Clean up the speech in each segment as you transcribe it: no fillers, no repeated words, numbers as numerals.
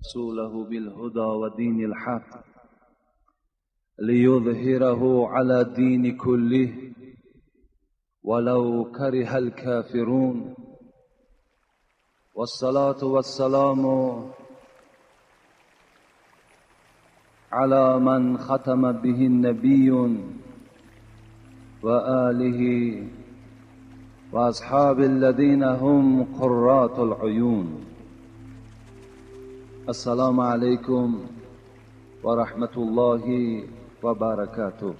رسوله بالهدى ودين الحق ليظهره على الدين كله ولو كره الكافرون. والصلاة والسلام على من ختم به النبي وآله وأصحاب الذين هم قرات العيون. السلام عليكم ورحمة الله وبركاته.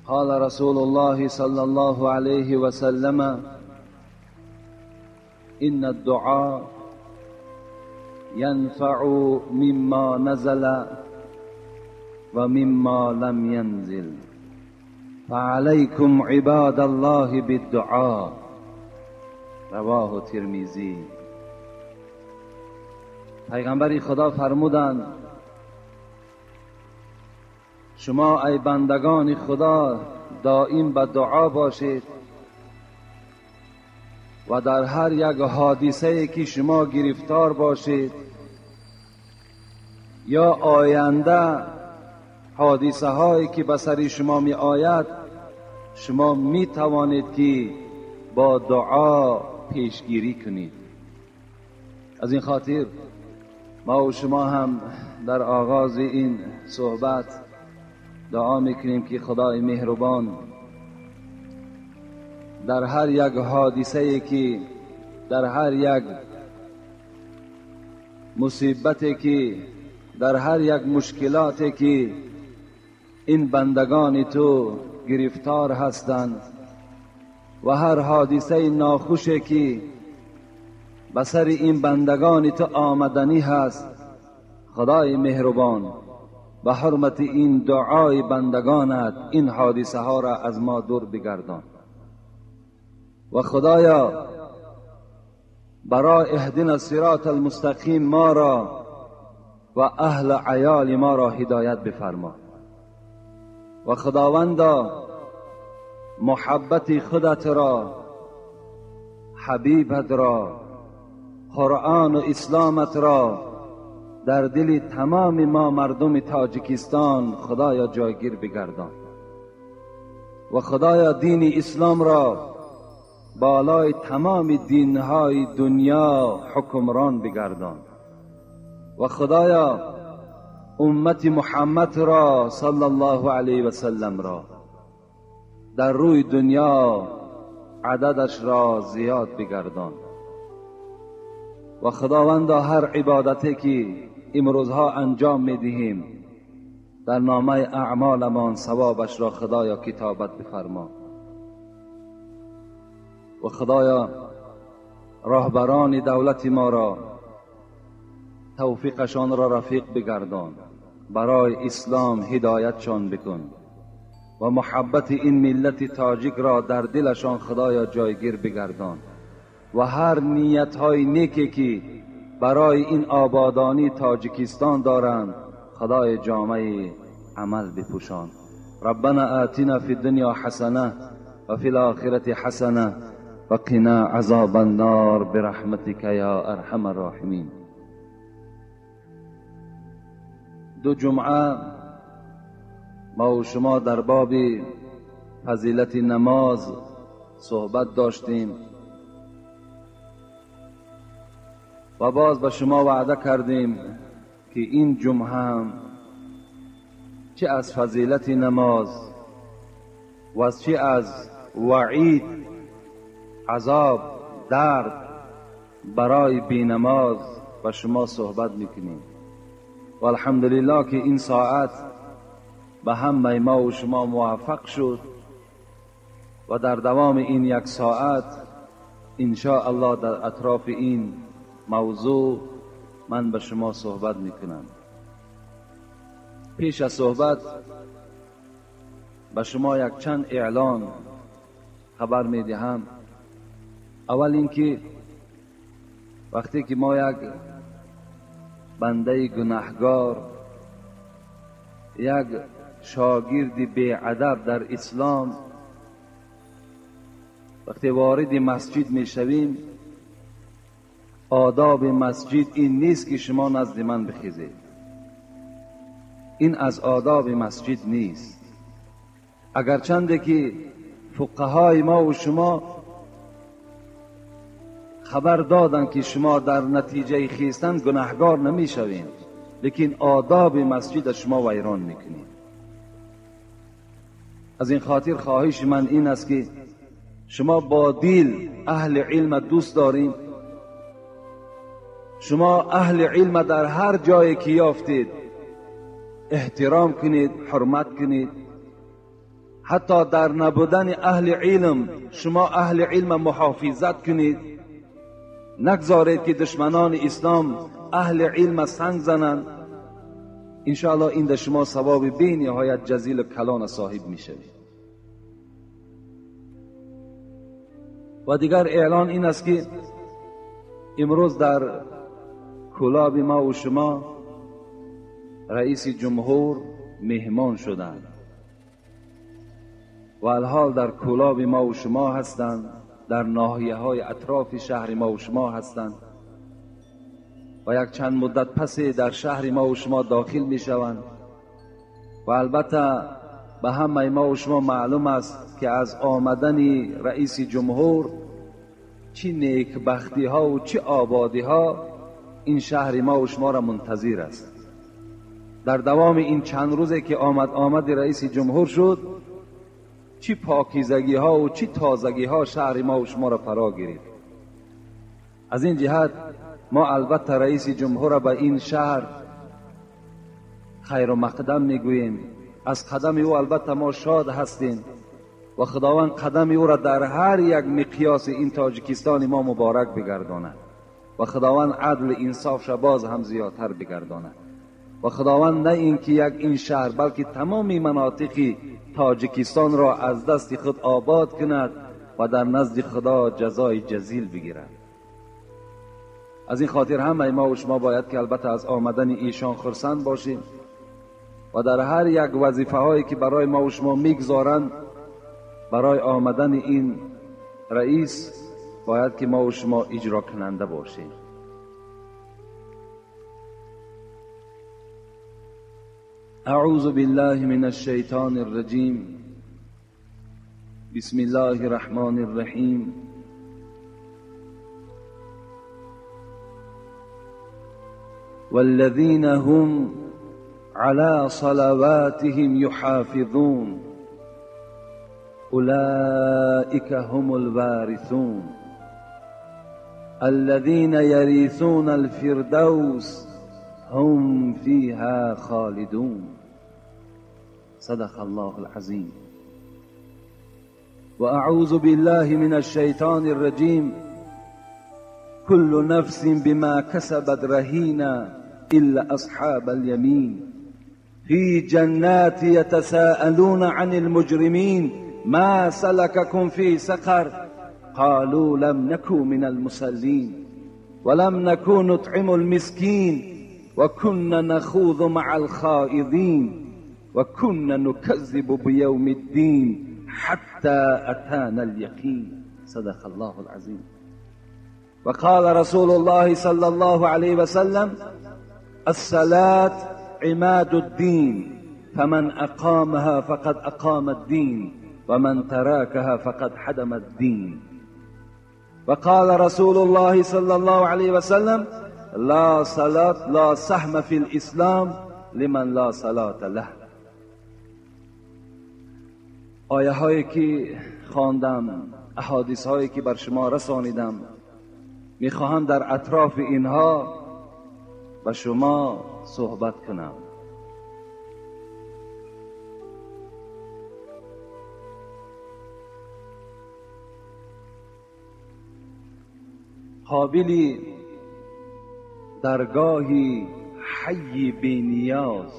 قال رسول الله صلى الله عليه وسلم: إن الدعاء ينفع مما نزل ومما لم ينزل، فعليكم عباد الله بالدعاء. رواه ترمذی. پیغمبر خدا فرمودند: شما ای بندگان خدا دائم به دعا باشید و در هر یک حادثه که شما گرفتار باشید یا آینده حادثه هایی که به سر شما می آید، شما می توانید که با دعا پیشگیری کنید. از این خاطر ما و شما هم در آغاز این صحبت دعا میکنیم که خدای مهربان در هر یک حادثه که، در هر یک مصیبتی که، در هر یک مشکلاتی که این بندگان تو گرفتار هستند و هر حادثه ناخوشی که به سر این بندگان تو آمدنی هست، خدای مهربان به حرمت این دعای بندگانت این حادثه ها را از ما دور بگردان. و خدایا برای اهدنا الصراط المستقیم ما را و اهل عیال ما را هدایت بفرما. و خداوندا محبت خودت را، حبیبت را، قرآن و اسلامت را در دل تمام ما مردم تاجیکستان خدایا جایگیر بگردان. و خدایا دین اسلام را بالای تمام دینهای دنیا حکمران بگردان. و خدایا امت محمد را صلی الله علیه و سلم را در روی دنیا عددش را زیاد بگردان. و خداوندا هر عبادتی که امروزها انجام میدهیم در نامه اعمالمان ثوابش را خدایا کتابت بفرما. و خدایا راهبران دولت ما را توفیقشان را رفیق بگردان، برای اسلام هدایتشان بکن و محبت این ملت تاجیک را در دلشان خدایا جایگیر بگردان. و هر نیت های نیکی که برای این آبادانی تاجیکستان دارند خدای جامعه عمل بپوشان. ربنا آتنا فی الدنیا حسنه و فی الآخرة حسنه و قنا عذاب النار برحمتک یا ارحم الراحمین. دو جمعه ما و شما در باب فضیلت نماز صحبت داشتیم و باز به شما وعده کردیم که این جمعه هم چه از فضیلت نماز و چه از وعید، عذاب، درد برای بی نماز به شما صحبت میکنیم. و الحمدلله که این ساعت به همه ما و شما موفق شد و در دوام این یک ساعت ان شاء الله در اطراف این موضوع من به شما صحبت میکنم. پیش از صحبت به شما یک چند اعلان خبر میدهم. اول اینکه وقتی که ما یک بنده گناهگار، یک شاگرد بی‌ادب در اسلام وقتی وارد مسجد میشویم، آداب مسجد این نیست که شما نزد من بخیزید. این از آداب مسجد نیست. اگرچنده که فقهای ما و شما خبر دادن که شما در نتیجه خیستن گناهگار نمیشوین، لیکن آداب مسجد شما ویران میکنید. از این خاطر خواهش من این است که شما با دل اهل علم دوست دارین، شما اهل علم در هر جایی که یافتید احترام کنید، حرمت کنید. حتی در نبودن اهل علم شما اهل علم محافظت کنید. نگذارید که دشمنان اسلام اهل علم سنگ زنند. انشاءالله این در شما ثواب بی نهایت جزیل و کلان صاحب میشوید. و دیگر اعلان این است که امروز در کلاب ما و شما رئیس جمهور مهمان شدند و الحال در کلاب ما و شما هستند، در ناحیه های اطراف شهر ما و شما هستند و یک چند مدت پس در شهر ما و شما داخل می شوند. و البته به همه ما و شما معلوم است که از آمدن رئیس جمهور چه نیکبختی ها و چه آبادی ها این شهر ما و شما را منتظر است. در دوام این چند روزی که آمد رئیس جمهور شد، چه پاکیزگی ها و چه تازگی ها شهر ما و شما را فرا گرفت. از این جهت ما البته رئیس جمهور را به این شهر خیر و مقدم میگوییم. از قدم او البته ما شاد هستیم و خداوند قدم او را در هر یک مقیاس این تاجیکستان ما مبارک بگرداند و خداوند عدل انصاف را باز هم زیادتر بگرداند و خداوند نه اینکه یک این شهر بلکه تمام مناطق تاجیکستان را از دست خود آباد کند و در نزد خدا جزای جزیل بگیرد. از این خاطر همه ما و شما باید که البته از آمدن ایشان خرسند باشیم و در هر یک وظیفه هایی که برای ما و شما میگذارند برای آمدن این رئیس باید که ما و شما اجرا کننده باشیم. اعوذ بالله من الشیطان الرجیم. بسم الله الرحمن الرحیم. والذین هم على صلواتهم يحافظون أولئك هم الوارثون الذين يرثون الفردوس هم فيها خالدون. صدق الله العظيم. وأعوذ بالله من الشيطان الرجيم. كل نفس بما كسبت رهينة إلا أصحاب اليمين في جنات يتساءلون عن المجرمين ما سلككم في سقر قالوا لم نكن من المصلين ولم نكن نطعم المسكين وكنا نخوض مع الخائضين وكنا نكذب بيوم الدين حتى أتانا اليقين. صدق الله العظيم. وقال رسول الله صلى الله عليه وسلم: الصلاة عماد الدين، فمن أقامها فقد أقام الدين، ومن تركها فقد حدم الدين. وقال رسول الله صلى الله عليه وسلم: لا صلاة لا سهم في الإسلام لمن لا صلاة له. آیه هایی که خواندم، احادیث هایی که بر شما رسانیدم، میخواهم در اطراف اینها با شما صحبت کنم. قابلی درگاهی حی بی نیاز،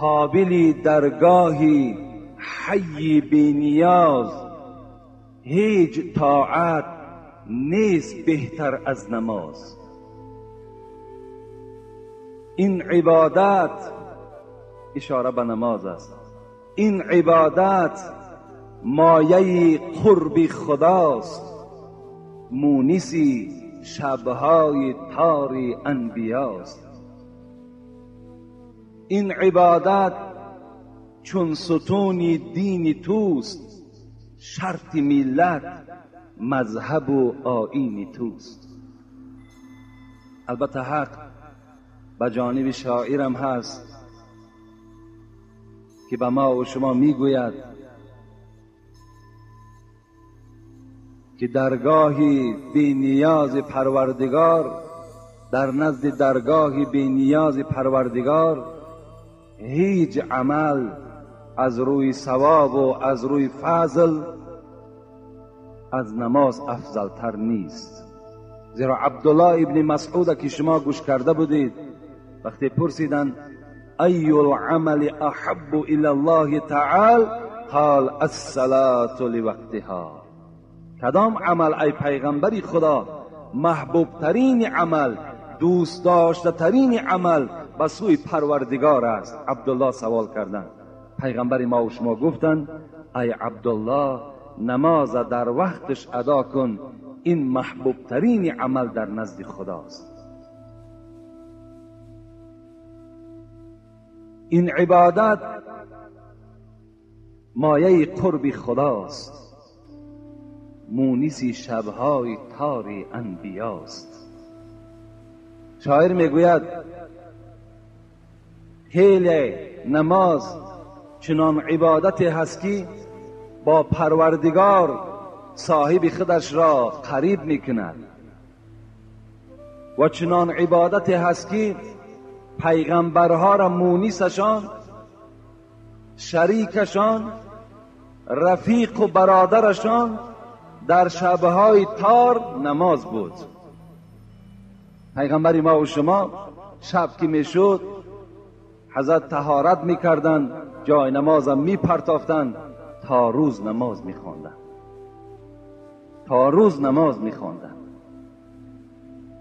قابلی درگاهی حی بی نیاز، هیچ طاعت نیست بهتر از نماز. این عبادت، اشاره به نماز است، این عبادت مایه قرب خداست، مونسی شبهای تار انبیاست. این عبادت چون ستون دین توست، شرط ملت مذهب و آیین توست. البته حق به جانب شاعرم هست که به ما و شما میگوید که درگاه بی نیاز پروردگار، در نزد درگاه بی نیاز پروردگار هیچ عمل از روی ثواب و از روی فضل از نماز افضل تر نیست. زیرا عبدالله ابن مسعود که شما گوش کرده بودید، وقتی پرسیدند ای العمل احب الى الله تعالی، قال الصلاة لوقتها. کدام عمل ای پیغمبری خدا محبوب ترین عمل، دوست داشته ترین عمل به سوی پروردگار است؟ عبدالله سوال کردند. پیغمبر ما و شما گفتند ای عبدالله، نماز در وقتش ادا کن، این محبوب ترین عمل در نزد خداست. این عبادت مایه قرب خداست، مونس شبهای تار انبیاست. شاعر میگوید خیلی نماز چنان عبادت هست که با پروردگار صاحب خودش را قریب میکند، و چنان عبادت هست که پیغمبرها را مونسشان، شریکشان، رفیق و برادرشان در شبهای تار نماز بود. پیغمبر ما و شما شب که میشد حضرت طهارت میکردند، جای نمازم میپرتافتند، تا روز نماز میخواندند، تا روز نماز میخواندند.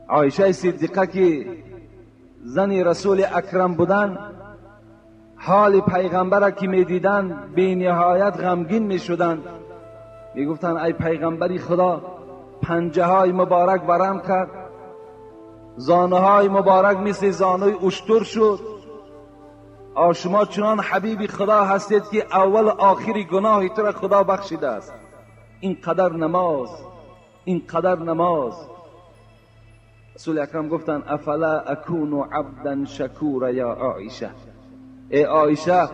عایشه صدیقه که زن رسول اکرم بودند، حال پیغمبر که میدیدند بی نهایت غمگین میشدند. میگفتند ای پیغمبری خدا، پنجه های مبارک ورم کرد، زانوهای مبارک مثل زانوی اشتر شد. شما چنان حبیب خدا هستید که اول آخری گناهی تو را خدا بخشیده است. این قدر نماز، این قدر نماز. رسول اکرم گفتند افلا اکون عبدا شکورا یا عایشه، ای عایشه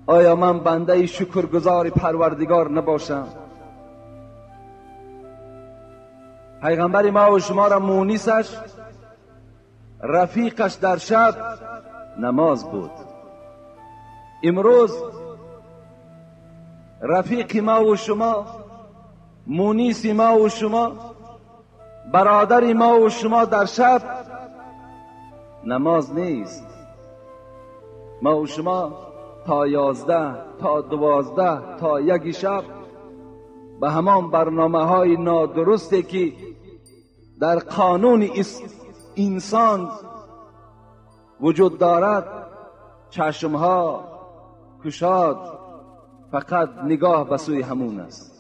آیا من بنده شکرگزار پروردگار نباشم؟ پیغمبر ما و شما را مونسش، رفیقش در شب نماز بود. امروز رفیق ما و شما، مونس ما و شما، برادر ما و شما در شب نماز نیست. ما و شما تا 11، تا 12، تا 1 شب به همان برنامه های نادرستی که در قانون انسان وجود دارد، چشمها کشاد، فقط نگاه به سوی همون است.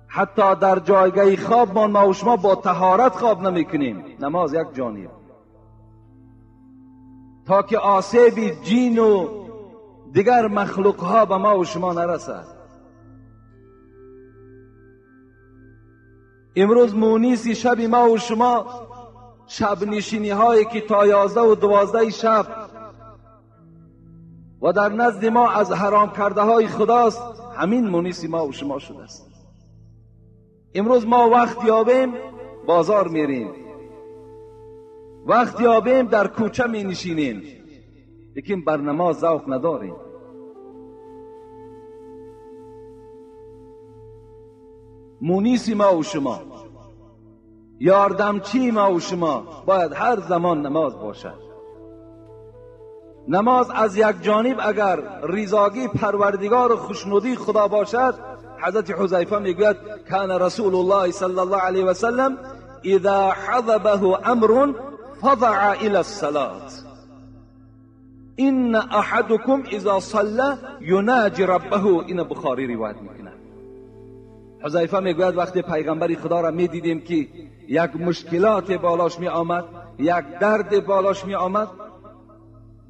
حتی در جایگاه خواب ما و شما با طهارت خواب نمی کنیم، نماز یک جانب، تا که آسیب جین و دیگر مخلوق ها به ما و شما نرسد. امروز مونیس شب ما و شما شب نشینی هایی که تا 11 و 12 شب و در نزد ما از حرام کرده های خداست، همین مونیس ما و شما شده است. امروز ما وقت یابیم بازار میریم، وقت یابیم در کوچه می نشینیم، لیکن بر نماز ذوق نداریم. مونیس ما و شما، یاردمچی ما و شما باید هر زمان نماز باشد. نماز از یک جانب اگر رضاگی پروردگار و خوشنودی خدا باشد، حضرت حذیفه میگوید کان رسول الله صلی الله علیه و سلم اذا حضبه امر فضع الى الصلاة. ان احدکم اذا صلى یناجی ربه. این بخاری روایت میکنه. حذیفه میگوید وقتی پیغمبر خدا را میدیدیم که یک مشکلات بالاش می آمد، یک درد بالاش می آمد،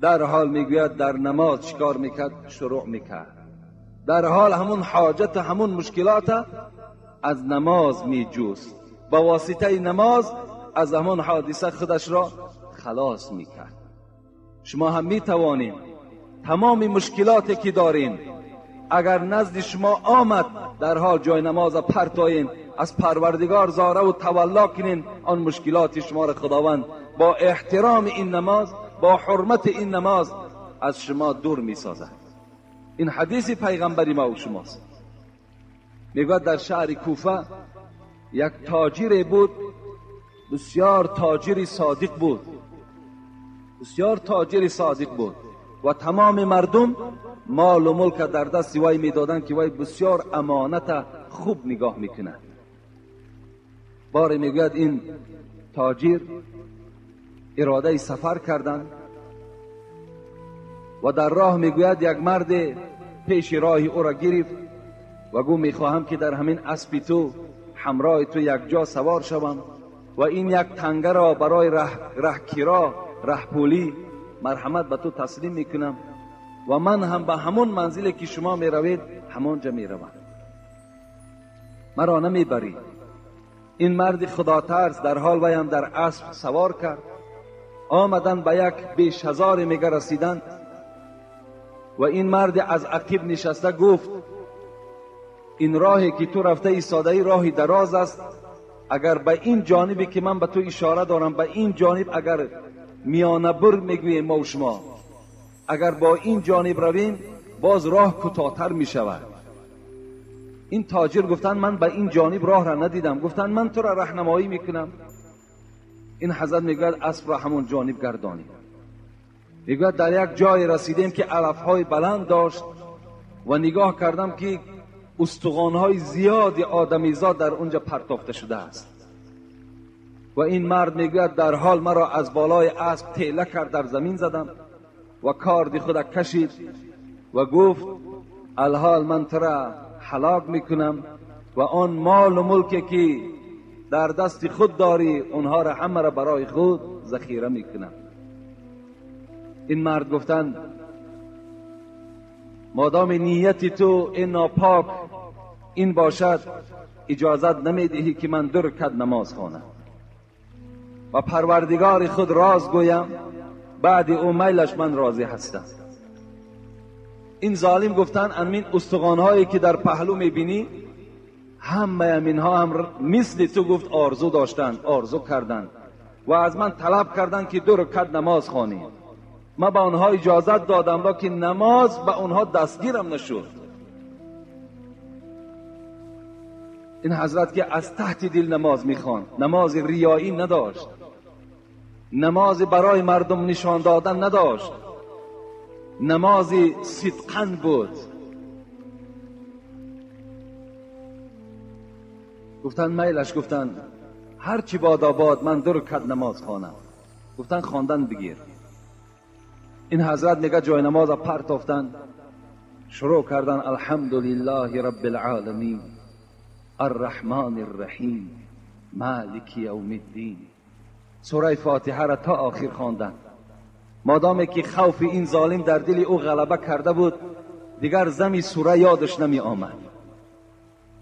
در حال میگوید در نماز چیکار میکرد؟ شروع میکرد. در حال همون حاجت، همون مشکلات از نماز میجوست، با واسطه نماز از همون حادثه خودش را خلاص میکرد. شما هم میتوانیم تمام مشکلاتی که دارین اگر نزد شما آمد، در حال جای نماز پرتاین، از پروردگار زاره و تولا کنین، آن مشکلات شما را خداوند با احترام این نماز، با حرمت این نماز از شما دور میسازد. این حدیث پیغمبری ما و شماست. میگوید در شهر کوفه یک تاجر بود، بسیار تاجری صادق بود، بسیار تاجری صادق بود و تمام مردم مال و ملک در دست وی میدادند که وی بسیار امانت خوب نگاه میکند. باری میگوید این تاجر اراده سفر کردند و در راه میگوید یک مرد پیش راه او را گرفت و گفت میخواهم که در همین اسب تو همراه تو یک جا سوار شوم و این یک تنگه را برای ره کرا، ره پولی مرحمت به تو تسلیم میکنم و من هم به همون منزلی که شما میروید همانجا میروم، مرا نمیبری. این مرد خدا ترس در حال وی هم در اسب سوار کرد. آمدن به یک بیش هزار میگه رسیدند و این مرد از عقب نشسته گفت این راهی که تو رفته ایستاده ای راهی دراز است، اگر به این جانبی که من به تو اشاره دارم، به این جانب اگر میانه بر میگوییم ما و شما، اگر با این جانب رویم باز راه کوتاه‌تر میشود. این تاجر گفتن من به این جانب راه را ندیدم. گفتن من تو را راهنمایی میکنم. این حضرت میگوید اسب را همون جانب گردانید. میگوید در یک جای رسیدیم که علفهای بلند داشت و نگاه کردم که استخوان‌های زیادی آدمیزاد در اونجا پرتافته شده است. و این مرد میگوید در حال مرا از بالای اسب تیله کرد، در زمین زدم و کارد خود کشید و گفت الحال من تو را هلاک میکنم و آن مال و ملکی که در دست خود داری اونها را همه را برای خود ذخیره میکنم. این مرد گفتند مادام نیت تو این ناپاک این باشد اجازت نمیدهی که من 2 رکعت نماز خوانم و پروردگار خود راز گویم، بعد او میلش من راضی هستم. این ظالم گفتن امین استخوان‌هایی که در پهلو میبینی همه اینها هم مثل تو گفت آرزو داشتند، آرزو کردند و از من طلب کردند که 2 رکعت نماز خوانی. من به آنها اجازت دادم لیکن نماز به آنها دستگیرم نشد. این حضرت که از تحت دل نماز میخواند، نماز ریایی نداشت، نماز برای مردم نشان دادن نداشت، نماز صدقاً بود. گفتن میلش، گفتن هرچی باد آباد من 2 رکعت نماز خوانم. گفتن خواندن بگیر. این حضرت میگه جای نماز پرتافتن، شروع کردن الحمدلله رب العالمین الرحمن الرحیم مالک یوم الدین. سوره فاتحه را تا آخر خواندن. مادامی که خوف این ظالم در دل او غلبه کرده بود دیگر زمی سوره یادش نمی آمد،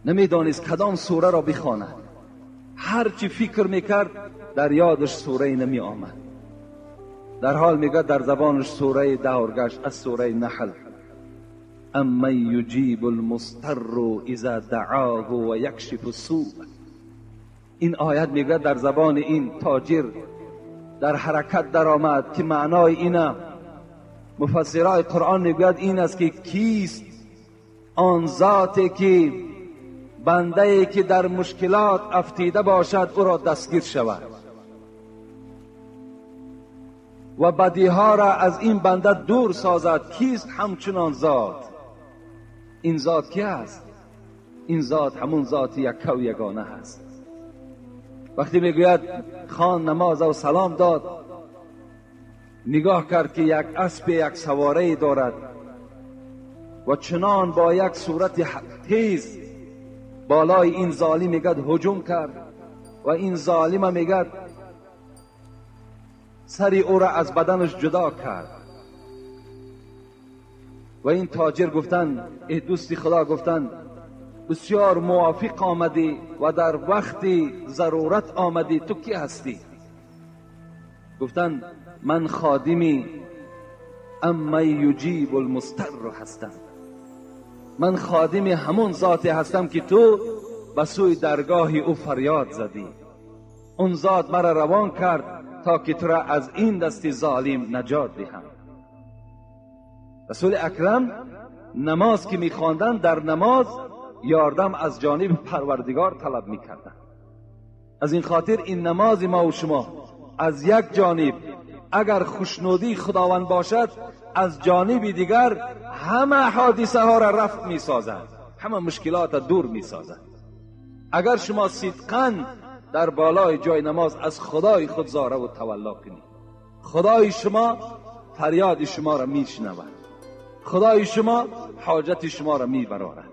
نمیدانست کدام سوره را بخواند. هرچی فکر میکرد در یادش سوره نمی آمد. در حال میگه در زبانش سوره دهارگشت از سوره نحل، امن یجیب المضطر اذا دعاه و یکشف السوء. این آیت میگه در زبان این تاجر در حرکت در آمد که معنای اینه، مفسرای قرآن میگوید این است که کیست آن ذاتی که بنده ای که در مشکلات افتیده باشد او را دستگیر شود و بدیها را از این بنده دور سازد. کیست همچنان ذات؟ این ذات کی است؟ این ذات همون ذات یک و یگانه هست. وقتی میگوید خان نماز و سلام داد، نگاه کرد که یک اسب یک سواره دارد و چنان با یک صورت تیز بالای این ظالم میگد هجوم کرد و این ظالم میگد سری او را از بدنش جدا کرد. و این تاجر گفتن ای دوستی خدا، گفتن بسیار موافق آمدی و در وقت ضرورت آمدی، تو کی هستی؟ گفتن من خادمی اما یجیب المضطر هستم، من خادم همون ذاتی هستم که تو به سوی درگاه او فریاد زدی، اون ذات مرا روان کرد تا که تو را از این دست ظالم نجات دهم. رسول اکرم نماز که میخواندن در نماز یاردم از جانب پروردگار طلب میکردن. از این خاطر این نماز ما و شما از یک جانب اگر خوشنودی خداوند باشد، از جانب دیگر همه حادثه ها را رفع می سازد، همه مشکلات را دور می سازد. اگر شما صدقاً در بالای جای نماز از خدای خود زاره و تولا کنید، خدای شما فریاد شما را می شنود، خدای شما حاجت شما را می برارد.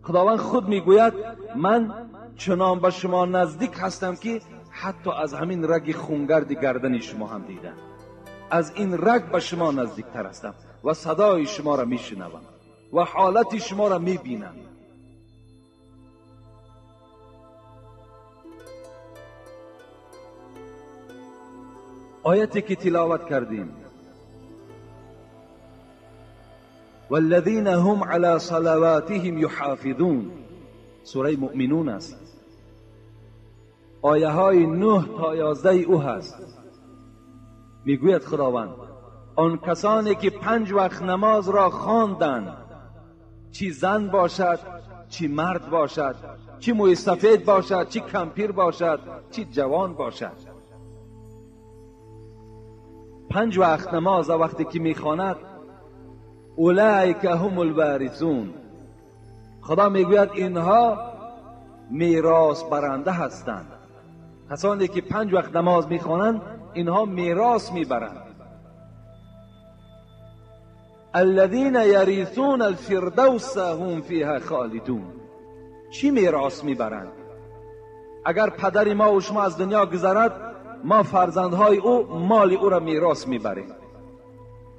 خداوند خود می گوید من چنان به شما نزدیک هستم که حتی از همین رگ خونگرد گردن شما هم دیدم، از این رگ به شما نزدیکتر هستم و صدای شما را میشنوم و حالت شما را میبینم. آیتی که تلاوت کردیم، والذین هم علی صلواتهم یحافظون، سوره مؤمنون است، آیه های 9 تا 11 او هست. میگوید خداوند آن کسانی که 5 وقت نماز را خواندند، چی زن باشد چی مرد باشد، چی موی سفید باشد چی کمپیر باشد چی جوان باشد، 5 وقت نماز وقتی که میخواند، اولئک هم الوارثون، خدا میگوید اینها میراث برنده هستند. کسانی که 5 وقت نماز میخوانند اینها میراث میبرند. الذین یریثون الفردوس هم فیها خالدون. چی میراث میبرند؟ اگر پدر ما و شما از دنیا گذرد، ما فرزندهای او مال او را میراث میبریم.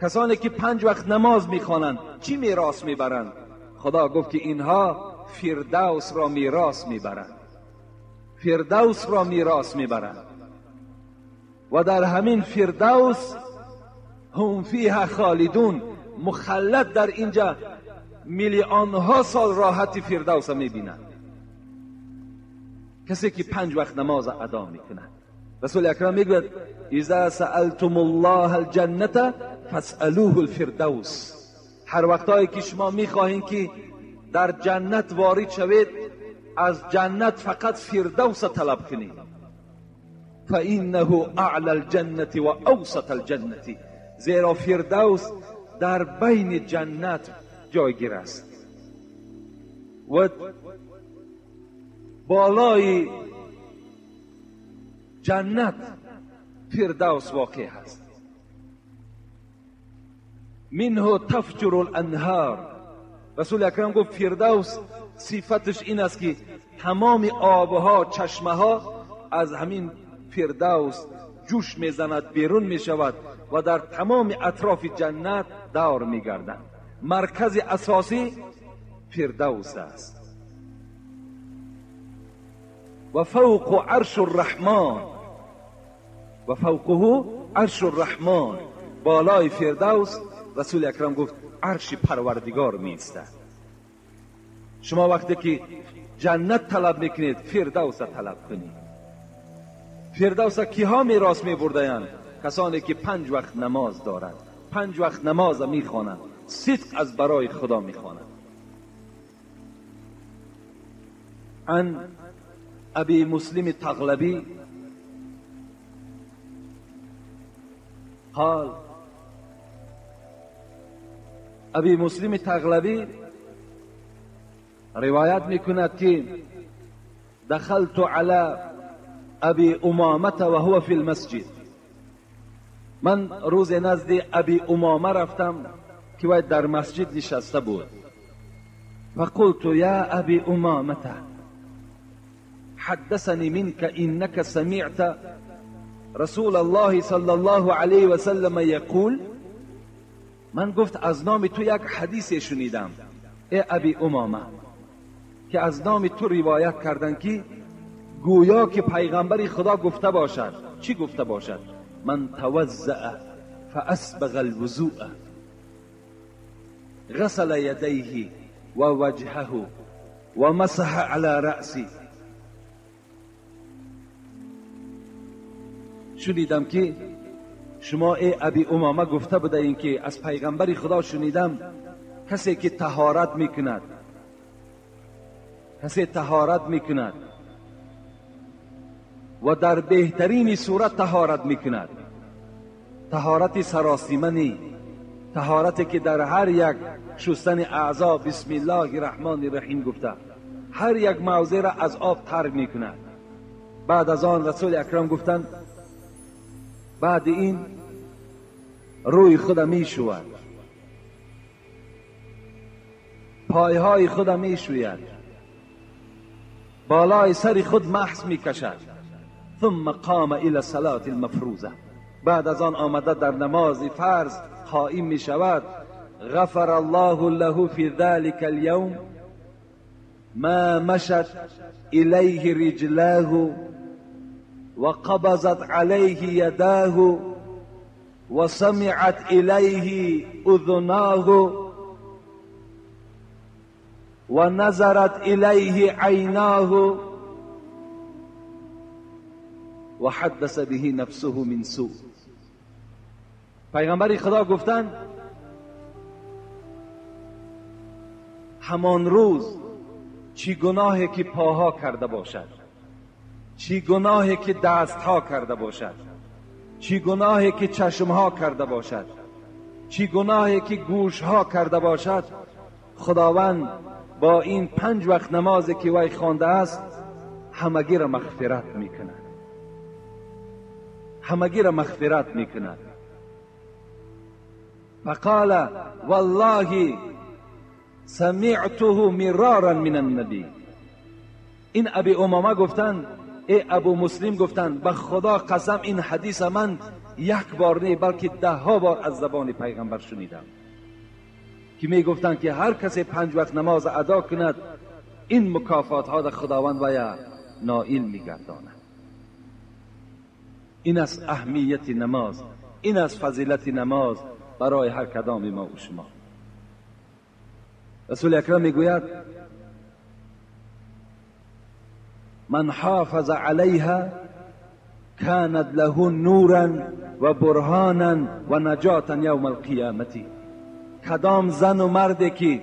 کسانی که 5 وقت نماز میخوانند چی میراث میبرند؟ خدا گفت که اینها فردوس را میراث میبرند، فردوس را میراث میبرند و در همین فردوس هم فیها خالدون، مخلد در اینجا میلیونها سال راحت فردوس میبینند. کسی که 5 وقت نماز ادا میکند. رسول اکرم میگوید اذا سألتم الله الجنة فاسألوه الفردوس. هر وقتایی که شما میخواهین که در جنت وارد شوید، از جنت فقط فردوس طلب کنید. فإنه اعلى الجنة و اوسط الجنة، زیرا فردوس در بین جنت جایگیر است و بالای جنت فردوس واقع است. منه تفجر الانهار. رسول اکرم گفت فردوس صفتش این است که تمام آبها، چشمه ها از همین فردوس جوش میزند، بیرون میشود و در تمام اطراف جنت دور میگردند. مرکز اساسی فردوس است. و فوق عرش الرحمن، و فوقه عرش الرحمن، بالای فردوس رسول اکرم گفت عرش پروردگار می ایستد. شما وقتی که جنت طلب میکنید فردوس طلب کنید. فردوس کیها میراث میبردند؟ کسانی که 5 وقت نماز دارند، 5 وقت نماز میخوانند، صدق از برای خدا میخوانند. عن ابی مسلم تغلبی قال، ابی مسلم تغلبی روایت میکند که دخلت علی ابی امامة و هو فی المسجد. من روز نزد ابی امامه رفتم که وی در مسجد نشسته بود. فقلت یا ابی امامه حدثني منك انك سمعت رسول الله صلی الله علیه و سلم یقول. من گفت از نام تو یک حدیث شنیدم ای ابی امامه، که از نام تو روایت کردن که گویا که پیغمبر خدا گفته باشد. چی گفته باشد؟ من توضأ فاسبغ الوضوء غسل یدیه و وجهه و مسح علی رأسه. شنیدم که شما ای ابی امامه گفته بوده این که از پیغمبر خدا شنیدم کسی که طهارت میکند، کسی طهارت میکند و در بهترین صورت طهارت میکند، طهارت سراسیمه نی، طهارتی که در هر یک شستن اعضا بسم الله الرحمن الرحیم گفته، هر یک موضع را از آب تر میکند. بعد از آن رسول اکرم گفتند بعد این روی خود میشود، پایهای خود میشوید، بالای سر خود محض میکشد. ثم قام الى صلاة المفروضه. بعد از آن آمده در نماز فرض قائم می شود. غفر الله له فی ذلك اليوم ما مشت الیه رجلاه و قبضت علیه یداه و سمعت الیه اذناه و نظرت الیه عیناه و حدث به نفسه من سوء. پیغمبر خدا گفتند همان روز چی گناهی که پاها کرده باشد، چی گناهی که دستها کرده باشد، چی گناهی که چشمها کرده باشد، چی گناهی که گوشها کرده باشد، خداوند با این 5 وقت نمازی که وی خوانده است همگی را مغفرت میکند، همگی را مغفرت میکند. فقال والله سمعته مرارا من النبی. این ابی امامه گفتند، ای ابو مسلم گفتند به خدا قسم این حدیث من یک بار نه بلکه 10 بار از زبان پیغمبر شنیدم که می گفتند که هر کسی 5 وقت نماز ادا کند این مکافات ها در خداوند ویا نائل میگرداند. این از اهمیت نماز، این از فضیلت نماز برای هر کدام ما و شما. رسول اکرم میگوید من حافظ علیها کانت له نورا و برهانا و نجاتا یوم القیامت. کدام زن و مردی که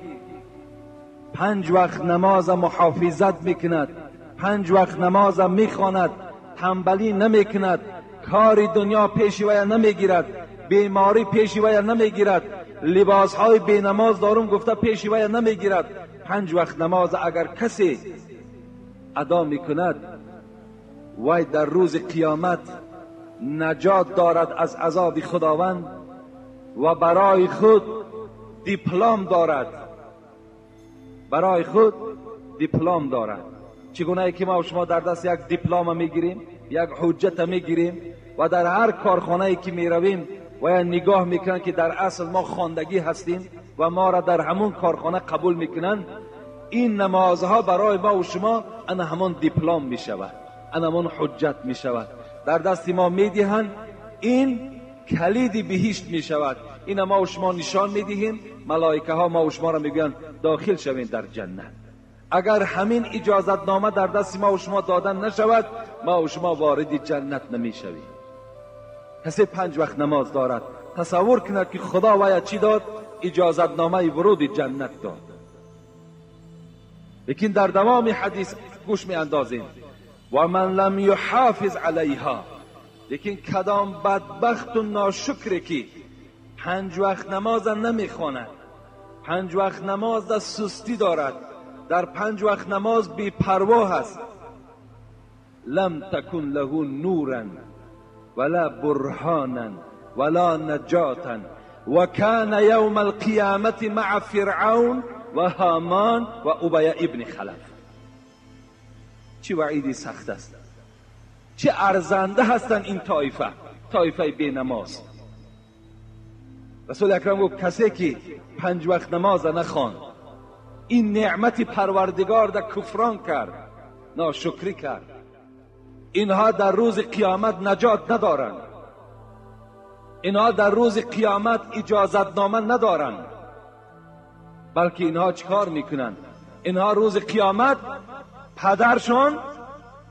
5 وقت نماز محافظت میکند، 5 وقت نماز میخواند، تنبلی نمیکند، کار دنیا پیش وی نمیگیرد، بیماری پیش وی نمیگیرد، لباس های بی نماز دارم گفته پیش وی نمیگیرد، 5 وقت نماز اگر کسی ادا میکند وی در روز قیامت نجات دارد از عذاب خداوند و برای خود دیپلم دارد، برای خود دیپلم دارد. چگونه ای که ما و شما در دست یک دیپلم میگیریم، یک حجت میگیریم و در هر کارخانه ای که میرویم و یا نگاه میکنن که در اصل ما خواندگی هستیم و ما را در همون کارخانه قبول میکنن، این نمازها برای ما و شما انا همان دیپلم میشود، انا همان حجت میشود، در دست ما میدهند، این کلید بهشت میشود. این ما و شما نشان میدهیم، ملائکه ها ما و شما را میگویند داخل شوین در جنت. اگر همین اجازت نامه در دست ما و شما دادن نشود، ما و شما وارد جنت نمیشویم. کسی 5 وقت نماز دارد تصور کند که خدا ویا چی داد؟ اجازت نامه ورود جنت داد. لیکن در دوام حدیث گوش می اندازیم و من لم یحافظ علیها، لیکن کدام بدبخت و ناشکری که 5 وقت نماز نمیخواند، 5 وقت نماز در سستی دارد، در 5 وقت نماز بی پروا هست، لم تکن له نورا ولا برهانا ولا نجاة وكان يوم القيامة مع فرعون وهامان وأبي ابن خلف. چه وعیدی سخت است، چه ارزنده هستند این طایفه، طایفه بی نماز. رسول اکرم گفت کسی که 5 وقت نماز نخواند، این نعمت پروردگار در کفران کرد، ناشکری کرد، اینها در روز قیامت نجات ندارند، اینها در روز قیامت اجازت نامه ندارند، بلکه اینها چیکار میکنند؟ اینها روز قیامت پدرشان،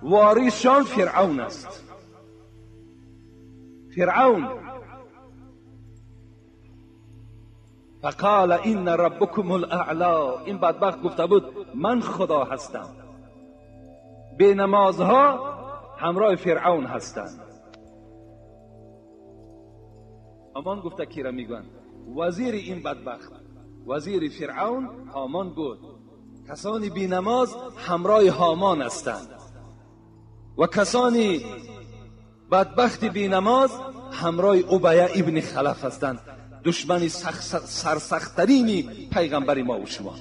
وارثشان فرعون است. فرعون فقال این ربکم الاعلی، این بدبخت گفته بود من خدا هستم. بی نمازها همراه فرعون هستند. هامان گفته کی را میگن؟ وزیر این بدبخت، وزیر فرعون هامان بود. کسانی بی نماز همراه هامان هستند و کسانی بدبخت بی نماز همراه ابی ابن خلف هستند، دشمن سرسخت‌ترین پیغمبر ما و شما.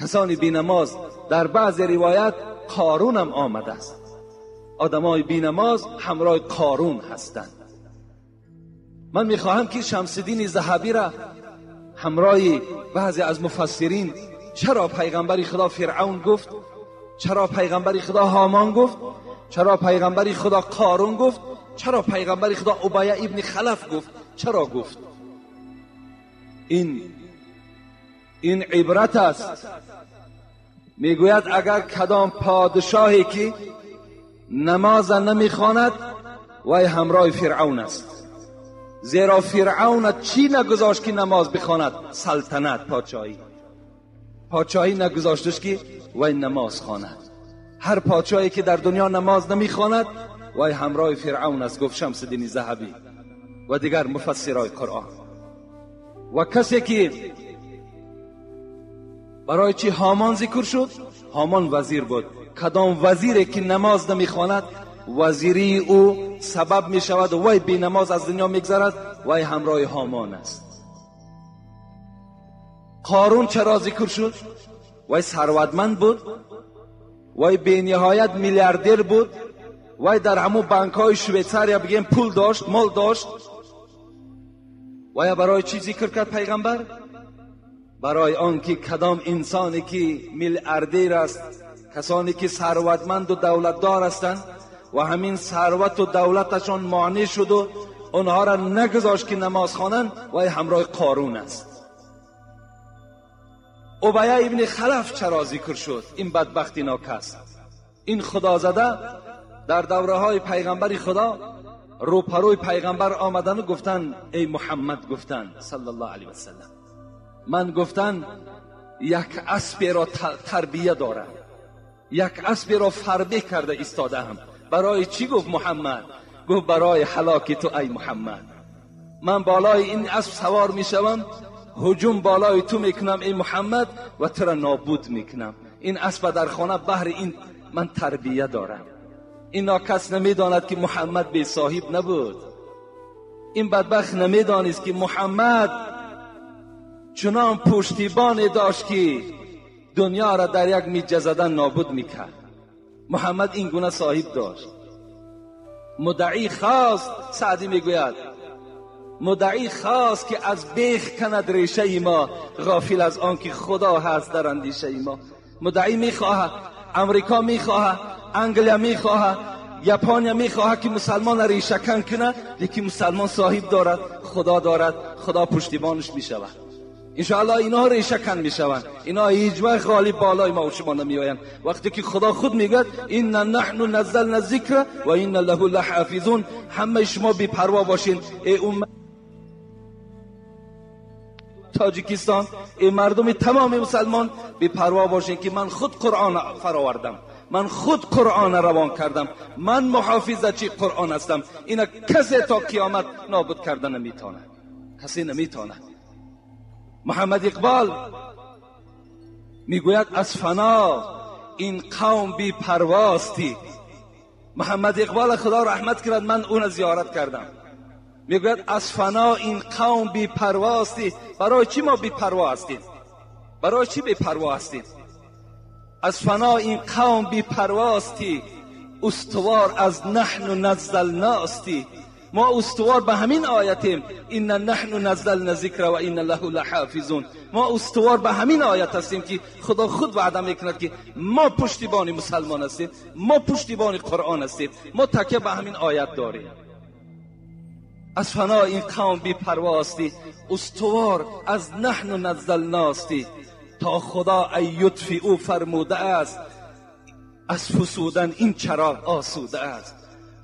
کسانی بی نماز، در بعض روایت قارون هم آمده است. آدمای بی نماز همراه قارون هستند. من میخواهم که شمس الدین ذهبی را همراه بعضی از مفسرین، چرا پیغمبر خدا فرعون گفت، چرا پیغمبر خدا هامان گفت، چرا پیغمبر خدا قارون گفت، چرا پیغمبر خدا ابی ابن خلف گفت، چرا گفت؟ این عبرت است. میگوید اگر کدام پادشاهی که نماز نمیخواند وی همراه فرعون است، زیرا فرعون چی نگذاشت که نماز بخواند؟ سلطنت، پادشاهی. پادشاهی نگذاشتش که وی نماز خواند. هر پادشاهی که در دنیا نماز نمیخواند وی همراه فرعون است، گفت شمس الدین ذهبی و دیگر مفسرای قرآن. و کسی که برای چی هامان ذکر شد؟ هامان وزیر بود. کدام وزیری که نماز نمیخواند وزیری او سبب می شود وی بی نماز از دنیا میگذرد، وی همراه هامان است. قارون چرا ذکر شد؟ وی ثروتمند بود، وی بی نهایت میلیاردر بود، وی در همون بانک های شویتساریا بگیم پول داشت، مال داشت. وی برای چی ذکر کرد پیغمبر؟ برای آنکه کدام انسانی که میلیاردر است، کسانی که ثروتمند و دولتدار هستند و همین ثروت و دولتشان مانع شد و آنها را نگذاشت که نماز خوانند، وی همراه قارون است. ابی ابن خلف چرا ذکر شد؟ این بدبختی ناکس، این خدازده در دوره های پیغمبر خدا روپروی پیغمبر آمدن و گفتن ای محمد، گفتن صلی الله علیه و سلم، من گفتن یک اسب را تربیه دارم، یک اسب را فربه کرده ایستاده هم. برای چی گفت محمد؟ گفت برای هلاک تو ای محمد. من بالای این اسب سوار میشوم، هجوم بالای تو میکنم ای محمد و تو را نابود میکنم. این اسب در خانه بهر این من تربیه دارم. این ناکس نمیداند که محمد بی صاحب نبود. این بدبخت نمیدانست که محمد چنان پشتیبان داشت که دنیا را در یک میجه زدن نابود میکرد. محمد این گونه صاحب داشت. مدعی خواست، سعدی میگوید مدعی خواست که از بیخ کند ریشه ما، غافل از آن که خدا هست در اندیشه ما. مدعی میخواهد، امریکا میخواهد، انگلیا میخواهد، ژاپن میخواهد که مسلمان ریشه کن کنه، لیکن مسلمان صاحب دارد، خدا دارد، خدا پشتیبانش میشود. انشاءالله اینا ریشه کن میشوند، اینا هیچ وقت غالب بالای ما و شما نمیآیند. وقتی که خدا خود میگوید ان نحن نزلنا الذکر و ان له لحافظون، همه شما بی پروا باشین ای امت تاجیکستان، ای مردم تمام مسلمان بی پروا باشین که من خود قرآن فراوردم، من خود قرآن روان کردم، من محافظت قرآن هستم. اینا کسی تا قیامت نابود کردن نمیتونه، کسی نمیتونه. محمد اقبال میگوید از فنا این قوم بی پرواستی. محمد اقبال خدا رحمت کرد، من اون زیارت کردم. میگوید از فنا این قوم بی پرواستی. برای چی ما بی پروا هستیم؟ برای چی بی پروا هستیم؟ از فنا این قوم بی پرواستی، استوار از نحن نزلناستی. ما استوار به همین آیتیم، ان نحن نزلنا ذکر و ان له لحافظون. ما استوار به همین آیت هستیم که خدا خود وعده میکند که ما پشتیبان مسلمان هستیم، ما پشتیبان قرآن هستیم، ما تکیه به همین آیت داریم. از فنا این قوم بی پرواستی، استوار از نحن نزلناستی. تا خدا ای یطفی او فرموده است، از فسودن این چراغ آسوده است.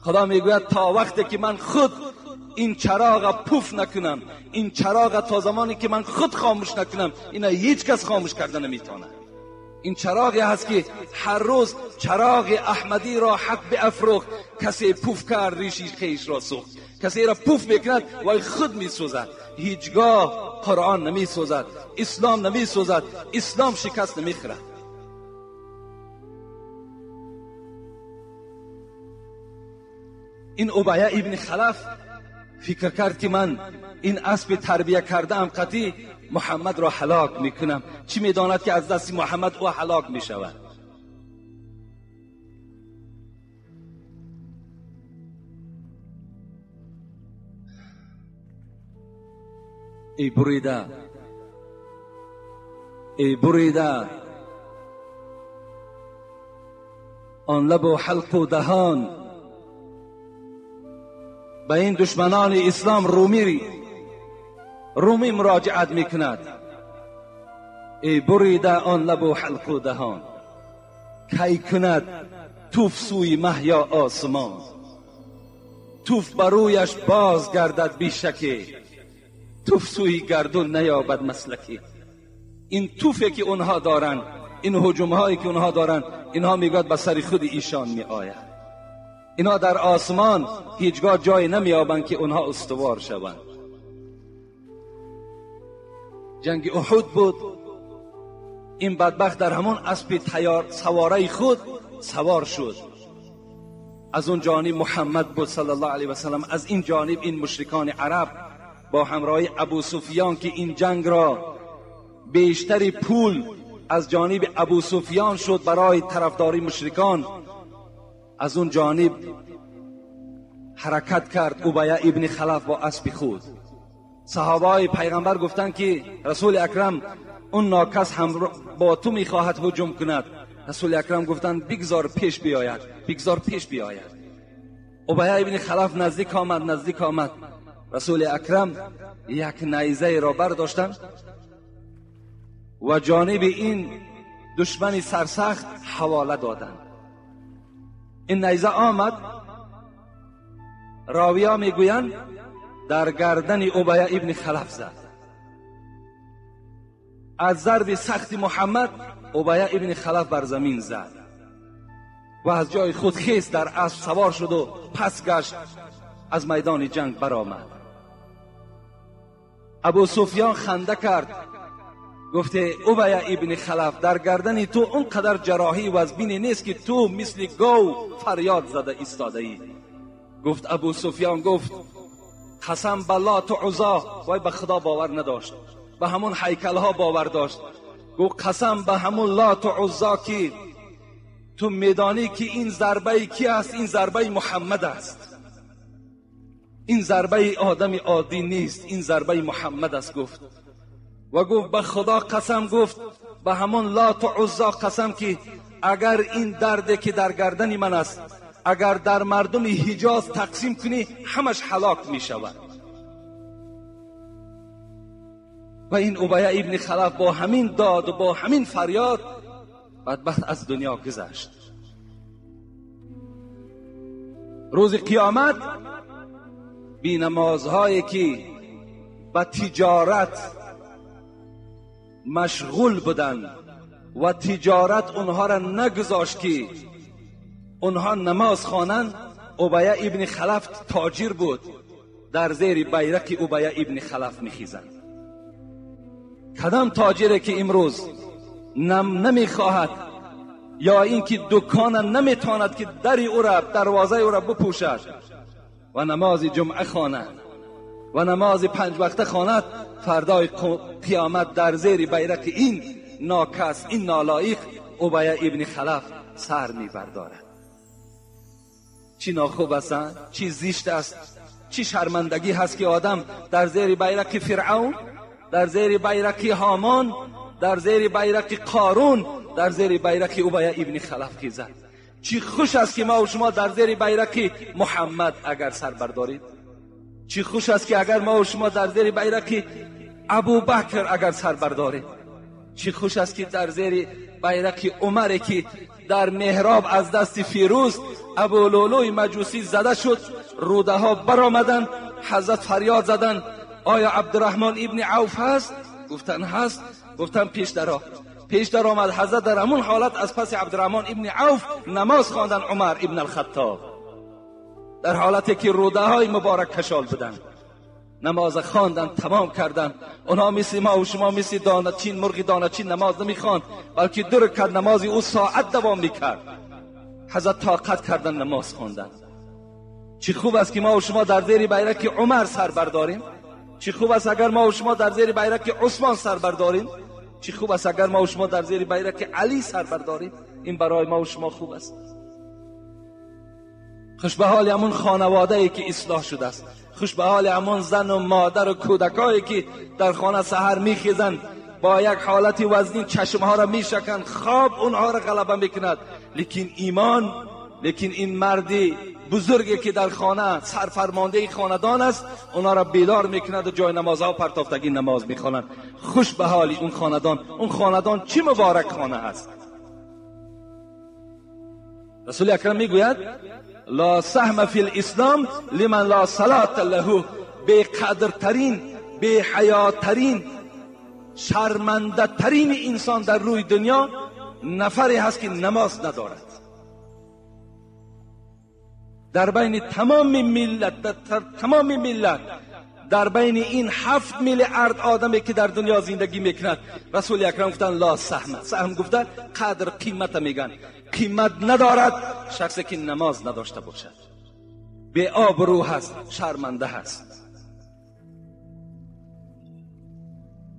خدا میگوید تا وقتی که من خود این چراغ پوف نکنم، این چراغ تا زمانی که من خود خاموش نکنم، اینا هیچ کس خاموش کرده نمیتونه. این چراغی هست که هر روز چراغ احمدی را حق بافروخت، کسی پوف کرد ریشی خیش را سوخت. کسی را پوف میکند و خود میسوزد. هیچگاه قرآن نمیسوزد، اسلام نمیسوزد، اسلام شکست نمیخورد. این ابیه ابن خلف فکر کرد که من این اسب تربیه کرده ام قطعی محمد را هلاک میکنم. چی میداند که از دست محمد او هلاک میشود؟ ای بریده، ای بریده آن لب و حلق و دهان، به این دشمنان اسلام رومی مراجعت میکند. ای بریده آن لب و حلق و دهان، کی کند توف سوی مه یا آسمان. توف برویش باز گردد بیشکی، توف سوی گردون نیابد مسلکی. این توفی که اونها دارند، این هجوم هایی که اونها دارند، اینها میگوید به سر خود ایشان می آید. اینها در آسمان هیچگاه جای نمیابند که اونها استوار شوند. جنگ احد بود، این بدبخت در همون اسب تیار سواره خود سوار شد. از اون جانب محمد بود صلی الله علیه و سلم، از این جانب این مشرکان عرب با همراهی ابو سفیان که این جنگ را بیشتری پول از جانب ابو سفیان شد برای طرفداری مشرکان، از اون جانب حرکت کرد ابیه ابن خلف با اسب خود. صحابه پیغمبر گفتند که رسول اکرم اون ناکس هم با تو میخواهد هجوم کند. رسول اکرم گفتند بگذار پیش بیاید، بگذار پیش بیاید. ابیه ابن خلف نزدیک آمد، نزدیک آمد. رسول اکرم یک نیزه را برداشتند و جانب این دشمن سرسخت حواله دادند. این نیزه آمد، راویا میگویند در گردن ابیه ابن خلف زد. از ضرب سخت محمد ابیه ابن خلف بر زمین زد و از جای خود خیز در اسب سوار شد و پس گشت، از میدان جنگ برآمد. ابو سفیان خنده کرد، گفته ابیه ابن خلف در گردن تو اونقدر جراحی و وزبینی نیست که تو مثل گاو فریاد زده ایستاده ای. گفت ابو سفیان، گفت قسم بالله تو عزا، وای به خدا باور نداشت، به همون هیکل ها باور داشت. گفت قسم به همون لات و عزا که تو میدانی که این ضربه کی است؟ این ضربه محمد است، این ضربه آدم عادی نیست، این ضربه محمد است. گفت و گفت به خدا قسم، گفت به همون لات و عزا قسم که اگر این درد که در گردن من است اگر در مردم حجاز تقسیم کنی همش هلاک می شود. و این ابیه ابن خلف با همین داد و با همین فریاد بدبخت از دنیا گذشت. روز قیامت بی نمازهایی که به تجارت مشغول بودند و تجارت اونها را نگذاشت که اونها نماز خوانند، ابیه ابن خلف تاجر بود، در زیر بیرق ابیه ابن خلف میخیزند. کدام تاجری که امروز نمیخواهد یا اینکه دکان نمیتواند که در او را، دروازه او را بپوشد و نماز جمعه خواند، و نماز 5 وقته خواند، فردای قیامت در زیر بیرق این ناکس، این نالایق ابی ابن خلف سر میبردارد. چی ناخوب است، چی زشت است، چی شرمندگی هست که آدم در زیر بیرق فرعون، در زیر بیرق هامان، در زیر بیرق قارون، در زیر بیرق ابی ابن خلف خیزد. چی خوش است که ما و شما در زیر بیرق محمد اگر سر بردارید. چی خوش است که اگر ما و شما در زیر بیرق ابوبکر اگر سر بردارید. چی خوش است که در زیر بیرق عمر که در محراب از دست فیروز ابولولوی مجوسی زده شد، روده ها برآمدند، حضرت فریاد زدند آیا عبدالرحمن ابن عوف هست؟ گفتن هست. گفتن پیش درآ. پیش در آمد. حضرت در همون حالت از پس عبدالرحمن ابن عوف نماز خواندن عمر ابن الخطاب، در حالتی که روده های مبارک کشال بودند. نماز خواندن تمام کردن. اونها مثل ما و شما مثل دانه‌چین، مرغ دانه‌چین نماز نمیخواند، بلکه 2 رکعت نماز او ساعت دوام میکرد. حضرت طاقت کردن نماز خواندن. چی خوب است که ما و شما در زیر بیرق عمر سر برداریم. چی خوب است اگر ما و شما در زیر بیرق عثمان سر برداریم. چی خوب است اگر ما و شما در زیر بیرق علی سر برداریم. این برای ما و شما خوب است. خوش به حال همون خانواده ای که اصلاح شده است. خوش به حال همون زن و مادر و کودکایی که در خانه سحر میخیزند، با یک حالت وزنین چشمها را میشکند، خواب اونها را غلبه میکند، لیکن ایمان، لیکن این مردی بزرگی که در خانه سرفرمانده خاندان است، اونها را بیدار میکند و جای نمازها پرتافتگی نماز میخوانند. خوش به حال اون خاندان. اون خاندان چی مبارک خانه است. رسول اکرم میگوید لا سهم فی الاسلام لمن لا صلاة له. بی قدرترین، بی حیاترین، شرمنده ترین انسان در روی دنیا نفری هست که نماز ندارد. در بین تمام ملت، در تمام ملت، در بین این 7 میلیارد آدمی که در دنیا زندگی میکند، رسول اکرم گفتن لا سهم. سهم گفتن قدر، قیمت میگن. قیمت ندارد شخصی که نماز نداشته باشد، بی آبرو هست، شرمنده هست.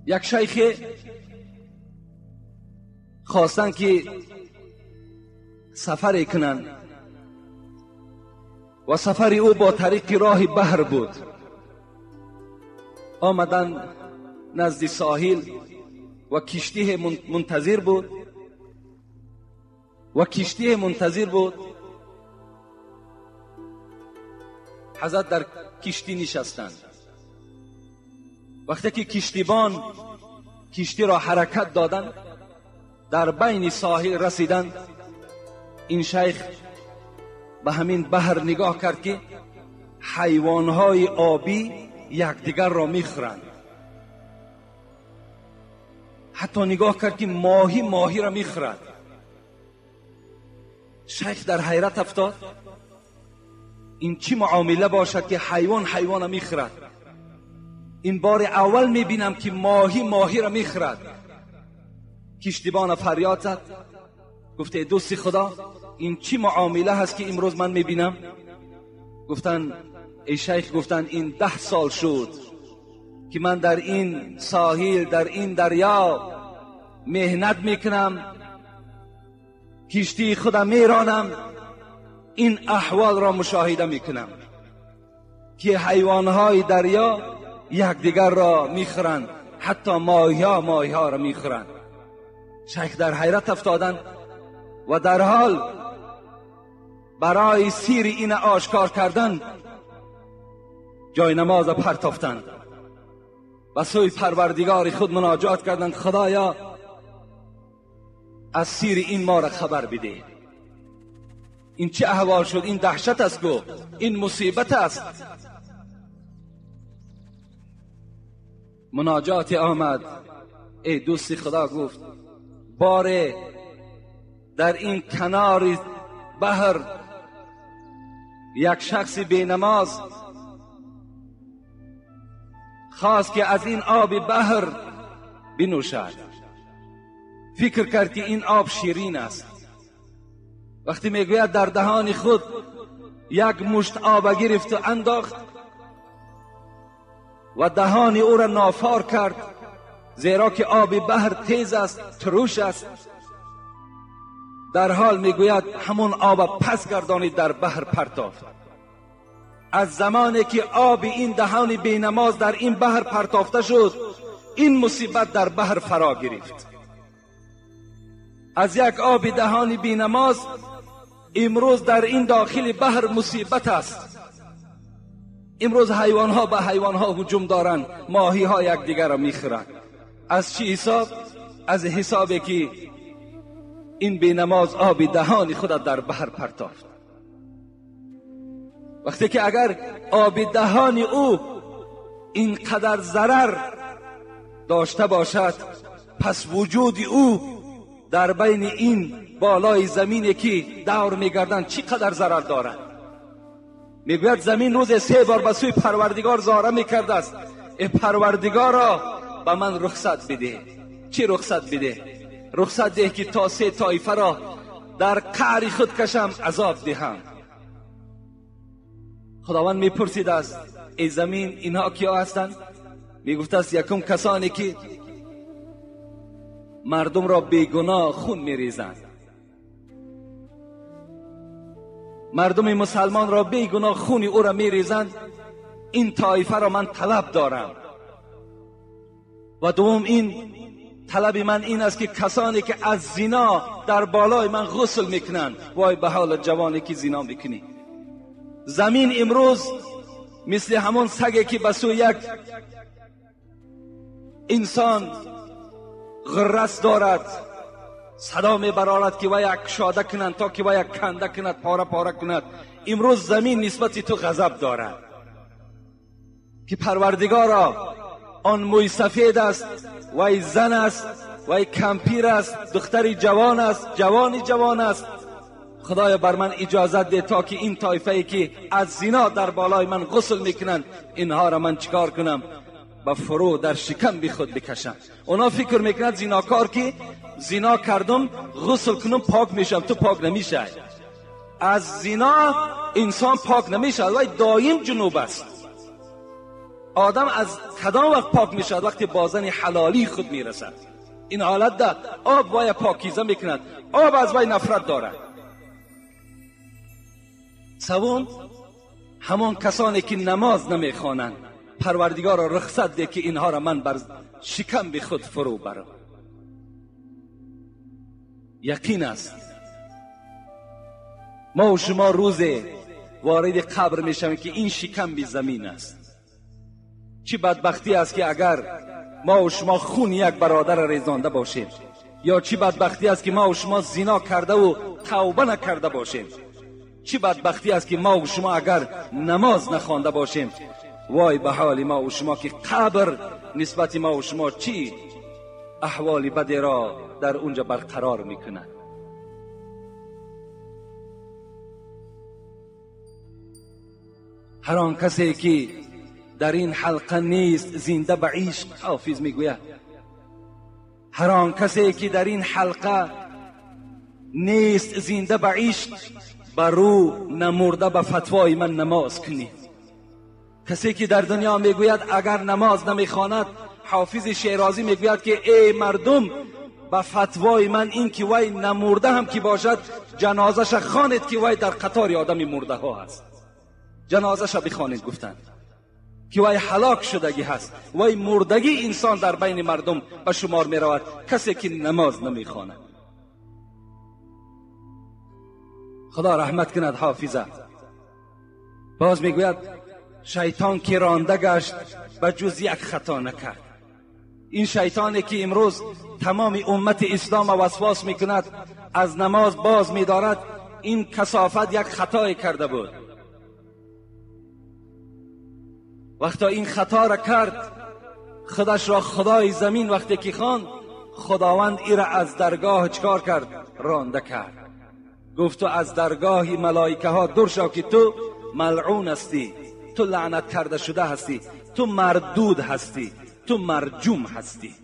یک شیخ خواستن که سفر کنند و سفر او با طریق راه بحر بود. آمدن نزد ساحل و کشتی منتظر بود و کشتی منتظر بود. حضرت در کشتی نشستند. وقتی که کشتیبان کشتی را حرکت دادند، در بین ساحل رسیدند، این شیخ به همین بحر نگاه کرد که حیوانهای آبی یکدیگر را میخورند. حتی نگاه کرد که ماهی ماهی را میخورد. شیخ در حیرت افتاد، این چی معامله باشد که حیوان حیوان را میخورد؟ این بار اول میبینم که ماهی ماهی را میخورد. کشتیبان فریاد زد، گفته دوست خدا، این چی معامله هست که امروز من میبینم؟ گفتن ای شیخ، گفتن این 10 سال شد که من در این ساحل، در این دریا مهنت میکنم، کشتی خودم میرانم، این احوال را مشاهده میکنم که حیوانهای دریا یکدیگر را میخورند، حتی ماهی‌ها ماهی‌ها را میخورند. شیخ در حیرت افتادند و در حال برای سیر این آشکار کردن جای نماز پرتافتند و سوی پروردگار خود مناجات کردند، خدایا از سیر این ما را خبر بده، این چه احوال شد، این دهشت است گو، این مصیبت است. مناجات آمد، ای دوست خدا، گفت باره در این کنار بحر یک شخص بی نماز خواست که از این آب بحر بنوشد، فکر کرد که این آب شیرین است. وقتی میگوید در دهان خود یک مشت آب گرفت و انداخت، و دهان او را نافار کرد، زیرا که آب بحر تیز است، تروش است. در حال میگوید همون آب پس گردانید در بحر پرتافت. از زمانی که آب این دهان بینماز در این بحر پرتافته شد، این مصیبت در بحر فرا گرفت. از یک آب دهان بینماز امروز در این داخل بحر مصیبت است. امروز حیوانها به حیوانها هجوم دارند، ماهی ها یکدیگر را میخورند. از چی حساب؟ از حسابی که این بینماز آب دهان خود در بحر پرتافت. وقتی که اگر آب دهان او اینقدر ضرر داشته باشد، پس وجود او در بین این بالای زمینی که دور میگردند چی قدر ضرر دارد؟ میگوید زمین روز 3 بار به سوی پروردگار زاره میکرده است: ای پروردگارا به من رخصت بده. چی رخصت بده؟ رخصت ده که تا 3 طایفه را در قعر خود کشم، عذاب دهم. خداوند میپرسید است: ای زمین اینها کیا هستند؟ میگفت است یکم کسانی که مردم را بیگناه خون میریزند، مردم مسلمان را بیگناه خون او را میریزند، این طایفه را من طلب دارم. و دوم این طلب من این است که کسانی که از زنا در بالای من غسل میکنند، وای به حال جوانی که زنا میکنی. زمین امروز مثل همون سگی که به سوی یک انسان غرس دارد، صدا میبرارد که وی کشاده کنند تا که وی کنده کند، پاره پاره کند. امروز زمین نسبت تو غضب دارد که پروردگارا آن موی سفید است، وی زن است، وی کمپیر است، دختری جوان است، جوانی جوان است. خدایا بر من اجازت ده تا که این طایفه ای که از زنا در بالای من غسل میکنند، اینها را من چیکار کنم؟ با فرو در شکم بی خود بکشم. اونا فکر میکنند زیناکار که زینا کردم غسل کنم پاک میشم. تو پاک نمیشه. از زینا انسان پاک نمیشه، ولی دایم جنوب است. آدم از کدام وقت پاک میشد؟ وقتی با زن حلالی خود میرسد. این حالت ده آب وای پاکیزه میکند، آب از وای نفرت دارد. سوم همان کسانی که نماز نمیخوانند، پروردگار را رخصت ده که اینها را من بر شکم به خود فرو برم. یقین است ما و شما روز وارد قبر میشویم که این شکم بی زمین است. چی بدبختی است که اگر ما و شما خون یک برادر ریزانده باشیم، یا چی بدبختی است که ما و شما زنا کرده و توبه نکرده باشیم. چی بدبختی است که ما و شما اگر نماز نخوانده باشیم. وای به حال ما و شما که قبر نسبت ما و شما چی احوال بدی را در اونجا برقرار میکند. هر آن کسی که در این حلقه نیست زنده به عشق، حافظ میگوید هر آن کسی که در این حلقه نیست زنده به عشق، برو نمرده به فتوای من نماز کنی. کسی که در دنیا میگوید اگر نماز نمیخواند، حافظ شیرازی میگوید که ای مردم به فتوای من این که وی نمرده هم که باشد جنازش خوانید که وی در قطار آدم مرده ها هست. جنازش بخوانید گفتند که وی هلاک شدگی هست، وی مردگی انسان در بین مردم به شمار می رود کسی که نماز نمیخواند. خدا رحمت کند حافظه. باز میگوید شیطان که رانده گشت به جز یک خطا نکرد. این شیطانی که امروز تمام امت اسلام وسواس میکند، از نماز باز میدارد، این کثافت یک خطای کرده بود. وقتا این خطا را کرد، خودش را خدای زمین وقتی که خواند، خداوند ای را از درگاه چکار کرد؟ رانده کرد. گفت تو از درگاه ملائکه ها دور شو که تو ملعون هستی، تو لعنت کرده شده هستی، تو مردود هستی، تو مرجوم هستی.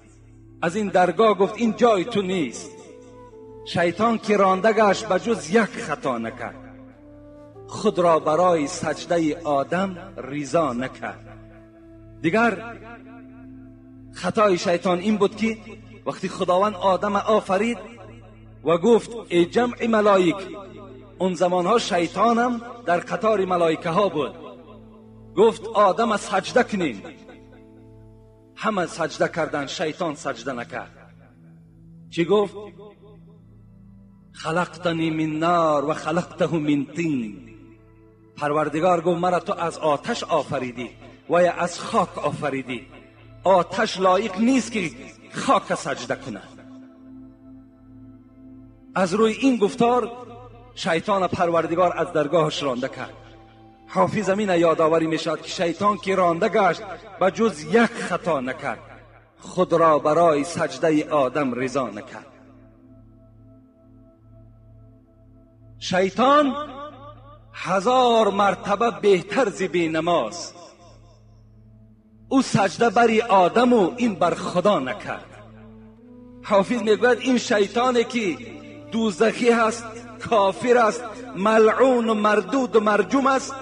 از این درگاه گفت این جای تو نیست. شیطان که رانده گشت به جز یک خطا نکرد، خود را برای سجده آدم ریزا نکرد. دیگر خطای شیطان این بود که وقتی خداوند آدم آفرید و گفت ای جمع ملائک، اون زمانها شیطانم در قطار ملائکه ها بود، گفت آدم سجده کنیم. همه سجده کردن، شیطان سجده نکرد. چی گفت؟ خلقتنی من نار و خلقته من طین. پروردگار گفت مرا تو از آتش آفریدی و یا از خاک آفریدی. آتش لایق نیست که خاک سجده کنه. از روی این گفتار شیطان پروردگار از درگاهش رانده کرد. حافظ امین یادآوری میشد که شیطان که رانده گشت به جز یک خطا نکرد، خود را برای سجده آدم رضا نکرد. شیطان 1000 مرتبه بهتر ز بی نماز. او سجده بری آدم و این بر خدا نکرد. حافظ میگوید این شیطانی که دوزخی هست، کافر است، ملعون و مردود و مرجوم است،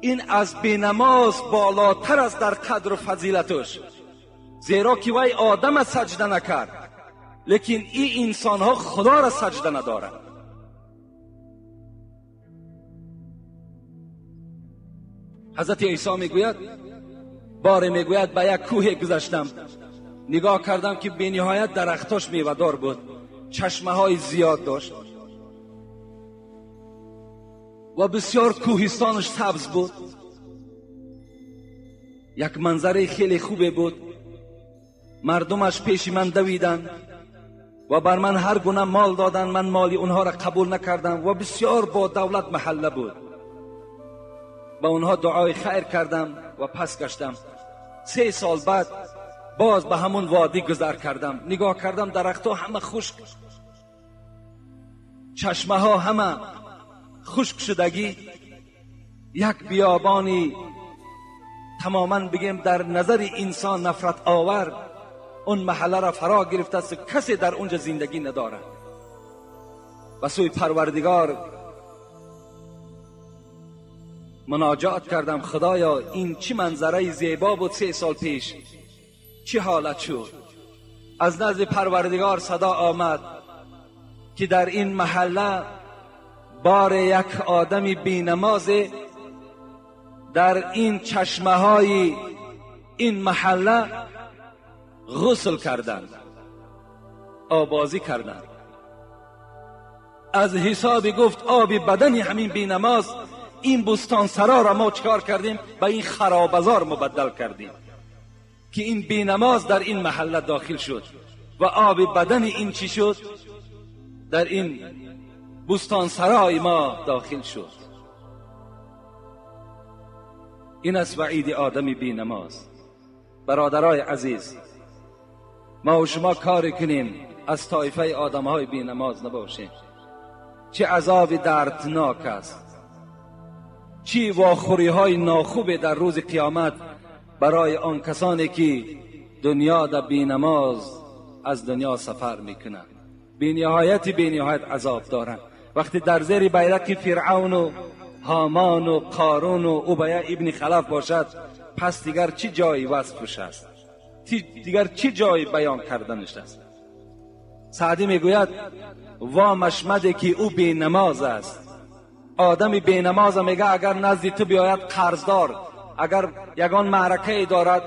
این از بینماز بالاتر است در قدر و فضیلتش، زیرا که وی آدم سجده نکرد، لیکن این انسان ها خدا را سجده ندارند. حضرت عیسی میگوید، باره میگوید به یک کوه گذشتم، نگاه کردم که به نهایت درختاش میوه‌دار بود، چشمه های زیاد داشت و بسیار کوهستانش سبز بود، یک منظره خیلی خوبه بود. مردمش پیش من دویدن و بر من هر گونه مال دادن، من مالی اونها را قبول نکردم و بسیار با دولت محله بود. با اونها دعای خیر کردم و پس گشتم. 3 سال بعد باز به همون وادی گذر کردم، نگاه کردم درختها همه خشک، چشمه ها همه خشک شدگی، یک بیابانی تماما بگیم در نظر انسان نفرت آور اون محله را فرا گرفته است، کسی در اونجا زندگی ندارد. و سوی پروردگار مناجات کردم، خدایا این چی منظره زیبا بود 3 سال پیش، چی حالت شد؟ از نزد پروردگار صدا آمد که در این محله بار یک آدمی بی نماز در این چشمه های این محله غسل کردند، آبازی کردند. از حساب گفت آب بدن همین بی نماز این بستان سرا را ما چکار کردیم؟ به این خرابزار مبدل کردیم که این بی نماز در این محله داخل شد و آب بدن این چی شد؟ در این بستان سرای ما داخل شد. این است وعید آدم بی نماز. برادرای عزیز، ما و شما کار کنیم از طایفه آدم های بی نماز نباشیم. چه عذاب دردناک است، چی واخوری های ناخوب در روز قیامت برای آن کسانی که دنیا در بی نماز از دنیا سفر میکنند. بی نهایت عذاب دارند. وقتی در زیر بیرق فرعون و هامان و قارون و ابی ابن خلف باشد، پس دیگر چی جایی وصفش است؟ دیگر چی جایی بیان کردنش است؟ سعدی میگوید وامش مده که او بی نماز است. آدم بی نماز میگه اگر نزد تو بیاید قرضدار، اگر یگان معرکه دارد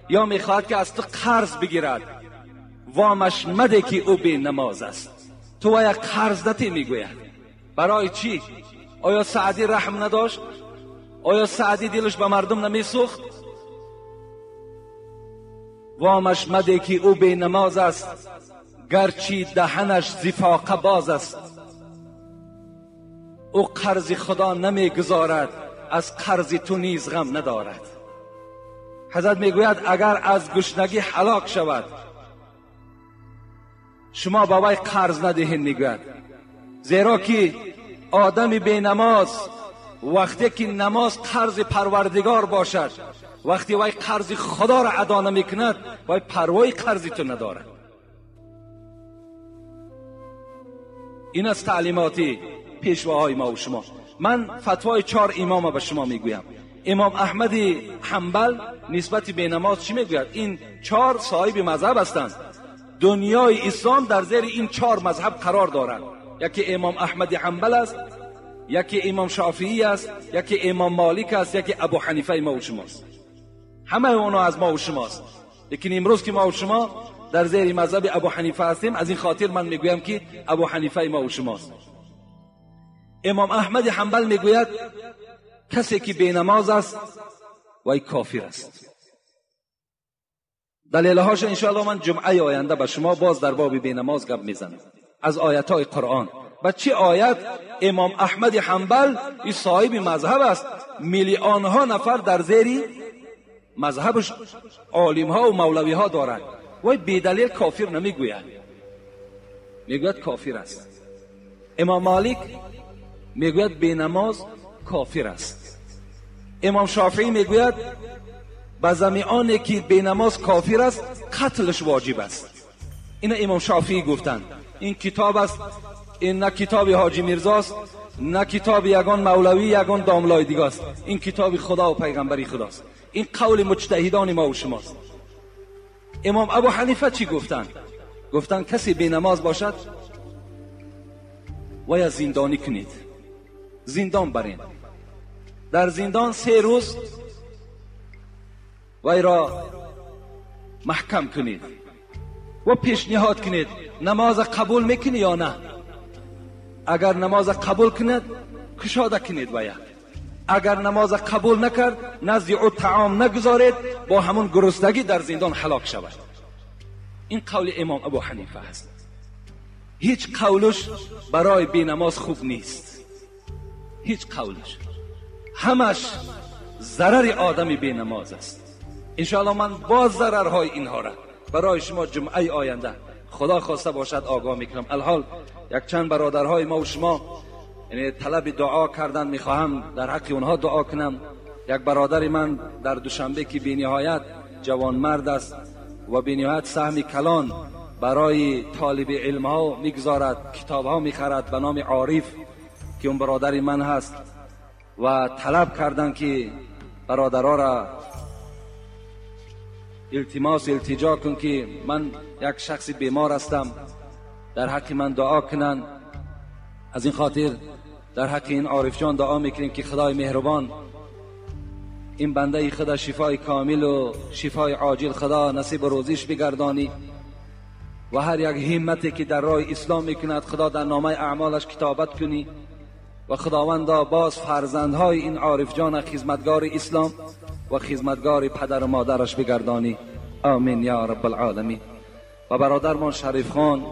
یا میخواهد که از تو قرض بگیرد، وامش مده که او بی نماز است. تو یک قرض نتی میگوید. برای چی؟ آیا سعدی رحم نداشت؟ آیا سعدی دلش به مردم نمیسوخت؟ وامش مده که او بی نماز است، گرچه دهنش زفاقه باز است. او قرض خدا نمیگذارد، از قرض تو نیز غم ندارد. حضرت میگوید اگر از گشنگی هلاک شود شما با وی قرض ندهید، میگوید، زیرا که آدم بی نماز وقتی که نماز قرض پروردگار باشد، وقتی وی قرض خدا را ادا نمیکند، وی پروای قرض تو ندارد. این از تعلیماتی پیشواهای ما و شما. من فتوای 4 امام به شما میگویم. امام احمد حنبل نسبت به نماز چی میگوید؟ این 4 صاحب مذهب هستند. دنیای اسلام در زیر این 4 مذهب قرار دارد. یکی امام احمد حنبل است، یکی امام شافعی است، یکی امام مالک است، یکی ابو حنیفه ما و شماست. همه اونا از ما و شماست. لیکن امروز که ما و شما در زیر مذهب ابو حنیفه هستیم، از این خاطر من میگویم که ابو حنیفه ما و شماست. امام احمد حنبل میگوید کسی که بی نماز است وی کافر است. دلیلهاش انشاءالله من جمعه آینده به شما باز در باب بی نماز گپ میزنم از آیت های قرآن. و چه آیت؟ امام احمد حنبل این صاحب مذهب است، میلیون ها نفر در زیر مذهبش عالم ها و مولوی ها دارند. وی بی دلیل کافر نمیگوید، میگوید کافر است. امام مالک میگوید بی نماز کافر است. امام شافعی میگوید به زمیانه که بی نماز کافر است قتلش واجب است. این امام شافعی گفتند. این کتاب است، این نه کتاب حاجی میرزاست، نه کتاب یگان مولوی یگان داملای دیگه است. این کتاب خدا و پیغمبری خداست. این قول مجتهدان ما و شماست. امام ابو حنیفه چی گفتند؟ گفتند کسی بی نماز باشد ویا زندانی کنید، زندان برین، در زندان 3 روز وی را محکم کنید و پیشنهاد کنید نماز قبول میکنی یا نه. اگر نماز قبول کند کشاده کنید ویا، اگر نماز قبول نکرد نزد او طعام نگذارید، با همون گرسنگی در زندان هلاک شود. این قول امام ابو حنیفه است. هیچ قولش برای بی نماز خوب نیست، هیچ قولش، همش ضرر آدم بی نماز است. انشاءالله من باز ضررهای اینها را برای شما جمعه آینده خدا خواسته باشد آگاه میکنم. الحال یک چند برادرهای ما و شما یعنی طلب دعا کردن، میخواهم در حق اونها دعا کنم. یک برادر من در دوشنبه که بی نهایت جوان مرد است و بی نهایت سهم کلان برای طالب علم ها میگذارد، کتاب ها میخرد، به نام عارف که اون برادر من هست و طلب کردن که برادرها را التماس التجا کن که من یک شخص بیمار هستم، در حق من دعا کنن. از این خاطر در حق این عارف جان دعا میکنیم که خدای مهربان این بنده خدا شفای کامل و شفای عاجل خدا نصیب روزیش بگردانی و هر یک همتی که در راه اسلام میکند خدا در نامه اعمالش کتابت کنی و خداوندا باز فرزندهای این عارف جان خدمتگار اسلام و خدمتگار پدر و مادرش بگردانی. آمین یا رب العالمین. و برادرمان شریف خان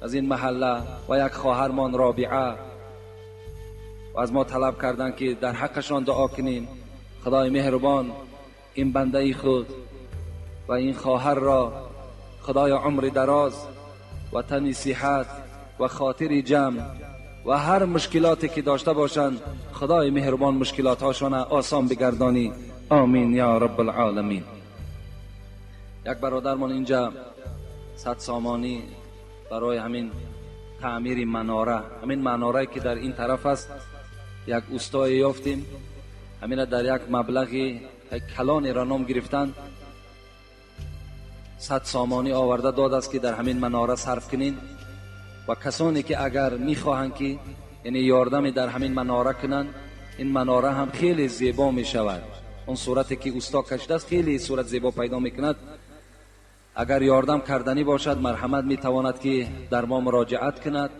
از این محله و یک خواهرمان رابعه و از ما طلب کردن که در حقشان دعا کنین. خدای مهربان این بنده خود و این خواهر را خدای عمر دراز و تن صحت و خاطر جمع و هر مشکلاتی که داشته باشند خدای مهربان مشکلات هاشان آسان بگردانی. آمین یا رب العالمین. یک برادرمان اینجا 100 سامانی برای همین تعمیر مناره، همین مناره که در این طرف است، یک اوستای یافتیم، همین در یک مبلغ کلانی را نام گرفتن، 100 سامانی آورده داد است که در همین مناره صرف کنین و کسانی که اگر میخواهند که یعنی یاردمی در همین مناره کنند، این مناره هم خیلی زیبا میشود. اون صورتی که اوستا کشیده است خیلی صورت زیبا پیدا میکند. اگر یاردم کردنی باشد مرحمت میتواند که در ما مراجعت کند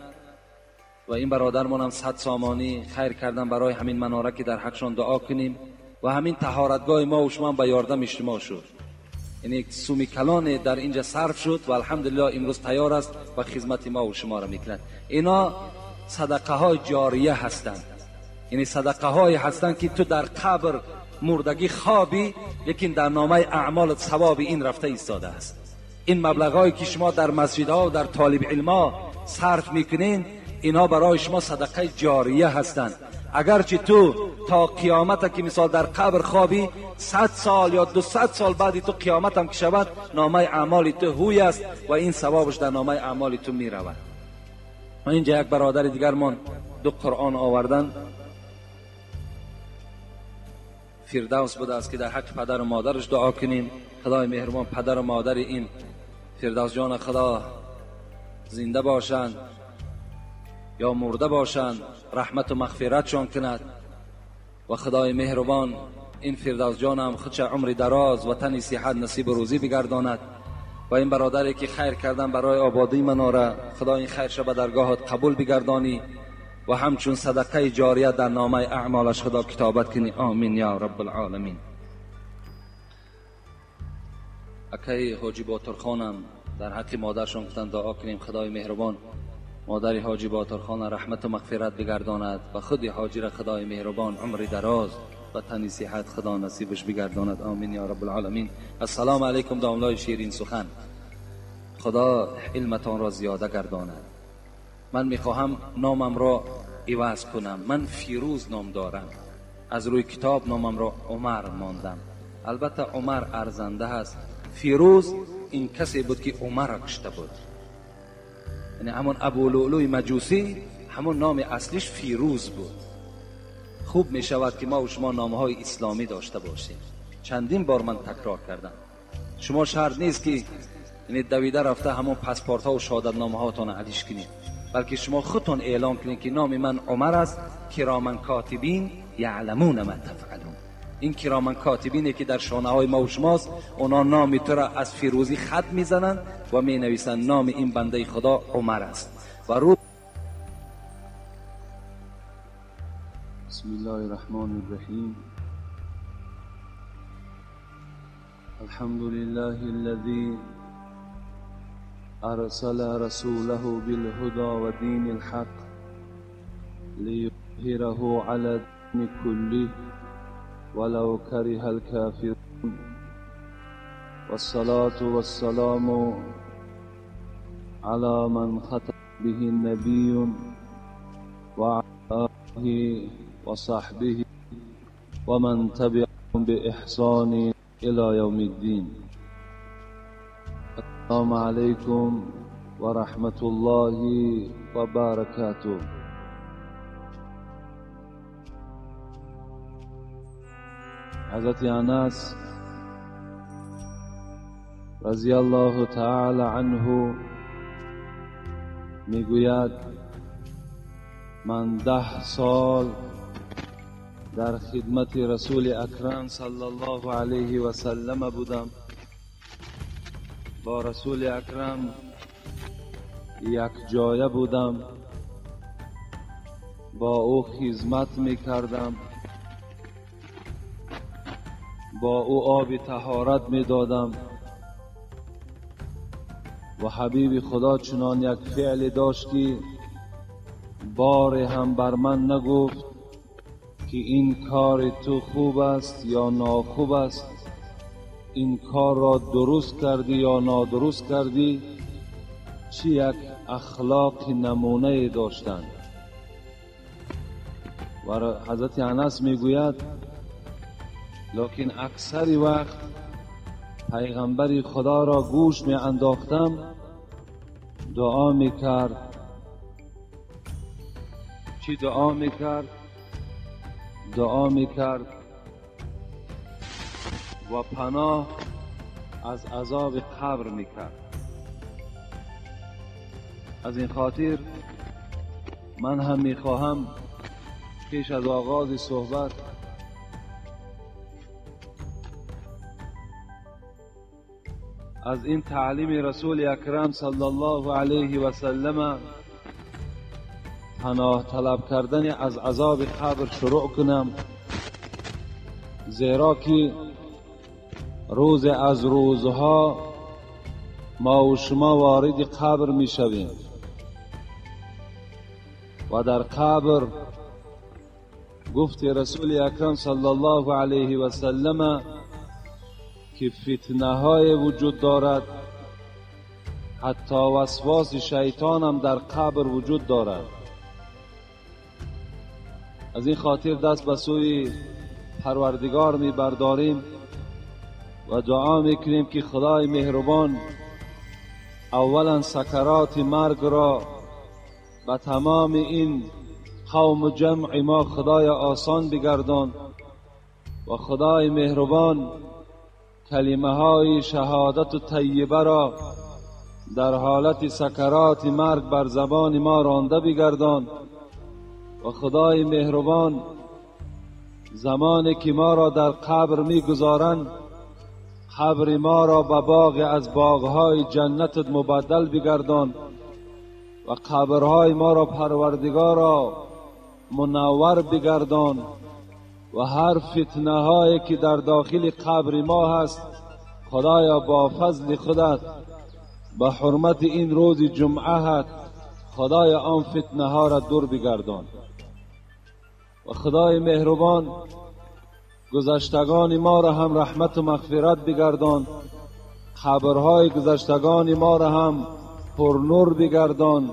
و این برادرمان هم 100 سامانی خیر کردن برای همین مناره که در حقشان دعا کنیم و همین طهارتگاه ما و شما به یاردم اجتماع شد، یعنی سومی کلان در اینجا صرف شد و الحمدلله امروز تیار است و خدمت ما و شما را میکنند. اینا صدقه های جاریه هستند، یعنی صدقه های هستند که تو در قبر مردگی خوابی لیکن در نامه اعمال ثواب این رفته ایستاده است. این مبلغ که شما در مسجدها و در طالب علما صرف میکنین اینا برای شما صدقه جاریه هستند. اگرچه تو تا قیامت که مثال در قبر خوابی 100 سال یا 200 سال بعدی تو قیامت هم که شود نامه اعمال تو هوی است و این ثوابش در نامه اعمال تو می رود. اینجا یک برادر دیگرمان 2 قرآن آوردن. فردوس بوده است که در حق پدر و مادرش دعا کنیم. خدای مهربان پدر و مادر این فردوس جان خدا زنده باشند یا مرده باشند، رحمت و مغفرتشان کند و خدای مهربان این فردوس جان هم خودش عمر دراز و تن صحت نصیب روزی بگرداند و این برادری که خیر کردن برای آبادی مناره، خدا این خیرش به درگاهت قبول بگردانی و همچون صدقه جاریه در نامه اعمالش خدا کتابت کنی. آمین یا رب العالمین. اکی حاجی باترخانم در حق مادرشان گفتن دعا کنیم. خدای مهربان مادر حاجی باترخان رحمت و مغفرت بگرداند و خود حاجی را خدای مهربان عمر دراز و تنی صحت خدا نصیبش بگرداند. آمین یا رب العالمین. السلام علیکم داملای شیرین سخن، خدا علمتان را زیاده گرداند. من میخواهم نامم را عوض کنم. من فیروز نام دارم، از روی کتاب نامم را عمر ماندم. البته عمر ارزنده است. فیروز این کسی بود که عمر را کشته بود، یعنی همون ابولؤلؤ مجوسی، همون نام اصلیش فیروز بود. خوب می شود که ما و شما نامهای اسلامی داشته باشیم. چندین بار من تکرار کردم، شما شرط نیست که یعنی دویده رفته همون پاسپورت ها و شهادتنامه هاتون علیش کنید، بلکه شما خودتون اعلام کنید که نام من عمر است. کرامن کاتبین یعلمون ما تفعلون. این کرامن کاتبینی که در شانه های ما و شماست، اونا نام تو را از فیروزی خط میزنند و می نویسند نام این بنده خدا عمر است. و رو بسم الله الرحمن الرحیم. الحمد لله الذي أرسل رسوله بالهدى ودين الحق ليظهره على الدين كله ولو كره الكافرون، والصلاة والسلام على من ختم به النبي وعلى آله وصحبه ومن تبعهم بإحسان إلى يوم الدين. السلام علیکم و رحمت الله و برکاته. حضرت انس رضی الله تعالی عنه میگوید من 10 سال در خدمت رسول اکرم صلی الله علیه و سلم بودم. با رسول اکرم یک جایه بودم، با او خدمت میکردم، با او آب طهارت میدادم و حبیب خدا چنان یک فعل داشت که بار هم بر من نگفت که این کار تو خوب است یا ناخوب است، این کار را درست کردی یا نادرست کردی. چی یک اخلاق نمونه داشتند. و حضرت انس میگوید لکن اکثر وقت پیغمبر خدا را گوش می انداختم، دعا می کرد. چی دعا می کرد؟ دعا می کرد و پناه از عذاب قبر میکرد. از این خاطر من هم میخواهم پیش از آغاز صحبت از این تعلیم رسول اکرم صلی الله علیه و سلم پناه طلب کردن از عذاب قبر شروع کنم، زیرا که روز از روزها ما و شما وارد قبر می شویم و در قبر گفت رسول اکرم صلی الله علیه و سلم که فتنه های وجود دارد، حتی وسواس شیطان هم در قبر وجود دارد. از این خاطر دست به سوی پروردگار می برداریم و دعا میکنیم که خدای مهربان اولا سکرات مرگ را به تمام این قوم و جمع ما خدای آسان بگردان و خدای مهربان کلمه های شهادت و طیبه را در حالت سکرات مرگ بر زبان ما رانده بگردان و خدای مهربان زمانی که ما را در قبر میگذارند قبر ما را به باغ از باغهای جنت مبدل بگردان و قبرهای ما را پروردگارا منور بگردان و هر فتنه هایی که در داخل قبر ما هست خدایا با فضل خودت به حرمت این روز جمعه هست خدایا آن فتنه ها را دور بگردان و خدای مهربان گذشتگان ما را هم رحمت و مغفرت بگردان، قبرهای گذشتگان ما را هم پرنور بگردان،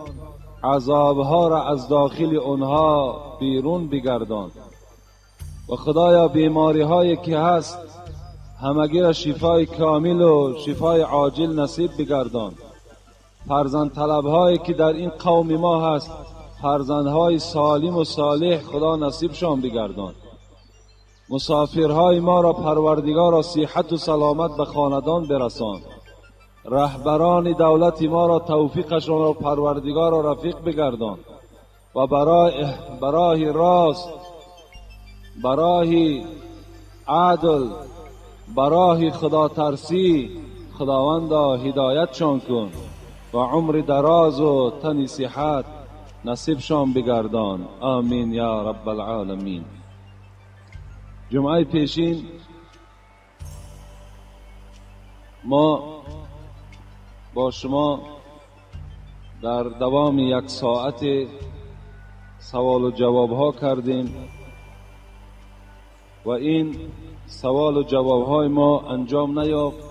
عذابها را از داخل آنها بیرون بگردان و خدایا بیماری هایی که هست همگی را شفای کامل و شفای عاجل نصیب بگردان. فرزند طلب هایی که در این قوم ما هست فرزندهای سالم و صالح خدا نصیبشان بگردان. مسافرهای ما را پروردگار را صحت و سلامت به خاندان برسان. رهبران دولت ما را توفیقشان را پروردگار را رفیق بگردان و برای راست، برای عدل، برای خدا ترسی خداوندا هدایتشان کن و عمر دراز و تن صحت نصیبشان بگردان. آمین یا رب العالمین. جمعه پیشین ما با شما در دوام یک ساعت سوال و جواب ها کردیم و این سوال و جواب های ما انجام نیافت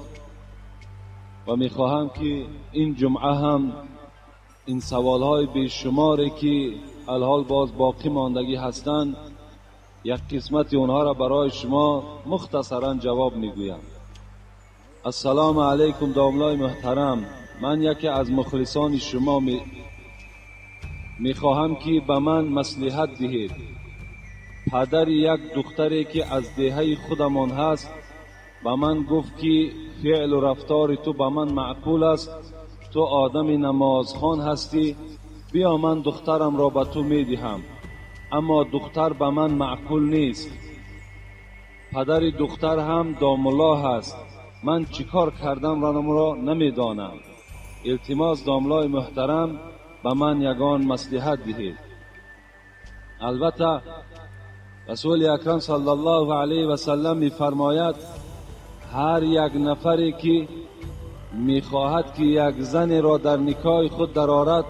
و میخواهم که این جمعه هم این سوال های بیشماری که الحال باز باقی ماندگی هستند یک قسمت اونها را برای شما مختصرا جواب میگویم. السلام علیکم داملای محترم، من یکی از مخلصان شما میخواهم که به من مصلحت دهید. پدر یک دختری که از دهه خودمان هست به من گفت که فعل و رفتار تو به من معقول است، تو آدم نمازخوان هستی، بیا من دخترم را به تو میدهم، اما دختر به من معقول نیست. پدر دختر هم داملا هست، من چیکار کردم را نمیدانم. التماس داملای محترم به من یگان مصلحت دهید. البته رسول اکرم صلی الله علیه و سلم میفرماید هر یک نفری که میخواهد که یک زن را در نکاح خود درآورد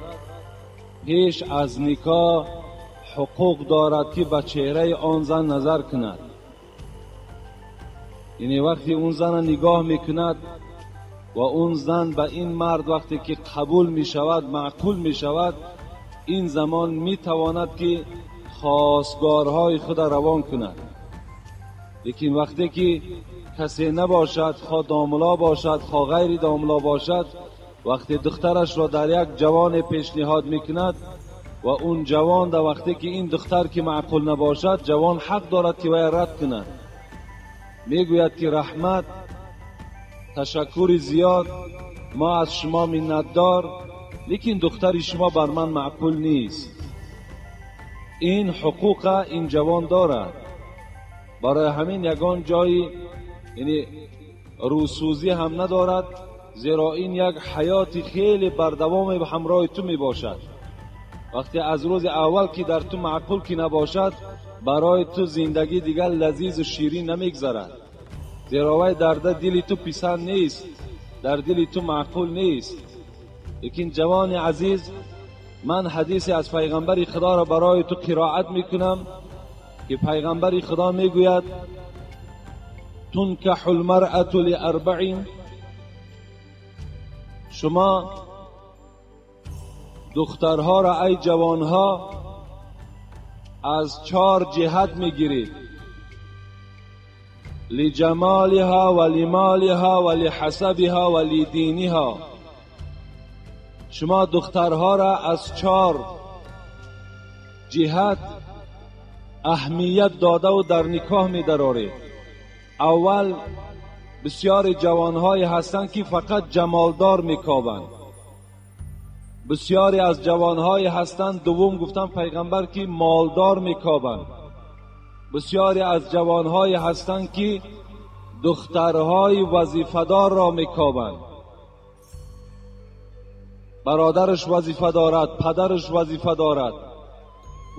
پیش از نکاح حقوق دارد که به چهره آن زن نظر کند. یعنی وقتی اون زن نگاه میکند و اون زن به این مرد وقتی که قبول میشود، معقول میشود، این زمان میتواند که خواستگارهای خود روان کند. لیکن وقتی که کسی نباشد، خواه داملا باشد خواه غیر داملا باشد، وقتی دخترش را در یک جوان پیشنهاد میکند و اون جوان در وقتی که این دختر که معقول نباشد، جوان حق دارد که وی رد کند. میگوید که رحمت، تشکر زیاد، ما از شما منتدار، لیکن دختر شما بر من معقول نیست. این حقوق این جوان دارد. برای همین یگان جایی یعنی روسوزی هم ندارد، زیرا این یک حیات خیلی بردوام به همراه تو می باشد. وقتی از روز اول که در تو معقول که نباشد، برای تو زندگی دیگر لذیذ و شیرین نمیگذرد، زیرا وی در دل تو پسند نیست، در دل تو معقول نیست. لیکن جوان عزیز، من حدیثی از پیغمبر خدا را برای تو قرائت میکنم که پیغمبر خدا میگوید تنکح المرأة لأربع. شما دخترها را ای جوانها از چهار جهت میگیرید: لجمالها و لمالها و لحسبها و لدینها. شما دخترها را از چهار جهت اهمیت داده و در نکاح می درارید. اول بسیاری جوانهایی هستند که فقط جمالدار میکابند. بسیاری از جوانهایی هستند، دوم گفتن پیغمبر، که مالدار میکابند. بسیاری از جوانهایی هستند که دخترهای وظیفه‌دار را میکابند. برادرش وظیفه دارد، پدرش وظیفه دارد.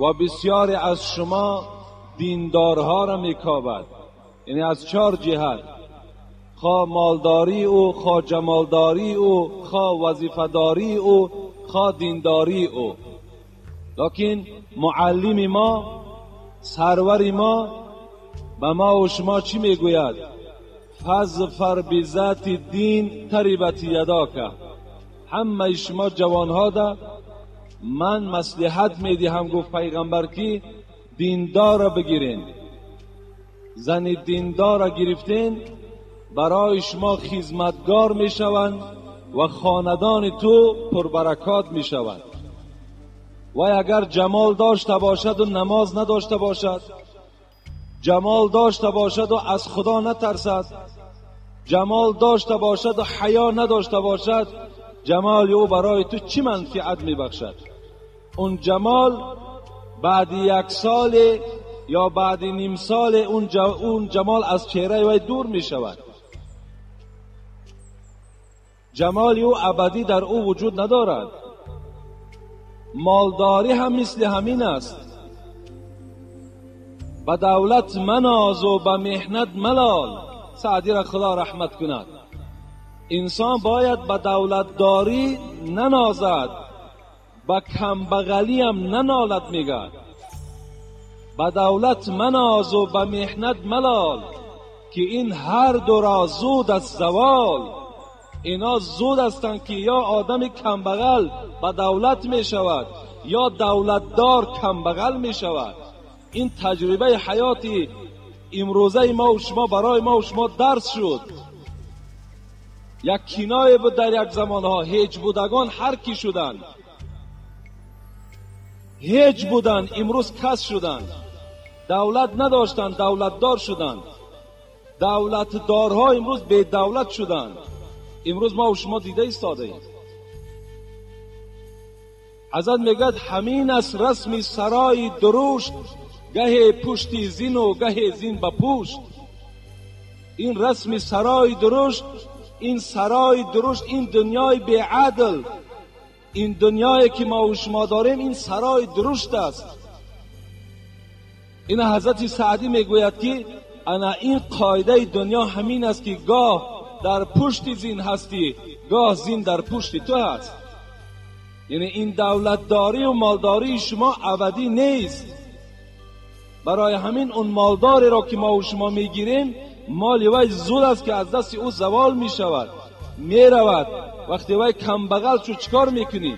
و بسیاری از شما دیندارها را میکابد. یعنی از چهار جهت، خواه مالداری او، خواه جمالداری او، خواه وظیفه‌داری او، خواه دینداری او. لکن معلم ما، سرور ما به ما و شما چی میگوید؟ فاظفر بذات الدین تربت یداک. همه شما جوانها ده من مصلحت میدهم، گفت پیغمبر، که دیندار را بگیرین. زن دیندار را گرفتین برای شما خدمتگار میشوند و خاندان تو پربرکات میشوند. و اگر جمال داشته باشد و نماز نداشته باشد، جمال داشته باشد و از خدا نترسد، جمال داشته باشد و حیا نداشته باشد، جمال او برای تو چی منفعت میبخشد؟ اون جمال بعد یک سال یا بعد نیم سال اون جمال از چهره وی دور میشود. جمال او ابدی در او وجود ندارد. مالداری هم مثل همین است. به دولت مناز و به محنت ملال. سعدی را خدا رحمت کند. انسان باید به دولتداری ننازد، به کمبغلی هم ننالد. میگه به دولت مناز و به محنت ملال، که این هر دو را زود از زوال. اینا زود هستند که یا آدم کمبغل به دولت می شود یا دولتدار کمبغل می شود. این تجربه حیاتی امروزه ما و شما برای ما و شما درس شد. یک کنایه بود در یک زمانها، هیچ بودگان هر کی شدند، هیچ بودند امروز کس شدند. دولت نداشتند دولتدار شدند، دولتدارها امروز بی دولت شدند. امروز ما و شما دیده ایستاده ایم. حضرت میگد همین است رسم سرای درشت، گه پشتی زین و گه زین به پشت. این رسم سرای درشت، این سرای درشت، این دنیای بی عدل، این دنیایی که ما و شما داریم، این سرای درشت است. این حضرت سعدی میگوید که انا این قاعده دنیا همین است که گاه در پشت زین هستی، گاه زین در پشت تو هست. یعنی این دولتداری و مالداری شما ابدی نیست. برای همین اون مالداری را که ما و شما میگیریم، مال وی زود است که از دست او زوال میشود، میرود. وقتی وی کمبغل شد چیکار میکنی؟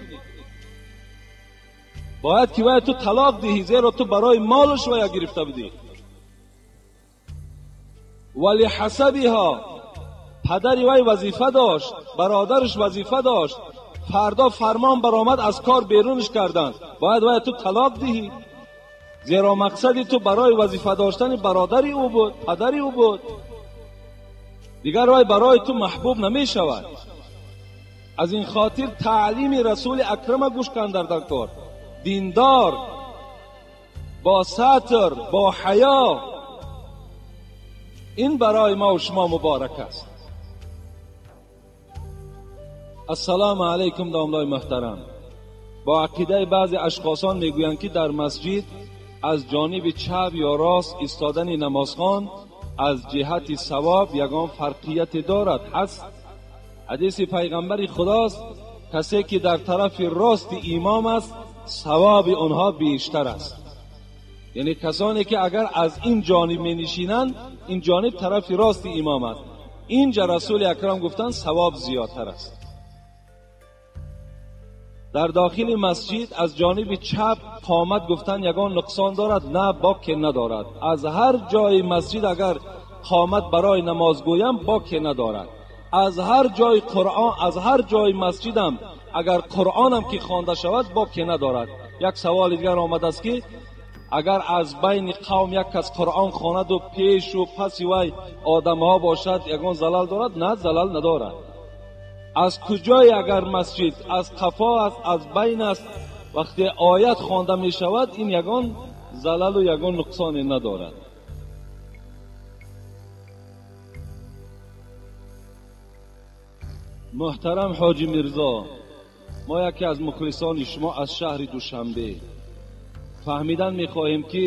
باید که وی تو طلاق دهی، زیرا تو برای مالش وی گرفته بودی. ولی حسبیها، پدر وی وظیفه داشت، برادرش وظیفه داشت، فردا فرمان برآمد از کار بیرونش کردند، باید وی تو طلاق دهی، زیرا مقصدی تو برای وظیفه داشتن برادری او بود، پدری او بود. دیگر وی برای تو محبوب نمی شود. از این خاطر تعلیم رسول اکرم گوش کن در کار دیندار، با ستر، با حیا، این برای ما و شما مبارک است. السلام علیکم داملای محترم. با عقیده بعضی اشخاصان میگویند که در مسجد از جانب چپ یا راست ایستادن نمازخوان از جهت ثواب یگان فرقیت دارد. هست حدیث پیغمبر خداست کسی که در طرف راست امام است ثواب آنها بیشتر است. یعنی کسانی که اگر از این جانب می نشینند، این جانب طرف راست امام است، اینجا رسول اکرم گفتند ثواب زیادتر است. در داخل مسجد از جانب چپ قامت گفتن یگان نقصان دارد؟ نه، باک ندارد. از هر جای مسجد اگر قامت برای نماز گویم باک ندارد. از هر جای قرآن، از هر جای مسجدم اگر قرآنم که خوانده شود باک ندارد. یک سوال دیگر آمده است که Агар аз байни қавм як кас Қуръон хонаду пешу паси вай одамҳо бошад, ягон залал дорад? На, залал надорад. Аз куҷое агар масҷид аз қафо аст, аз байн аст, вақте оят хонда мешавад, ин ягон залалу ягон нуқсоне надорад. Муҳтарам Ҳоҷи Мирзо, мо яке аз мухлисони шумо аз шаҳри Душанбе фаҳмидан мехоҳем, ки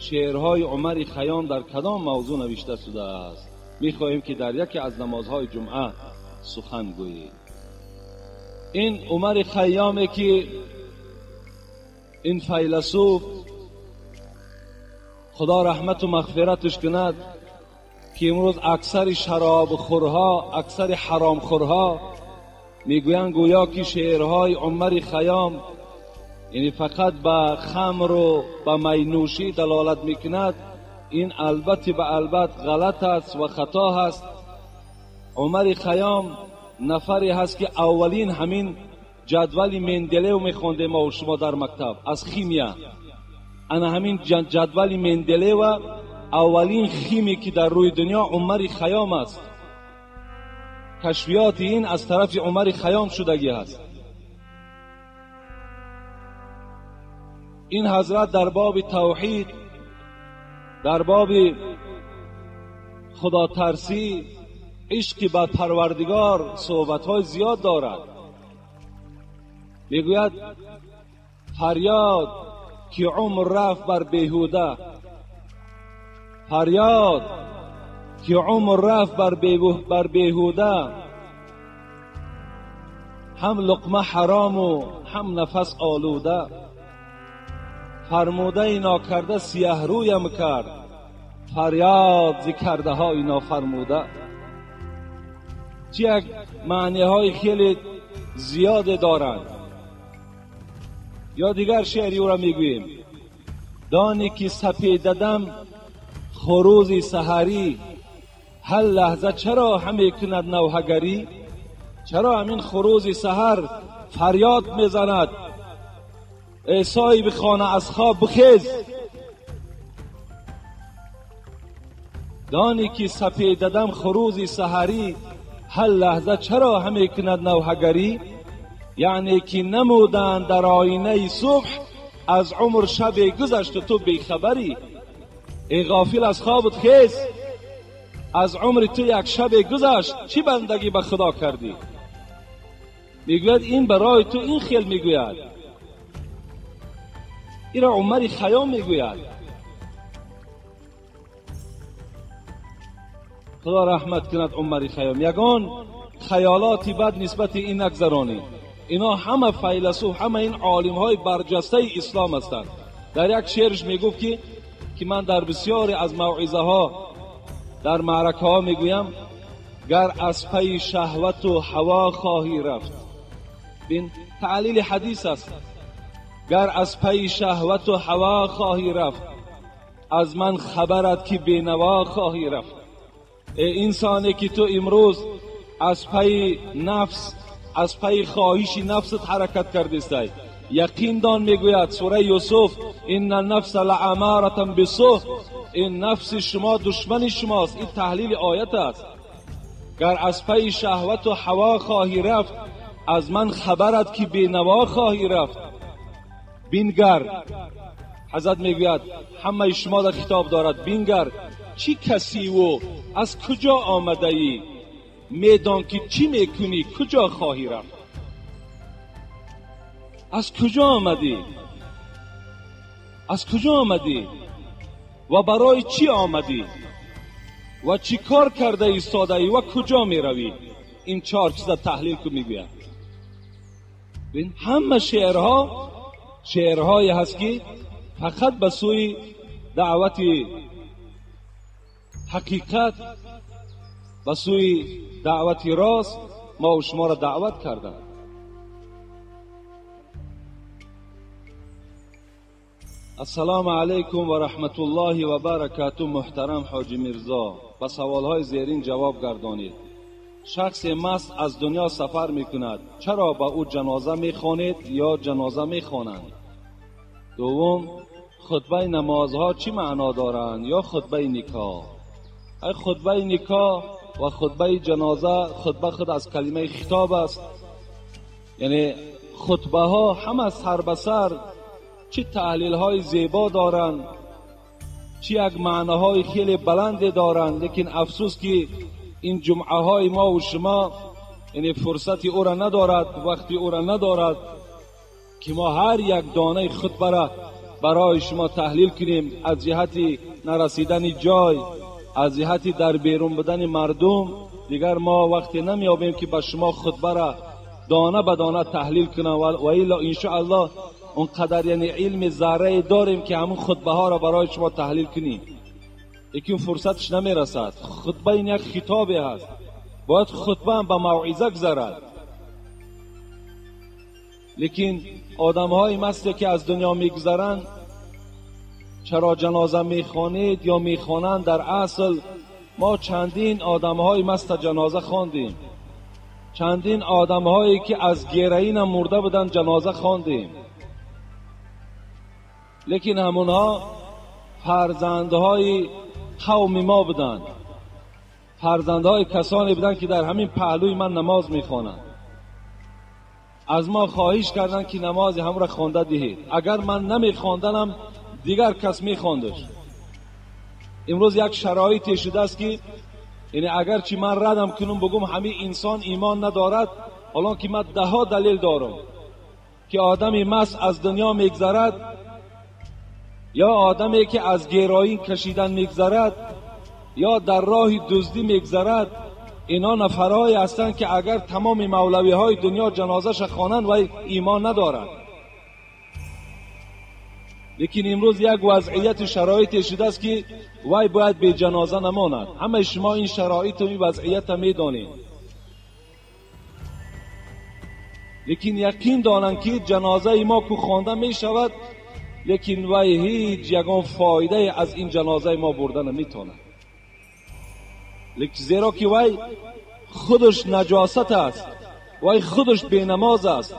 шеърҳои Умари Хайём дар кадом мавзӯъ навишта шудааст. Мехоҳем, ки дар яке аз намозҳои ҷумъа сухан гӯед. Ин Умари Хайёме ки ин файласуф, Худо раҳмату мағфираташ кунад, ки имрӯз аксари шаробхӯрҳо, аксари ҳаромхӯрҳо мегӯянд гӯё ки шеърҳои Умари Хайём яъне фақат ба хамру ба майнӯшӣ далолат мекунад. Ин албатта ба албат ғалат аст ва хато ҳаст. Умари Хайём нафаре ҳаст, ки аввалин ҳамин ҷадвали Менделеев мехондем мо шумо дар мактаб аз химия. Ана ҳамин ҷадвали Менделеева аввалин химики дар рӯи дунё Умари Хайём аст. Кашфиёти ин аз тарафи Умари Хайём шудагӣ ҳаст. Ин ҳазрат дар боби тавҳид, дар боби худотарсӣ, ишқи ба Парвардигор суҳбатҳои зиёд дорад. Мегӯяд: фарёд ки умр рафт бар беҳуда, фарёд ки умр рафт бар беҳуда, ҳам луқма ҳарому ҳам нафас олуда. Фармудаи нокарда сиёҳрӯям кард, фарёд зи кардаҳои нофармуда. Чӣ як маъниҳои хеле зиёде доранд. Ё дигар шеъри ӯро мегӯем: дони ки сапедадам хурӯзи саҳарӣ, ҳар лаҳза чаро ҳаме кунад навҳагарӣ? Чаро ҳамин хурӯзи саҳар фарёд мезанад: эй соҳиби хона, аз хоб бихез! Дони ки сапедадам хурӯзи саҳарӣ, ҳар лаҳза чаро ҳаме кунад навҳагарӣ? Яъне ки намуданд дар оинаи субҳ, аз умр шабе гузашту ту бехабарӣ. Эй ғофил, аз хобат хез! Аз умри ту як шабе гузашт, чӣ бандагӣ ба Худо кардӣ? Мегӯяд ин барои ту ин хел мегӯяд. Инро Умари Хайём мегӯяд. Худо раҳмат кунад Умари Хайём. Ягон хаёлоти бад нисбати ин нагзаронед. Ино ҳама файласуф, ҳама ин олимҳои барҷастаи ислом ҳастанд. Дар як шеърш мегуфт, ки ман дар бисёре аз мавъизаҳо, дар маъракаҳо мегӯям: гар аз пайи шаҳвату ҳаво хоҳӣ рафт. Бин, таълили ҳадис аст. Гар аз пайи шаҳвату ҳаво хоҳӣ рафт, аз ман хабарат ки бенаво хоҳӣ рафт. Эй инсоне ки ту имрӯз аз пайи нафс, аз пайи хоҳиши нафсат ҳаракат кардистай, яқин дон, мегӯяд сураи Юсуф: инна нафса лаамаратан бисӯ, ин нафси шумо душмани шумост. Ин таҳлили оят аст. Гар аз пайи шаҳвату ҳаво хоҳӣ рафт, аз ман хабарат ки бенаво хоҳӣ рафт. Бингар, ҳазрат мегӯяд, ҳамаи шумо дар хитоб дорад: бингар чӣ касиву аз куҷо омадаӣ, медон ки чӣ мекунӣ, куҷо хоҳӣ рафт. Аз куҷо омадӣ? Аз куҷо омадӣ ва барои чӣ омадӣ ва чӣ кор карда истодаӣ ва куҷо меравӣ? Ин чор чиза таҳлил кун, мегӯяд. Ҳама шеърҳо шеърҳое ҳаст, ки фақат ба сӯи даъвати ҳақиқат, ба сӯи даъвати рост мо шуморо даъват карданд. Ассалому алайкум ва раҳматуллоҳи ва баракату. Муҳтарам Ҳоҷи Мирзо, ба саволҳои зерин ҷавоб гардонед. Шахсе маст аз дунё сафар мекунад, чаро ба ӯ ҷаноза мехонед ё ҷаноза мехонанд? Дуввум, خطبه نمازها چی معنا دارند یا خطبه نکاح؟ خطبه نکاح و خطبه جنازه، خطبه خود از کلمه خطاب است، یعنی خطبه ها همه سر به سر چه تحلیل های زیبا دارند، چه یک معناهای خیلی بلند دارند، لیکن افسوس که این جمعه های ما و شما یعنی فرصتی او را ندارد، وقتی او را ندارد که ما هر یک دانه خطبه را برای شما تحلیل کنیم. از جهت نرسیدن جای، از جهت در بیرون بودن مردم، دیگر ما وقتی نمیابیم که به شما خطبه را دانه به دانه تحلیل کنم، و الا انشاءالله اونقدر یعنی علم ذره داریم که همون خطبه ها را برای شما تحلیل کنیم، لیکن فرصتش نمیرسد. خطبه این یک خطابی هست، باید خطبه هم به موعظه گذرد. لیکن آدم های مثل که از دنیا میگذرند، چرا جنازه میخوانید یا میخوانند؟ در اصل ما چندین آدم های مست جنازه خواندیم، چندین آدم هایی که از گرین مرده بودند جنازه خواندیم، لیکن همونها فرزندهای قوم ما بودند، فرزندهای کسانی بودند که در همین پهلوی من نماز میخوانند. از ما خواهش کردند که نماز هم را خوانده دهید، اگر من نمیخواندنم دیگر کس میخواندش. امروز یک شرایطی شده است که یعنی اگرچه من ردم کنم بگم همه انسان ایمان ندارد، حالا که من ده ها دلیل دارم که آدمی مست از دنیا میگذرد، یا آدمی که از گرایی کشیدن میگذرد، یا در راه دزدی میگذرد، اینا نفرهایی هستند که اگر تمام مولوی های دنیا جنازه‌ش خوانند و ایمان ندارند. لیکن امروز یک وضعیت شرایط شده است که وای باید به جنازه نماند. همه شما این شرایط و این وضعیت میدانید، لیکن یقین دانند که جنازه ما که خوانده می شود، لیکن وای هیچ یگان فایده از این جنازه ما برده نمیتواند، لیکن زیرا که وای خودش نجاست است، وای خودش بی نماز است،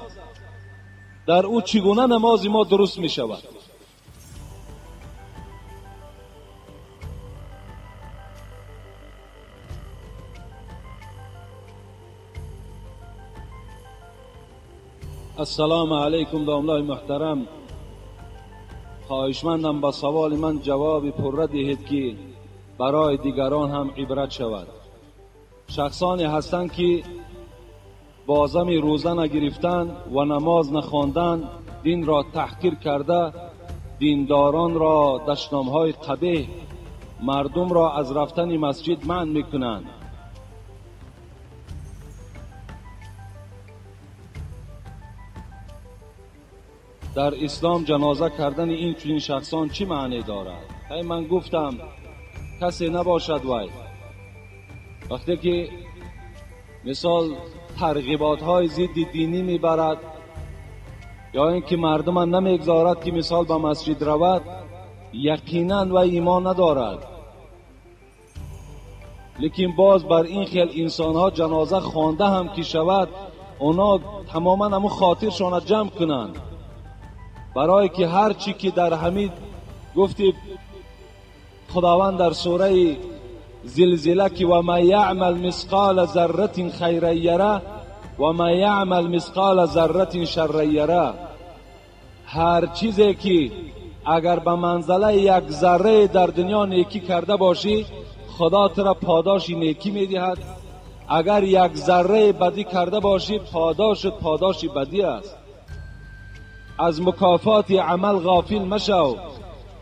در او چگونه نماز ما درست می شود؟ السلام علیکم داملای محترم، خواهشمندم با سوال من جواب پرره دهید که برای دیگران هم عبرت شود. شخصانی هستند که بازم روزه نگرفتن و نماز نخواندن دین را تحقیر کرده، دینداران را دشنامهای قبیح، مردم را از رفتن مسجد منع میکنند. در اسلام جنازه کردن این چنین شخصان چی معنی دارد؟ ای من گفتم کسی نباشد وای وقتی که مثال ترغیبات های ضد دینی میبرد یا اینکه مردم نمیگذارد که مثال به مسجد رود، یقینا و ایمان ندارد. لیکن باز بر این خیل انسان ها جنازه خوانده هم که شود، اونا تماما همون خاطرشان جمع کنند، برای که هر چی که در همین گفتی خداوند در سوره زلزله که و ما یعمل مثقال ذره خیرا یره و ما یعمل مثقال ذره شرا یره، هر چیزی که اگر به منزله یک ذره در دنیا نیکی کرده باشی، خدا تو را پاداش نیکی میدهد. اگر یک ذره بدی کرده باشی، پاداشت پاداش بدی است. از مکافات عمل غافل مشو،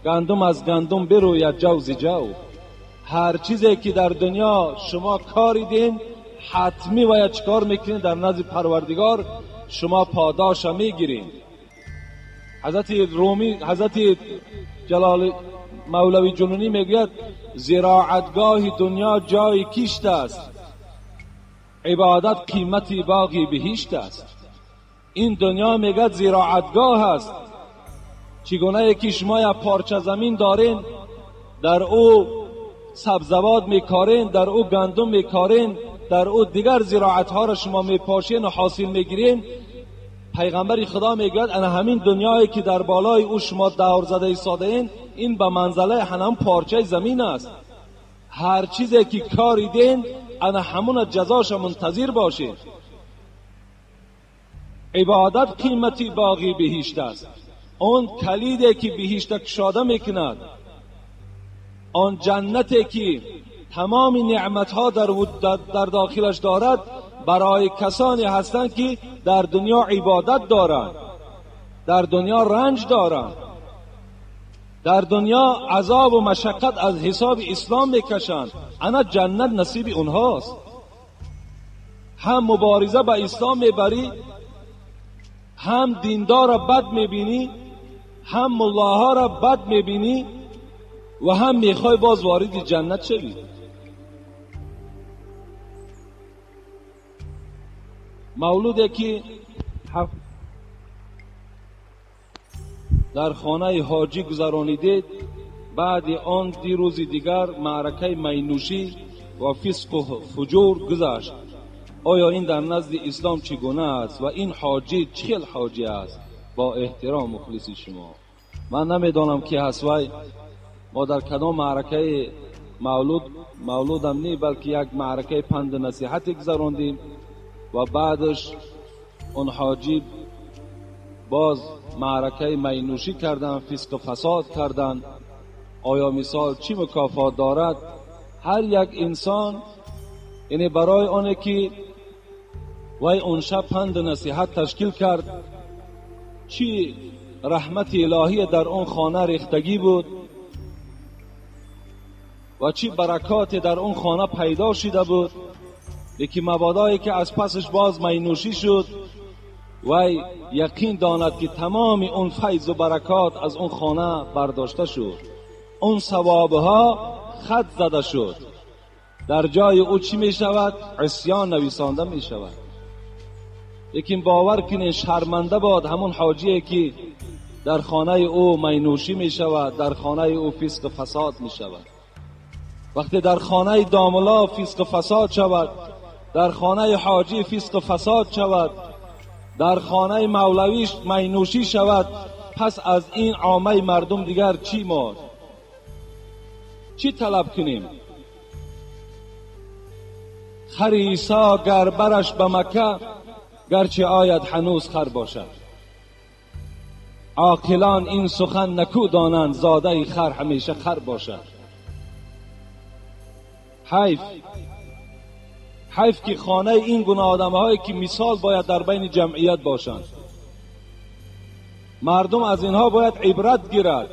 گندم از گندم بروید جو ز جو. هر چیزی که در دنیا شما کاریدین، حتمی باید چکار میکنین؟ در نزد پروردگار شما پاداش میگیرین. حضرت رومی، حضرت جلال مولوی جنونی میگوید زراعتگاه دنیا جای کشت است، عبادت قیمت باغی بهشت است. این دنیا میگه زراعتگاه است. چگونه یکی شما یا پارچه زمین دارین، در او سبزوات میکارین، در او گندم میکارین، در او دیگر زراعت ها را شما میپاشین و حاصل میگیرین، پیغمبر خدا میگوید انا همین دنیایی که در بالای او شما دور زده ایستاده این به منزله هنم پارچه زمین است. هر چیزی که کاریدین انا همون جزاش منتظر باشید. عبادت قیمتی باقی بهشت است. اون کلیدی که بهشت کشاده میکند، آن جنتی که تمام نعمتها در داخلش دارد، برای کسانی هستند که در دنیا عبادت دارند، در دنیا رنج دارند، در دنیا عذاب و مشقت از حساب اسلام میکشند. انا جنت نصیب اونهاست. هم مبارزه با اسلام میبری، هم دیندار را بد میبینی، هم ملاها را بد میبینی و هم میخوای باز وارد جنت شوی. مولودی که در خانه حاجی گذرانیدید، بعد آن دیروز دیگر معرکه مینوشی و فسق و فجور گذشت. آیا این در نزد اسلام چگونه است و این حاجی چه حاجی است؟ با احترام مخلص شما. من نمیدانم کی هست وای، ما در کدام معرکه مولودم نی، بلکه یک معرکه پند نصیحت گذراندیم و بعدش اون حاجی باز معرکه مینوشی کردن، فسق و فساد کردن. آیا مثال چی مکافات دارد؟ هر یک انسان یعنی برای آنه که وی اون شب پند نصیحت تشکیل کرد، چی رحمت الهی در اون خانه ریختگی بود و چی برکات در اون خانه پیدا شده بود. یکی مبادایی که از پسش باز مینوشی شد، وی یقین داند که تمام اون فیض و برکات از اون خانه برداشته شد، اون ثوابها خط زده شد. در جای او چی می شود؟ عصیان نویسانده می شود. لیکن باور کنین شرمنده باد همون حاجیه که در خانه او مینوشی می شود، در خانه او فسق و فساد می شود. وقتی در خانه داملا فسق و فساد شود، در خانه حاجی فسق و فساد شود، در خانه مولوی مینوشی شود، پس از این عامه مردم دیگر چی ما چی طلب کنیم؟ خر عیسی گر برش به مکه، گرچه آید هنوز خر باشد. عاقلان این سخن نکو دانند، زاده خر همیشه خر باشد. حیف حیف که خانه این گونه آدم هایی که مثال باید در بین جمعیت باشند، مردم از اینها باید عبرت گیرد.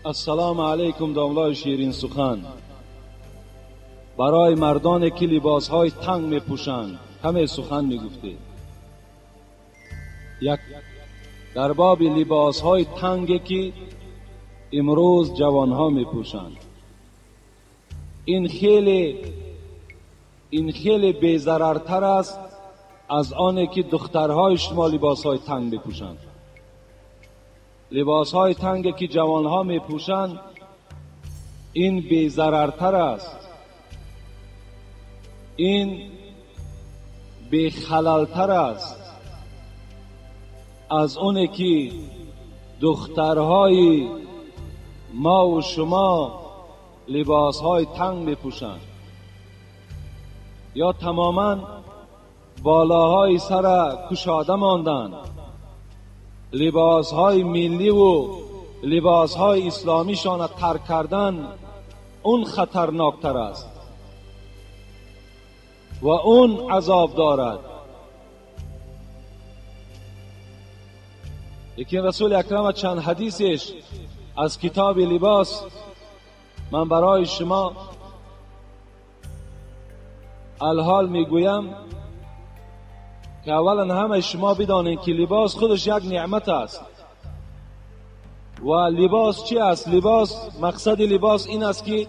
السلام علیکم داملای شیرین سخن. برای مردانی که لباس های تنگ می پوشند همه سخن می گفتی. یک در باب لباس های تنگی که امروز جوان ها می پوشند، این خیلی بی‌ضررتر است از آنی که دخترهای شما لباس های تنگ می پوشند. لباس های تنگ که جوان ها می پوشند این بی‌ضررتر است، این بی‌خللتر است از اونی که دخترهای ما و شما لباس های تنگ می پوشند یا تماما بالاهای سر کشاده ماندند. لباس های ملی و لباس های اسلامیشان ترک کردن اون خطرناکتر است و اون عذاب دارد. لیکن رسول اکرم چند حدیثش از کتاب لباس من برای شما الحال میگویم که اولا همه شما بدانید که لباس خودش یک نعمت است. و لباس چی است؟ لباس، مقصد لباس این است که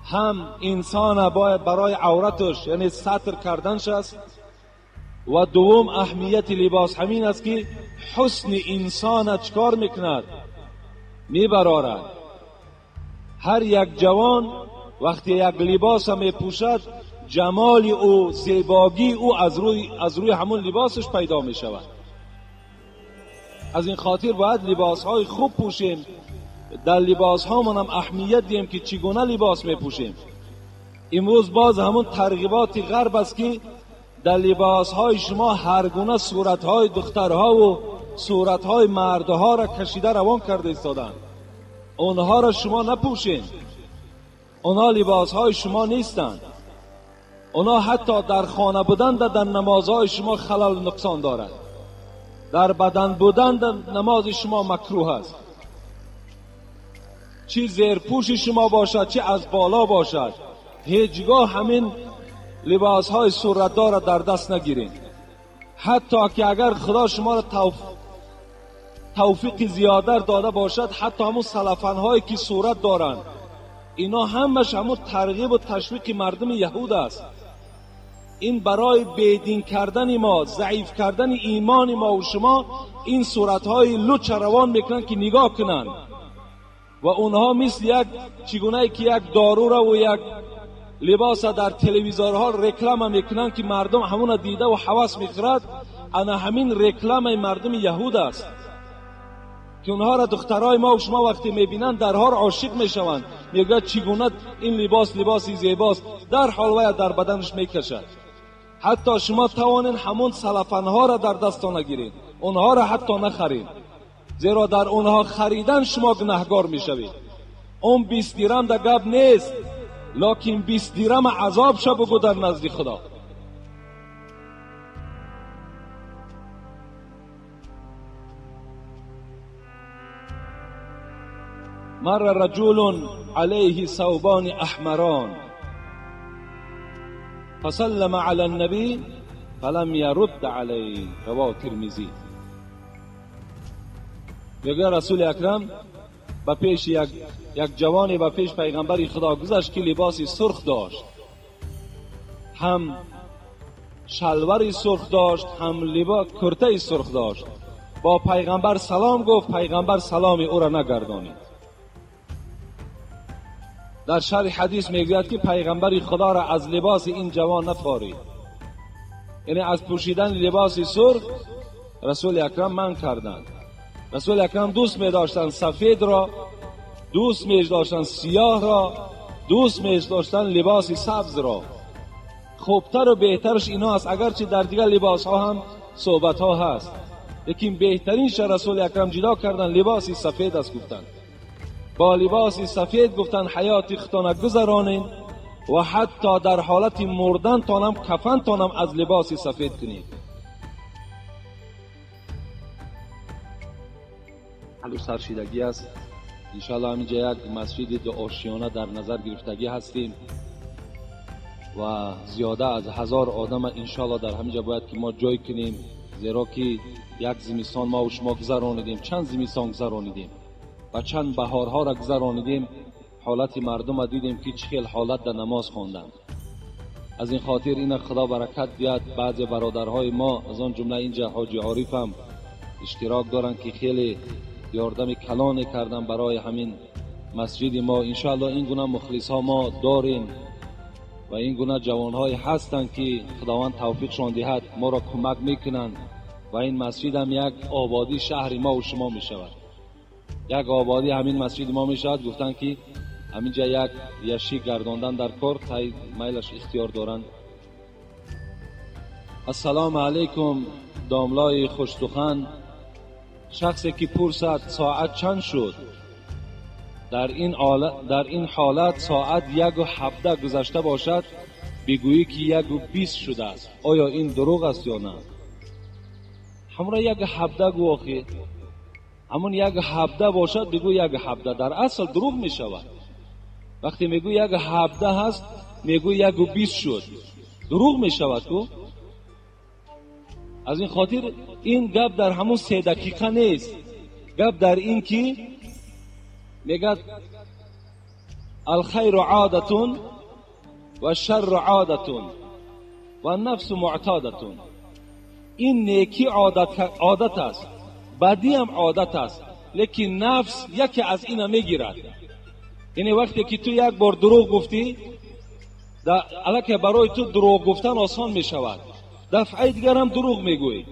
هم انسان باید برای عورتش یعنی ستر کردنش است، و دوم اهمیت لباس همین است که حسن انسان چکار میکند؟ میبرارد. هر یک جوان وقتی یک لباس میپوشد جمال او، زیباگی او از روی همون لباسش پیدا می شود. از این خاطر باید لباس های خوب پوشیم، در لباس ها من هم اهمیت دیم که چگونه لباس می پوشیم. امروز باز همون ترغیبات غرب است که در لباس های شما هر گونه صورت های دخترها و صورت های مردها را کشیده روان کرده ایستادند. اونها را شما نپوشین، اونها لباس های شما نیستند. اونها حتی در خانه بودن در نمازهای شما خلل نقصان دارد، در بدن بودن در نماز شما مکروه است. چی زیرپوش شما باشد چی از بالا باشد، هیچگاه همین لباس های صورتدار را در دست نگیرین. حتی که اگر خدا شما را توفیق زیاده داده باشد، حتی همون سلفن هایی که صورت دارند، اینا همش همون ترغیب و تشویق مردم یهود است. این برای بیدین کردن ما، ضعیف کردن ایمان ما و شما، این صورتهای لوچ روان میکنن که نگاه کنن و اونها مثل یک چگونه که یک دارو را و یک لباس در تلویزیونها رکلام میکنن که مردم همون دیده و حواس میخورد. انا همین رکلام مردم یهود است که اونها را دخترای ما و شما وقتی میبینن درها عاشق میشوند، میگه چگونه این لباس لباسی زیباست، در حال وی در بدنش میکشد. حتی شما توانین همون سلفنها را در دستان نگیرید، اونها را حتی نخرید، زیرا در اونها خریدن شما گناهگار میشوید. اون 20 درهم در گپ نیست، لکن 20 درهم عذاب شو بگو در نزد خدا. مر رجل عليه ثوبان احمران فسلم على النبي فلم يرد عليه، رواه ترمذی. میگه رسول اکرم به پیش یک جوانی به پیش پیغمبر خدا گذشت که لباسی سرخ داشت، هم شلواری سرخ داشت، هم لباس کرته سرخ داشت. با پیغمبر سلام گفت، پیغمبر سلام او را نگردانید. در شرح حدیث میگوید که پیغمبر خدا را از لباس این جوان نفارید، یعنی از پوشیدن لباس سرخ رسول اکرم منع کردند. رسول اکرم دوست می داشتند سفید را، دوست می داشتند سیاه را، دوست می داشتند لباس سبز را. خوبتر و بهترش اینا است، اگرچه در دیگر لباس ها هم صحبت ها هست، لیکن بهترینش رسول اکرم جدا کردن لباس سفید است. گفتند با لباس سفید گفتن حیات خودتان گذرانین و حتی در حالت مردن تانم کفن تانم از لباس سفید کنید. سرشیدگی است. انشاءالله همینجا یک مسجد دو آشیانه در نظر گرفتگی هستیم و زیاده از 1000 آدم انشاءالله در همینجا باید که ما جای کنیم، زیرا که یک زمستان ما و شما گذرانیدیم، چند زمستان گذرانیدیم و چند بهارها را گذرانیدیم، حالت مردم را دیدیم که چه حالت در نماز خواندند. از این خاطر این خدا برکت بیاد. بعضی برادرهای ما از آن جمله اینجا حاجی عارف هم اشتراک دارند که خیلی یاردم کلان کردن برای همین مسجد ما. انشاءالله این گونه مخلص ها ما داریم و این گونه جوان های هستند که خداوند توفیقشان دهد، ما را کمک میکنند و این مسجد هم یک آبادی شهر ما و شما میشود، یک آبادی همین مسجد ما میشود. گفتن که همینجا یک یشی گرداندن در کار تای میلش اختیار دارند. السلام علیکم داملای خوشسخن. شخصی که پرسد ساعت چند شد، در این حالت ساعت 1:17 گذشته باشد، بگویی که 1:20 شده است، آیا این دروغ است یا نه؟ همراه 1:17 گو آخه، همون 1:17 باشد بگو 1:17، در اصل دروغ می شود. وقتی میگو 1:17 هست، میگو 1:20 شد، دروغ می شود کو. از این خاطر این گپ در همون 3 دقیقه نیست، گپ در این که میگه الخیر عادتون و شر عادتون و نفس معتادتون. این نیکی عادت است، بدی هم عادت است. Лекин нафс яке аз ина мегирад. Яъне вақте ки ту як бор дурӯғ гуфтӣ, аллакай барои ту дурӯғ гуфтан осон мешавад. Дафъаи дигар ҳам дурӯғ мегӯӣ.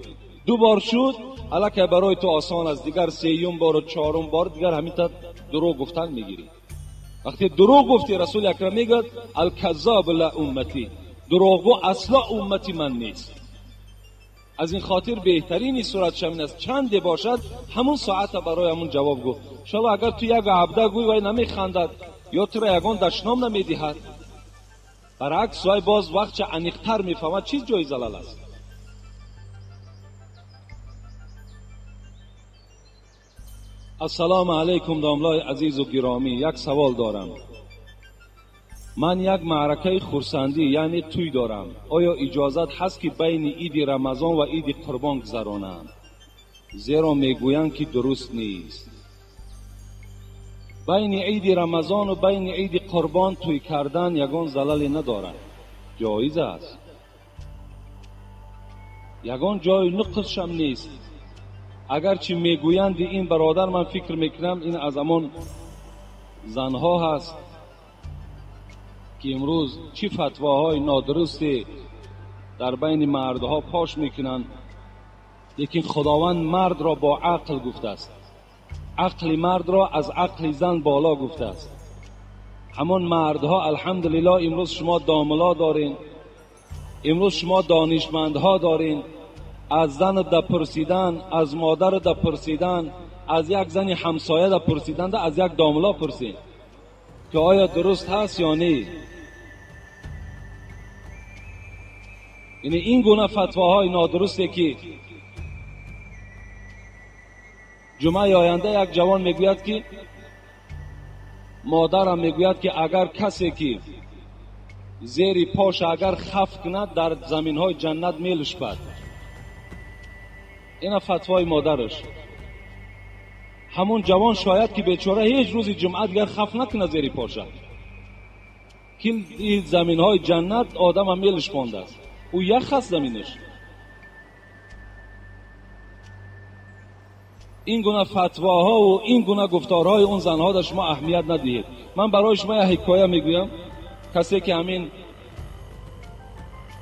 Ду бор шуд, аллакай барои ту осон аст. Дигар сеюм бору чорум бор дигар ҳамин та дурӯғ гуфтан мегирӣ. Вақте дурӯғ гуфтӣ, Расули Акрам мегӯяд: алказзоб ла умматӣ, дурӯғгӯ асла уммати ман нест. Аз ин хотир беҳтарини сурат шамин аст, чанде бошад ҳамун соата барои ҳамун ҷавоб гӯ. Иншоалло агар ту як абда гӯй, вай намехандад ё туро ягон дашном намедиҳад. Баръакс, вай боз вақтча аниқтар мефаҳмад чиз ҷои залал аст. Ассалому алайкум, домлои азизу гиромӣ, як савол дорам. Ман як маъракаи хурсандӣ, яъне тӯй дорам. Оё иҷозат ҳаст, ки байни иди Рамазон ва иди Қурбон гузаронам? Зеро мегӯянд, ки дуруст нест. Байни иди Рамазону байни иди Қурбон тӯй кардан ягон залале надорад, ҷоиз аст, ягон ҷои нуқсшам нест. Агарчи мегӯянд ин бародар, ман фикр мекунам ин аз ҳамон занҳо ҳаст, ки имрӯз чӣ фатвоҳои нодурусте дар байни мардҳо пош мекунанд. Лекин Худованд мардро бо ақл гуфтааст, ақли мардро аз ақли зан боло гуфтааст. Ҳамон мардҳо, алҳамдулиллоҳ, имрӯз шумо домло дорин, имрӯз шумо донишмандҳо дорин. Аз зан дапурсидан, аз модар дапурсидан, аз як зани ҳамсоя дапурсидан, аз як домло пурсид, ки оё дуруст ҳаст ё не. Яъне ин гуна фатвоҳои нодурусте, ки ҷумъаи оянда як ҷавон мегӯяд, ки модарам мегӯяд, ки агар касе ки зери поша агар хаф кунад, дар заминҳои ҷаннат мелушпад. Ина фатвои модараш. Ҳамон ҷавон шояд ки бечора ҳеҷ рӯзи ҷумъа дигар хаф накунад зери поша, ки ин заминҳои ҷаннат одама мелушпондааст, ӯ ях аст заминаш. Ин гуна фатвоҳову ин гуна гуфторҳои он занҳо дар шумо аҳамият надиҳед. Ман барои шумо як ҳикоя мегӯям. Касе ки ҳамин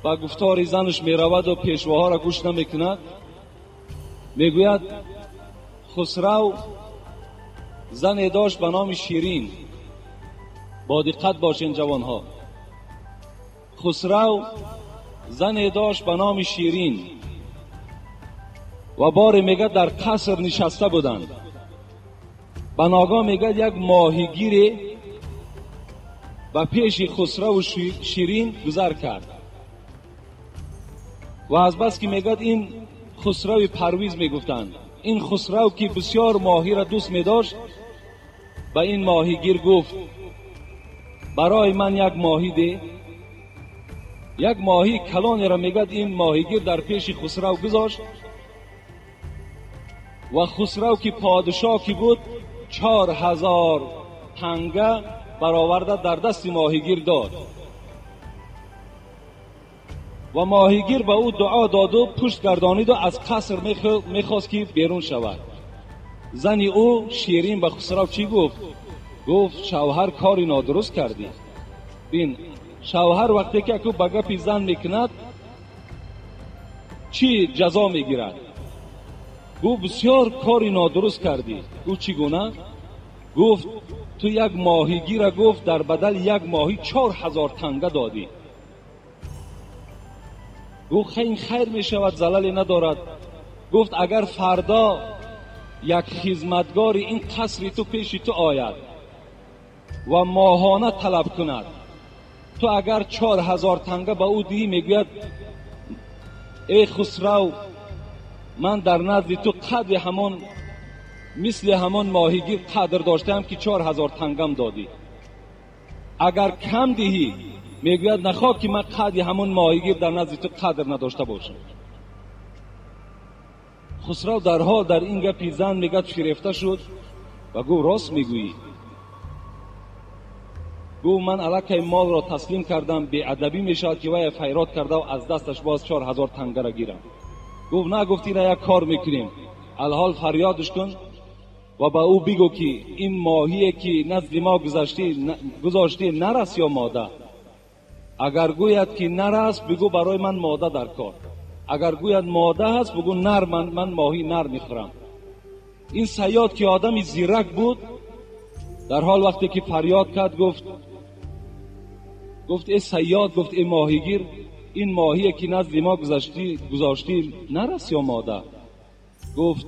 ба гуфтори занаш мераваду пешвоҳоро гӯш намекунад, мегӯяд Хусрав зане дошт ба номи Ширин. Бо диққат бошен, ҷавонҳо. Хусрав зане дошт ба номи Ширин ва боре мегӯяд дар қаср нишаста буданд. Ба ногоҳ мегӯяд як моҳигире ба пеши Хусраву Ширин гузар кард ва аз бас ки мегӯяд ин Хусрави Парвиз мегуфтанд, ин Хусрав ки бисёр моҳиро дӯст медошт, ба ин моҳигир гуфт: барои ман як моҳӣ деҳ. Як моҳии калонеро мегӯяд ин моҳигир дар пеши Хусрав гузошт ва Хусрав ки подшоҳ ки буд, 4000 танга бароварда дар дасти моҳигир дод ва моҳигир ба ӯ дуо доду пушт гардониду аз қаср мехост ки берун шавад. Зани ӯ Ширин ба Хусрав чӣ гуфт? Гуфт: шавҳар, кори нодуруст кардӣ. Бин, шавҳар вақте ки аку ба гапи зан мекунад, чӣ ҷазо мегирад? Гуфт: бисёр кори нодуруст кардӣ. Гуфт: чӣ гуна? Гуфт: ту як моҳигира, гуфт, дар бадали як моҳӣ 4000 танга додӣ. Гуфт: ин хайр мешавад, залале надорад. Гуфт: агар фардо як хизматгори ин қасри ту пеши ту ояд ва моҳона талаб кунад, ту агар 4000 танга ба ӯ диҳӣ, мегӯяд: эй Хусрав, ман дар назди ту қадри ҳамон мисли ҳамон моҳигир қадр доштаам, ки 4000 тангам додӣ. Агар кам диҳӣ, мегӯяд: нахоҳ ки ман қадри ҳамон моҳигир дар назди ту қадр надошта бошам. Хусрав дарҳол дар ин гапи зан мегӯяд фирефта шуд ва гуфт: рост мегӯӣ. Гуфт: ман аллакай молро таслим кардам, беадабӣ мешавад ки вай файрод карда аз дасташ боз 4000 тангара гирам. Гуфт: на, гуфт, ина як кор мекунем, алҳол фарёдш кун و به او بگو که این ماهیه که نزد ما گذاشتی نر است یا ماده. اگر گوید که نر است بگو برای من ماده در کار، اگر گوید ماده هست بگو نر، من ماهی نر میخورم. این صیاد که آدمی زیرک بود، در حال وقتی که فریاد کرد گفت ای صیاد، گفت ای ماهیگیر، این ماهی که نزد ما گذاشتی نر است یا ماده؟ گفت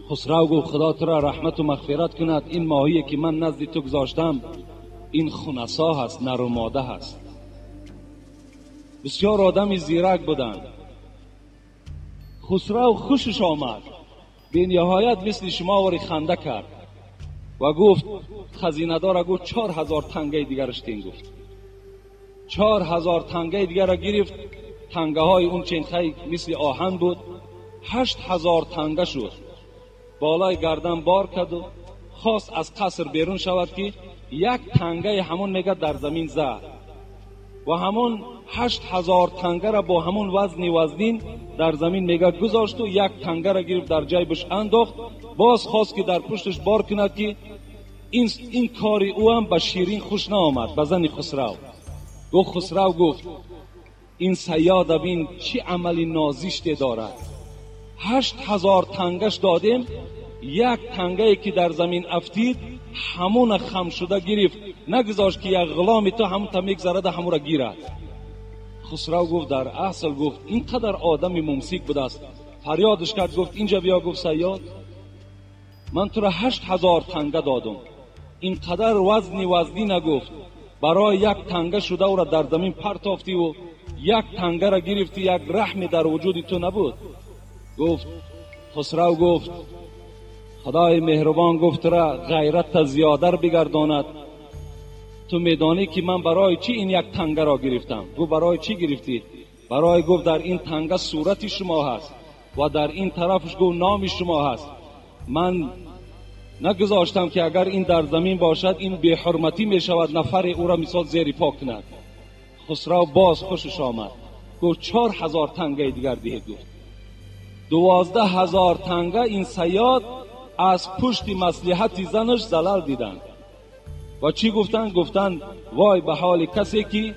خسرو، گفت خدا تو را رحمت و مغفرت کند، این ماهی که من نزد تو گذاشتم این خنثی هست، نر و ماده هست. بسیار آدمی زیرک بودند. خسرو خوشش آمد، به نهایت مثل شما وری خنده کرد و گفت خزینه دار گفت 4000 تنگه دیگرش تین. گفت 4000 تنگه دیگر را گرفت. تنگه های اون چنخه مثل آهن بود، 8000 تنگه شد. بالای گردن بار کرد و خواست از قصر بیرون شود که یک تنگه همون میگه در زمین زد و همون 8000 تنگه را با همون وزنی وزنین در زمین میگه گذاشت و یک تنگه را گرفت در جیبش انداخت. باز خواست که در پشتش بار کند که این کاری او هم به شیرین خوش نآمد، به زن خسرو. گفت خسرو گفت این صیاد بین چه عملی نازشته دارد، 8000 تنگش دادیم، یک تنگه که در زمین افتید همون خم شده گرفت، نگذاشت که یک غلام تو همون تا میگذرد همون را گیرد. خسرو گفت در اصل گفت اینقدر آدم ممسک بوده است. فریادش کرد گفت اینجا بیا. گفت صیاد من تو را 8000 تنگه دادم، اینقدر وزنی نگفت، برای یک تنگه شده او را در زمین پرتافتی و یک تنگه را گرفتی، یک رحم در وجود تو نبود. گفت خسرو گفت خدای مهربان گفت را غیرت زیاده بگرداند، تو میدانی که من برای چی این یک تنگه را گرفتم؟ گفت برای چی گرفتی؟ برای گفت در این تنگه صورت شما هست و در این طرفش گفت نام شما هست، من نگذاشتم که اگر این در زمین باشد این بی حرمتی می شود، نفر او را مثال زیر پا کند. خسرو باز خوشش آمد، گفت 4000 تنگه دیگر دهید. گفت 12000 تنگه این صیاد از پشت مصلحت زنش زلل دیدند و چی گفتند؟ گفتند وای به حال کسی که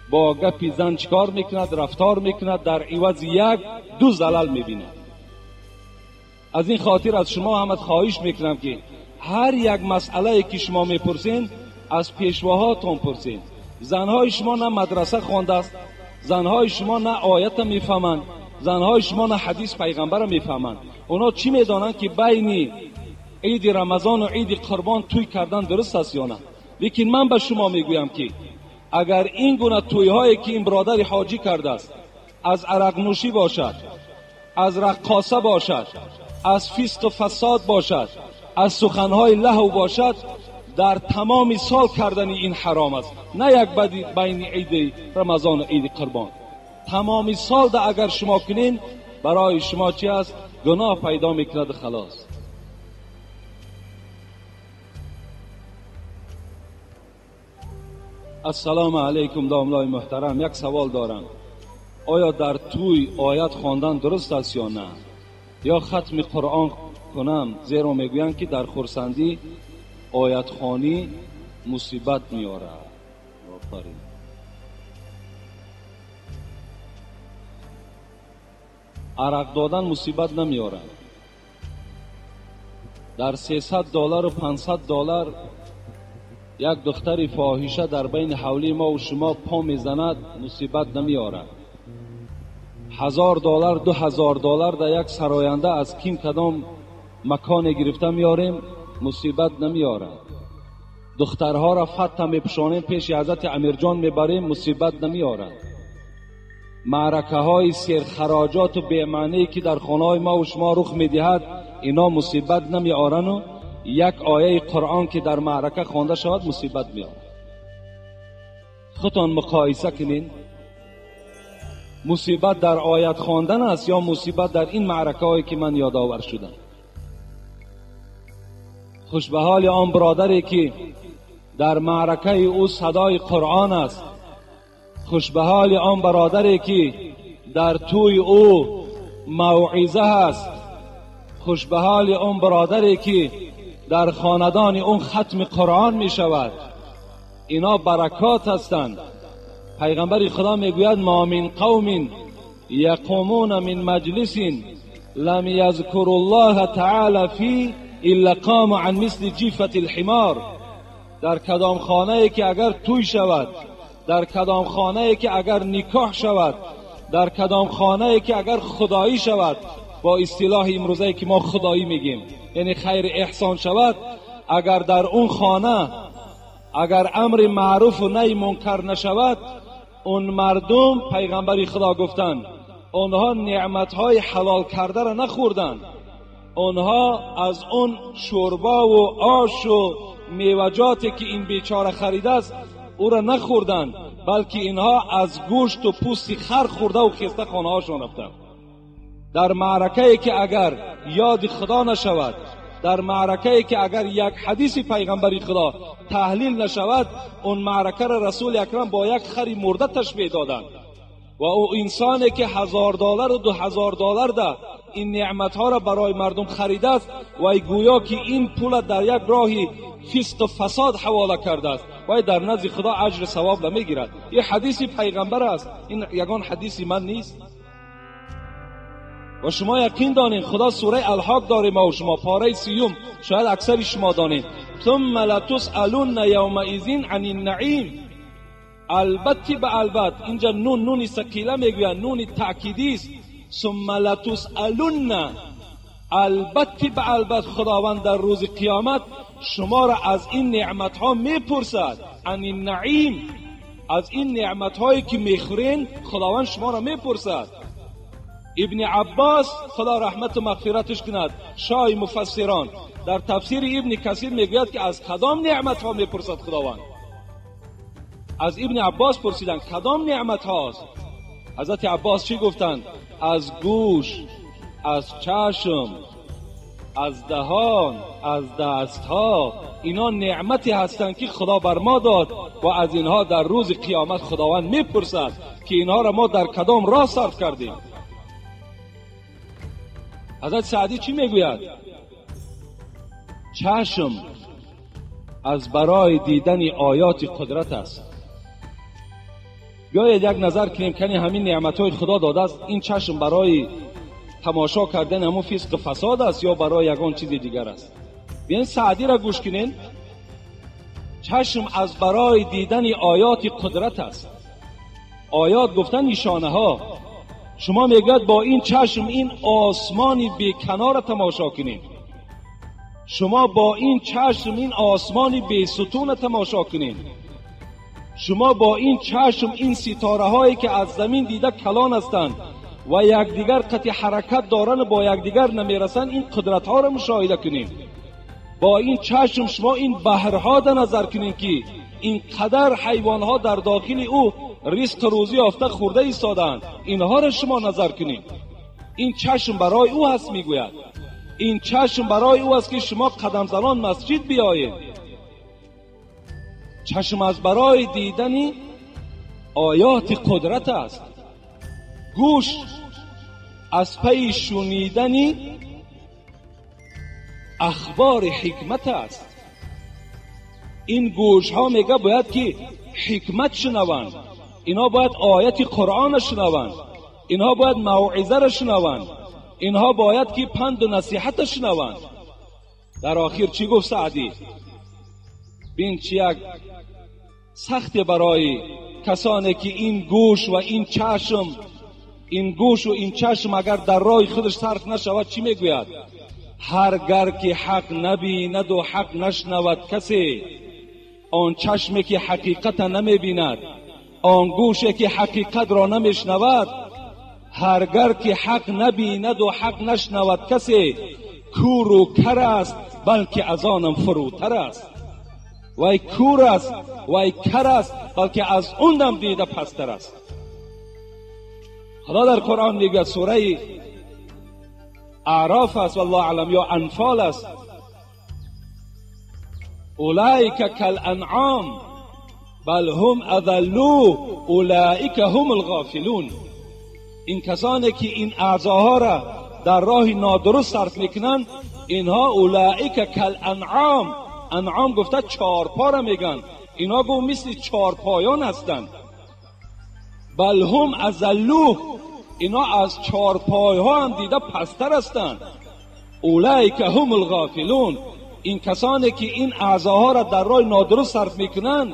با گپی زن چکار میکند، رفتار میکند، در عوض یک دو زلل میبیند. از این خاطر از شما هم خواهش میکنم که هر یک مسئله که شما میپرسین از پیشواهاتون پرسین. زنهای شما نه مدرسه خوانده است، زنهای شما نه آیت میفهمند، زنهای شما نه حدیث پیغمبر میفهمند. اونا چی میدانند که بین عید رمضان و عید قربان توی کردن درست است یا نه؟ لیکن من به شما میگویم که اگر این گونه توی هایی که این برادر حاجی کرده است از عرق نوشی باشد، از رقاصه باشد، از فسق و فساد باشد، از سخنهای لهو باشد، در تمام سال کردن این حرام است، نه یک بین عید رمضان و عید قربان. تمام سال ده اگر شما کنین برای شما چی است؟ گناه پیدا میکند خلاص. السلام علیکم داملای محترم، یک سوال دارم. آیا در توی آیت خواندن درست است یا نه؟ یا ختم قرآن کنم؟ زیرا میگویند که در خرسندی آیت خوانی مصیبت میآورد. آفرین. عرق دادن مصیبت نمیآورد. در $300 و $500 یک دختر فاحشه در بین حولی ما و شما پا میزند، مصیبت نمیآورد. $1000 $2000 در یک سراینده از کیم کدام مکان گرفته میاریم، مصیبت نمیآورد. دخترها را فتح میپوشانیم پیش حضرت امیرجان میبریم، مصیبت نمیآورد. معرکه های سیرخراجات و بی‌معنی که در خانه های ما و شما رخ میدهد، اینا مصیبت نمیآورند و یک آیه قرآن که در معرکه خوانده شود مصیبت میآورد. خودتان مقایسه کنین، مصیبت در آیت خواندن است یا مصیبت در این معرکه هایی که من یادآور شدم؟ خوش به حال آن برادری که در معرکه او صدای قرآن است، خوش به حال آن برادری که در توی او موعظه است، خوش به حال آن برادری که در خاندان اون ختم قرآن می شود. اینا برکات هستند. پیغمبر خدا میگوید ما من قوم یقومون من مجلس لم یذکر الله تعالی فی الا قام عن مثل جیفة الحمار. در کدام خانه ای که اگر توی شود، در کدام خانه ای که اگر نکاح شود، در کدام خانه ای که اگر خدایی شود، با اصطلاح امروزه که ما خدایی میگیم یعنی خیر احسان شود، اگر در اون خانه اگر امر معروف و نهی منکر نشود، اون مردم پیغمبر خدا گفتند اونها نعمتهای حلال کرده را نخوردند، اونها از اون شوربا و آش و میوجاتی که این بیچاره خریده است او را نخوردند، بلکه اینها از گوشت و پوست خر خورده و خسته خانه هاشون رفتند. در معرکه که اگر یاد خدا نشود، در معرکه که اگر یک حدیث پیغمبری خدا تحلیل نشود، اون معرکه را رسول اکرم با یک خری مرده تشبیه دادند. و او انسانی که $1000 و $2000 ده این نعمتها را برای مردم خریده است و گویا که این پول در یک راهی فسق و فساد حواله کرده است و در نزد خدا اجر ثواب نمیگیرد. این حدیث پیغمبر است، این یگان حدیث من نیست. و شما یقین دانین خدا سوره الحاق داره ما و شما پاره 30، شاید اکثر شما دانین، ثم لتسألن یومئذ عن النعیم. البته به البته اینجا نون نونی ثقیله میگوید، نون تأکیدی است. ثم لتسألن، البته به البته خداوند در روز قیامت شما را از این نعمت ها میپرسد. عن النعیم، از این نعمت هایی که میخورین خداوند شما را میپرسد. ابن عباس خدا رحمت و مغفرتش کند، شاه مفسران، در تفسیر ابن کثیر میگوید که از کدام نعمت ها میپرسد خداوند؟ از ابن عباس پرسیدند کدام نعمت هاست؟ حضرت عباس چی گفتند؟ از گوش، از چشم، از دهان، از دستها، اینا نعمتی هستند که خدا بر ما داد و از اینها در روز قیامت خداوند میپرسد که اینها را ما در کدام راه صرف کردیم. حضرت سعدی چی میگوید؟ چشم از برای دیدن آیات قدرت است. بیایید یک نظر کنیم که همین نعمتهای خدا داده است، این چشم برای تماشا کردن همون فسق فساد است یا برای یگان چیز دیگر است؟ بیاین سعدی را گوش کنین. چشم از برای دیدن آیات قدرت است. آیات گفتن نشانه ها. شما میگوید با این چشم این آسمانی بی کنار تماشا کنین، شما با این چشم این آسمانی بی ستون تماشا کنین، شما با این چشم این ستاره هایی که از زمین دیده کلان هستند و یکدیگر قطع حرکت دارن و با یکدیگر نمیرسن، این قدرت ها را مشاهده کنین. با این چشم شما این بحرها در نظر کنین که این قدر حیوان ها در داخل او رزق روزی یافته خورده ایستادند، اینها را شما نظر کنین. این چشم برای او هست، میگوید این چشم برای او است که شما قدم زنان مسجد بیایید. چشم از برای دیدن آیات قدرت است. گوش از پی شنیدن اخبار حکمت است. این گوش ها میگه باید که حکمت شنوند، اینها باید آیت قرآن شنوند، اینها باید موعظه را شنوند، اینها باید که پند و نصیحت شنوند. در آخر چی گفت سعدی؟ بین چی یک سخت برای کسانی که این گوش و این چشم، این گوش و این چشم اگر در راه خودش صرف نشود چی میگوید؟ هرگر که حق نبیند و حق نشنود کسی، آن چشمی که حقیقت نمیبیند، آن گوشی که حقیقت را نمیشنود، هرگر که حق نبیند و حق نشنود کسی، کور و کر است بلکه از آنم فروتر است. وای کور است، وای کر است، بلکه از اونم دیده پستر است. خدا در قرآن میگه سوره اعراف است والله اعلم یا انفال است، اولئک کالانعام بل هم اضلوا اولئک هم الغافلون. این کسانی که این اعضاها را در راه نادرست صرف میکنند اینها اولئک کالانعام، انعام گفته چارپا را میگن، اینا گفت مثل چارپایان هستند. بل هم اضلوا، اینا از چارپای ها هم دیده پستر هستند. اولئک هم الغافلون، این کسانی که این اعضاها را در راه نادرست صرف میکنند،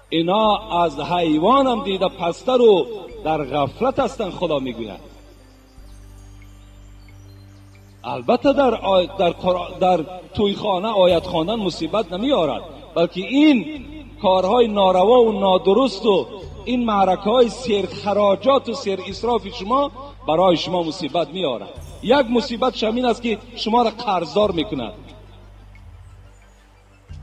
اینا از حیوان هم دیده پستر و در غفلت هستند. خدا میگوید البته در توی خانه آیت خواندن مصیبت نمیارد، بلکه این کارهای ناروا و نادرست و این معرکه های سیر خراجات و سیر اسراف شما برای شما مصیبت میارد. یک مصیبت شمین است که شما را قرضدار میکند.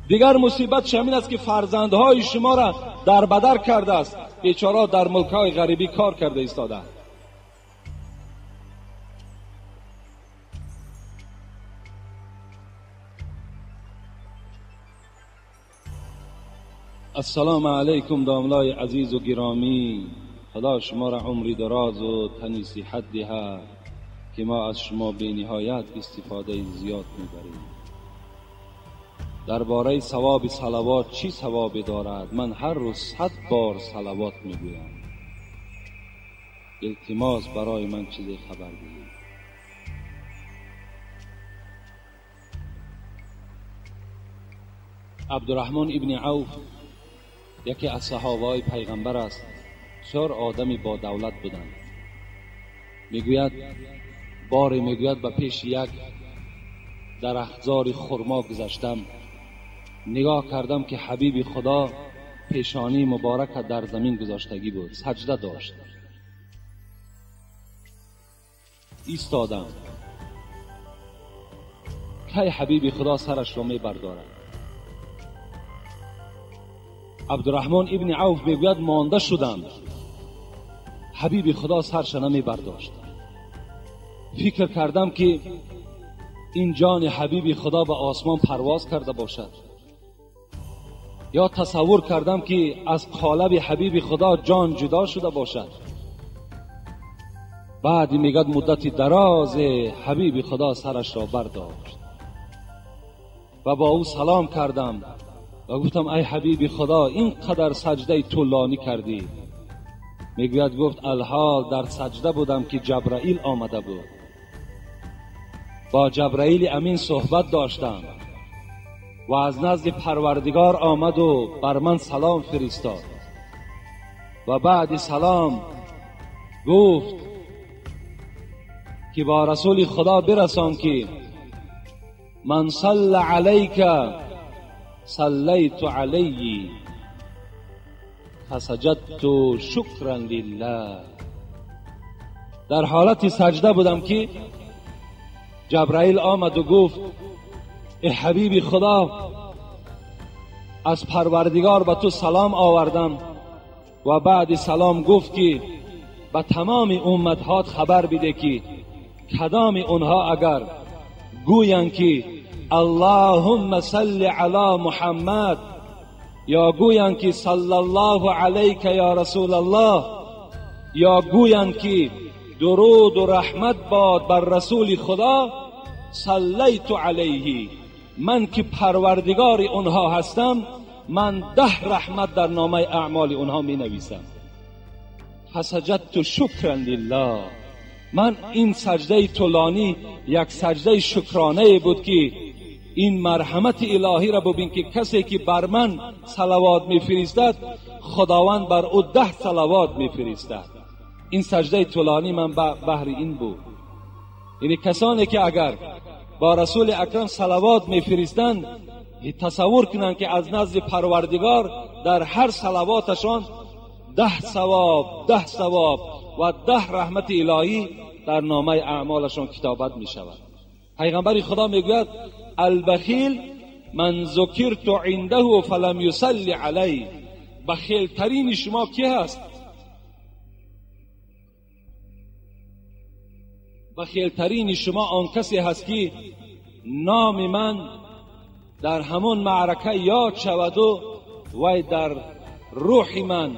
دیگر مصیبت شمین است که فرزندهای شما را در بدر کرده است، بیچاره در ملک‌های غریبی کار کرده ایستاده. السلام علیکم داملای عزیز و گرامی، خدا شما را عمری دراز و تنی صحت دهد که ما از شما بی نهایت استفاده زیاد میبریم. درباره ثواب صلوات چی ثوابی دارد؟ من هر روز 100 بار صلوات میگویم. التماس برای من چیزی خبر دهید. عبدالرحمن ابن عوف یکی از صحابه پیغمبر است، بسیار آدمی با دولت بودند. میگوید باری میگوید به پیش یک درختزار خرما گذشتم، نگاه کردم که حبیب خدا پیشانی مبارک در زمین گذاشتگی بود، سجده داشت. ایستادم کی حبیب خدا سرش را می بردارد. عبدالرحمن ابن عوف میگوید مانده شدم، حبیب خدا سرش نمی برداشت. فکر کردم که این جان حبیب خدا به آسمان پرواز کرده باشد، یا تصور کردم که از قالب حبیب خدا جان جدا شده باشد. بعد میگد مدت دراز حبیب خدا سرش را برداشت و با او سلام کردم و گفتم ای حبیب خدا، اینقدر سجده طولانی کردی؟ میگوید گفت الحال در سجده بودم که جبرائیل آمده بود، با جبرائیل امین صحبت داشتم و از نزد پروردگار آمد و بر من سلام فرستاد و بعد سلام گفت که با رسول خدا برسان که من صل علیک صلیت علیه فسجدت شکرا لله. در حالت سجده بودم که جبرائیل آمد و گفت ای حبیب خدا، از پروردگار به تو سلام آوردم. و بعد سلام گفت که به تمام امتهات خبر بده که کدام اونها اگر گویند که اللهم صل علی محمد یا گویند که صلی الله علیک یا رسول الله یا گویند که درود و رحمت باد بر رسول خدا، صلیت علیه، من که پروردگار اونها هستم، من 10 رحمت در نامه اعمال اونها می نویسم. فسجدت شکرا لله. من این سجده طولانی یک سجده شکرانه بود که این مرحمت الهی را ببین که کسی که بر من صلوات میفرستد خداوند بر او 10 صلوات میفرستد. این سجده طولانی من بهر این بود. یعنی کسانی که اگر با رسول اکرم صلوات میفرستند تصور کنند که از نزد پروردگار در هر صلواتشان 10 ثواب، 10 ثواب و 10 رحمت الهی در نامه اعمالشان کتابت می شود. پیغمبر خدا میگوید البخیل من ذکرت عنده فلم یصلی علیه. بخیل ترین شما کی هست؟ بخیل ترین شما آن کسی هست که نام من در همون معرکه یاد شود و وی در روح من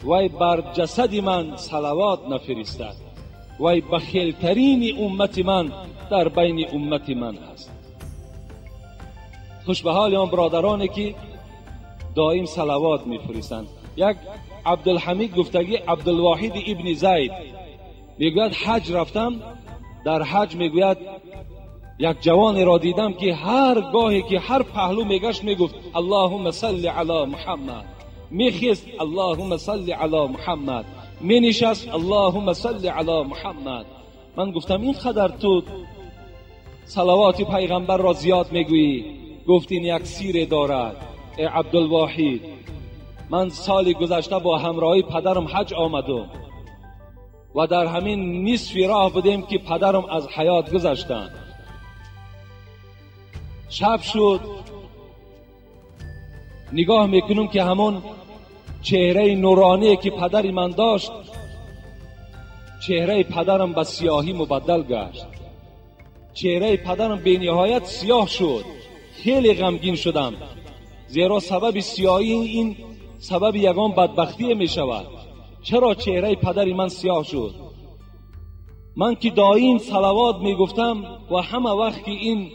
وی بر جسد من صلوات نفرستد. وی بخیل ترین امت من در بین امت من هست. خوش به حال آن برادرانی که دائم صلوات میفرستند. یک عبدالحمید گفتگی عبدالواحد ابن زید میگوید حج رفتم، در حج میگوید یک جوانی را دیدم که هر گاهی که هر پهلو میگشت میگفت اللهم صل علی محمد، میخیست اللهم صل علی محمد، مینشست اللهم صل علی محمد. من گفتم این قدر تو صلوات پیغمبر را زیاد میگویی؟ گفت این یک سیر دارد ای عبدالواحد، من سال گذشته با همراهی پدرم حج آمدم و در همین نصف راه بودیم که پدرم از حیات گذشتند. شب شد، نگاه میکنم که همون چهره نورانی که پدر من داشت، چهره پدرم به سیاهی مبدل گشت. چهره پدرم به نهایت سیاه شد. خیلی غمگین شدم، زیرا سبب سیاهی این سبب یگان بدبختی می شود. چرا چهره پدر من سیاه شد؟ من که دائم صلوات می گفتم و همه وقت که این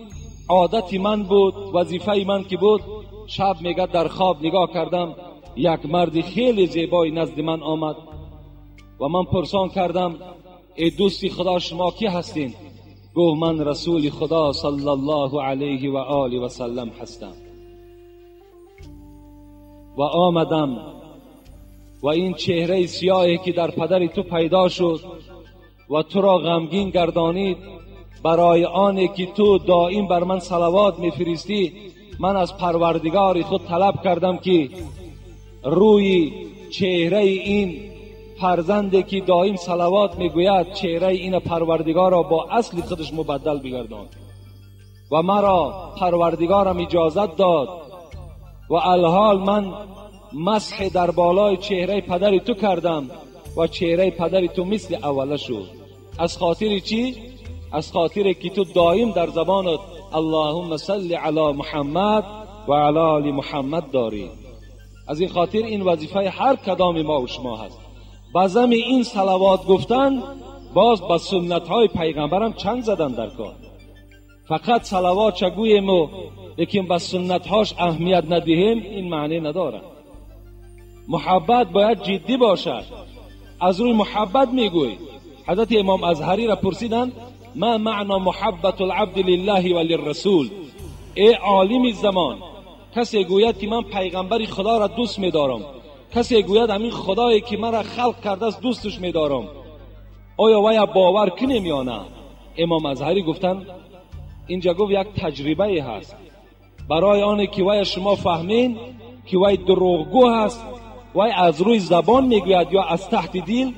عادت من بود، وظیفه من که بود، شب میگه در خواب نگاه کردم یک مرد خیلی زیبای نزد من آمد و من پرسان کردم ای دوستی خدا شما کی هستین؟ گفت من رسول خدا صلی الله علیه و آله و سلم هستم و آمدم و این چهره سیاهی که در پدر تو پیدا شد و تو را غمگین گردانید، برای آنی که تو دائم بر من صلوات میفرستی، من از پروردگار خود طلب کردم که روی چهره این فرزندی که دائم صلوات میگوید، چهره این پروردگار را با اصل خودش مبدل بگردان. و مرا پروردگارم اجازت داد و الحال من مسح در بالای چهره پدر تو کردم و چهره پدر تو مثل اوله شد. از خاطر چی؟ از خاطر که تو دائم در زبانت اللهم صل علی محمد و علی آل محمد داری. از این خاطر این وظیفه هر کدام ما و شما هست. بزم این صلوات گفتن باز با سنت های پیغمبرم چنگ زدن در کار. فقط صلوات چگویم و لیکن با سنت هاش اهمیت ندهیم، این معنی نداره. محبت باید جدی باشد. از روی محبت میگوی. حضرت امام ازهری را پرسیدن ما معنا محبت العبد لله و للرسول؟ ای عالم زمان، کسی گوید که من پیغمبر خدا را دوست میدارم، کسی گوید همین خدایی که مرا خلق کرده است دوستش میدارم، آیا وی باور کنیم یا نه؟ امام ازهری گفتن اینجا گفت یک تجربه هست برای آنه که وی شما فهمین که وی دروغگو هست، وی از روی زبان میگوید یا از تحت دل.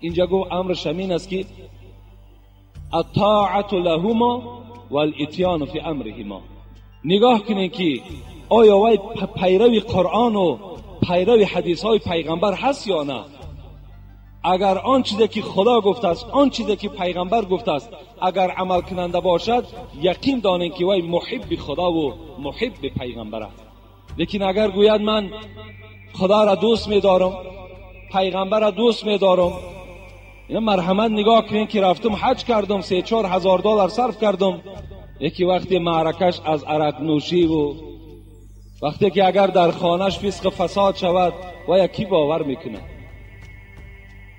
اینجا گفت امرش همین است که الطاعة لهما والاتیان فی امرهما. نگاه کنین که آیا وی پیروی قرآن و پیروی حدیث های پیغمبر هست یا نه. اگر آن چیزی که خدا گفته است، آن چیزی که پیغمبر گفته است، اگر عمل کننده باشد، یقین دانین که وی محب خدا و محب پیغمبر است. لیکن اگر گوید من خدا را دوست می‌دارم، پیغمبر را دوست می‌دارم، اینا مرحمت نگاه کنین که رفتم حج کردم، 3-4 هزار دلار صرف کردم، یکی وقتی معرکش از عرق نوشی و وقتی که اگر در خانهش فسق فساد شود، و کی باور میکنه؟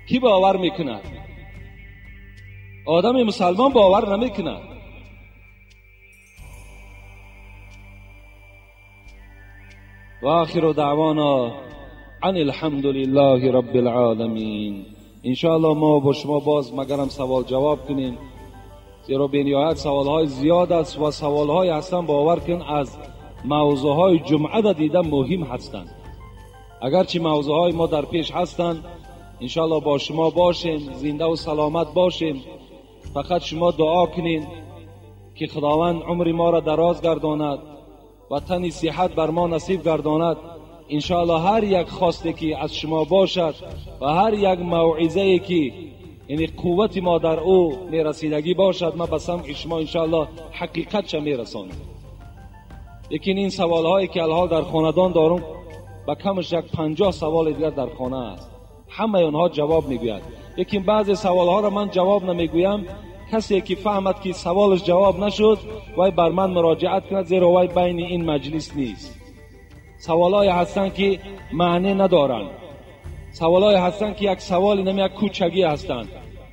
کی باور میکنه؟ آدم مسلمان باور نمیکنه. و آخر دعوانا ان الحمد لله رب العالمین. انشاءالله ما با شما باز مگرم سوال جواب کنیم، زیرا بینهایت سوالهای زیاد است و سوالهای هستن باور کن از موضوعهای جمعه دیده مهم هستند. اگرچه موضوعهای ما در پیش هستند، انشاءالله با شما باشیم، زنده و سلامت باشیم. فقط شما دعا کنین که خداوند عمر ما را دراز گرداند و تن صحت بر ما نصیب گرداند. انشاءالله هر یک خواسته که از شما باشد و هر یک موعظه که یعنی قوت ما در او میرسیدگی باشد، ما به سمع شما انشاءالله حقیقت چه میرسانم. لیکن این سوال هایی که الحال در خاندان دارم، به کمش یک 50 سوال دیگر در خانه است، همه آنها جواب میگوید. لیکن بعضی سوال ها را من جواب نمیگویم Касе ки фаҳмад ки саволаш ҷавоб нашуд, вай бар ман муроҷиат кунад, зеро вай байни ин маҷлис нест. Саволҳое ҳастанд ки маъне надоранд. Саволҳое ҳастанд ки як саволи нами як кӯчагӣ ҳастанд.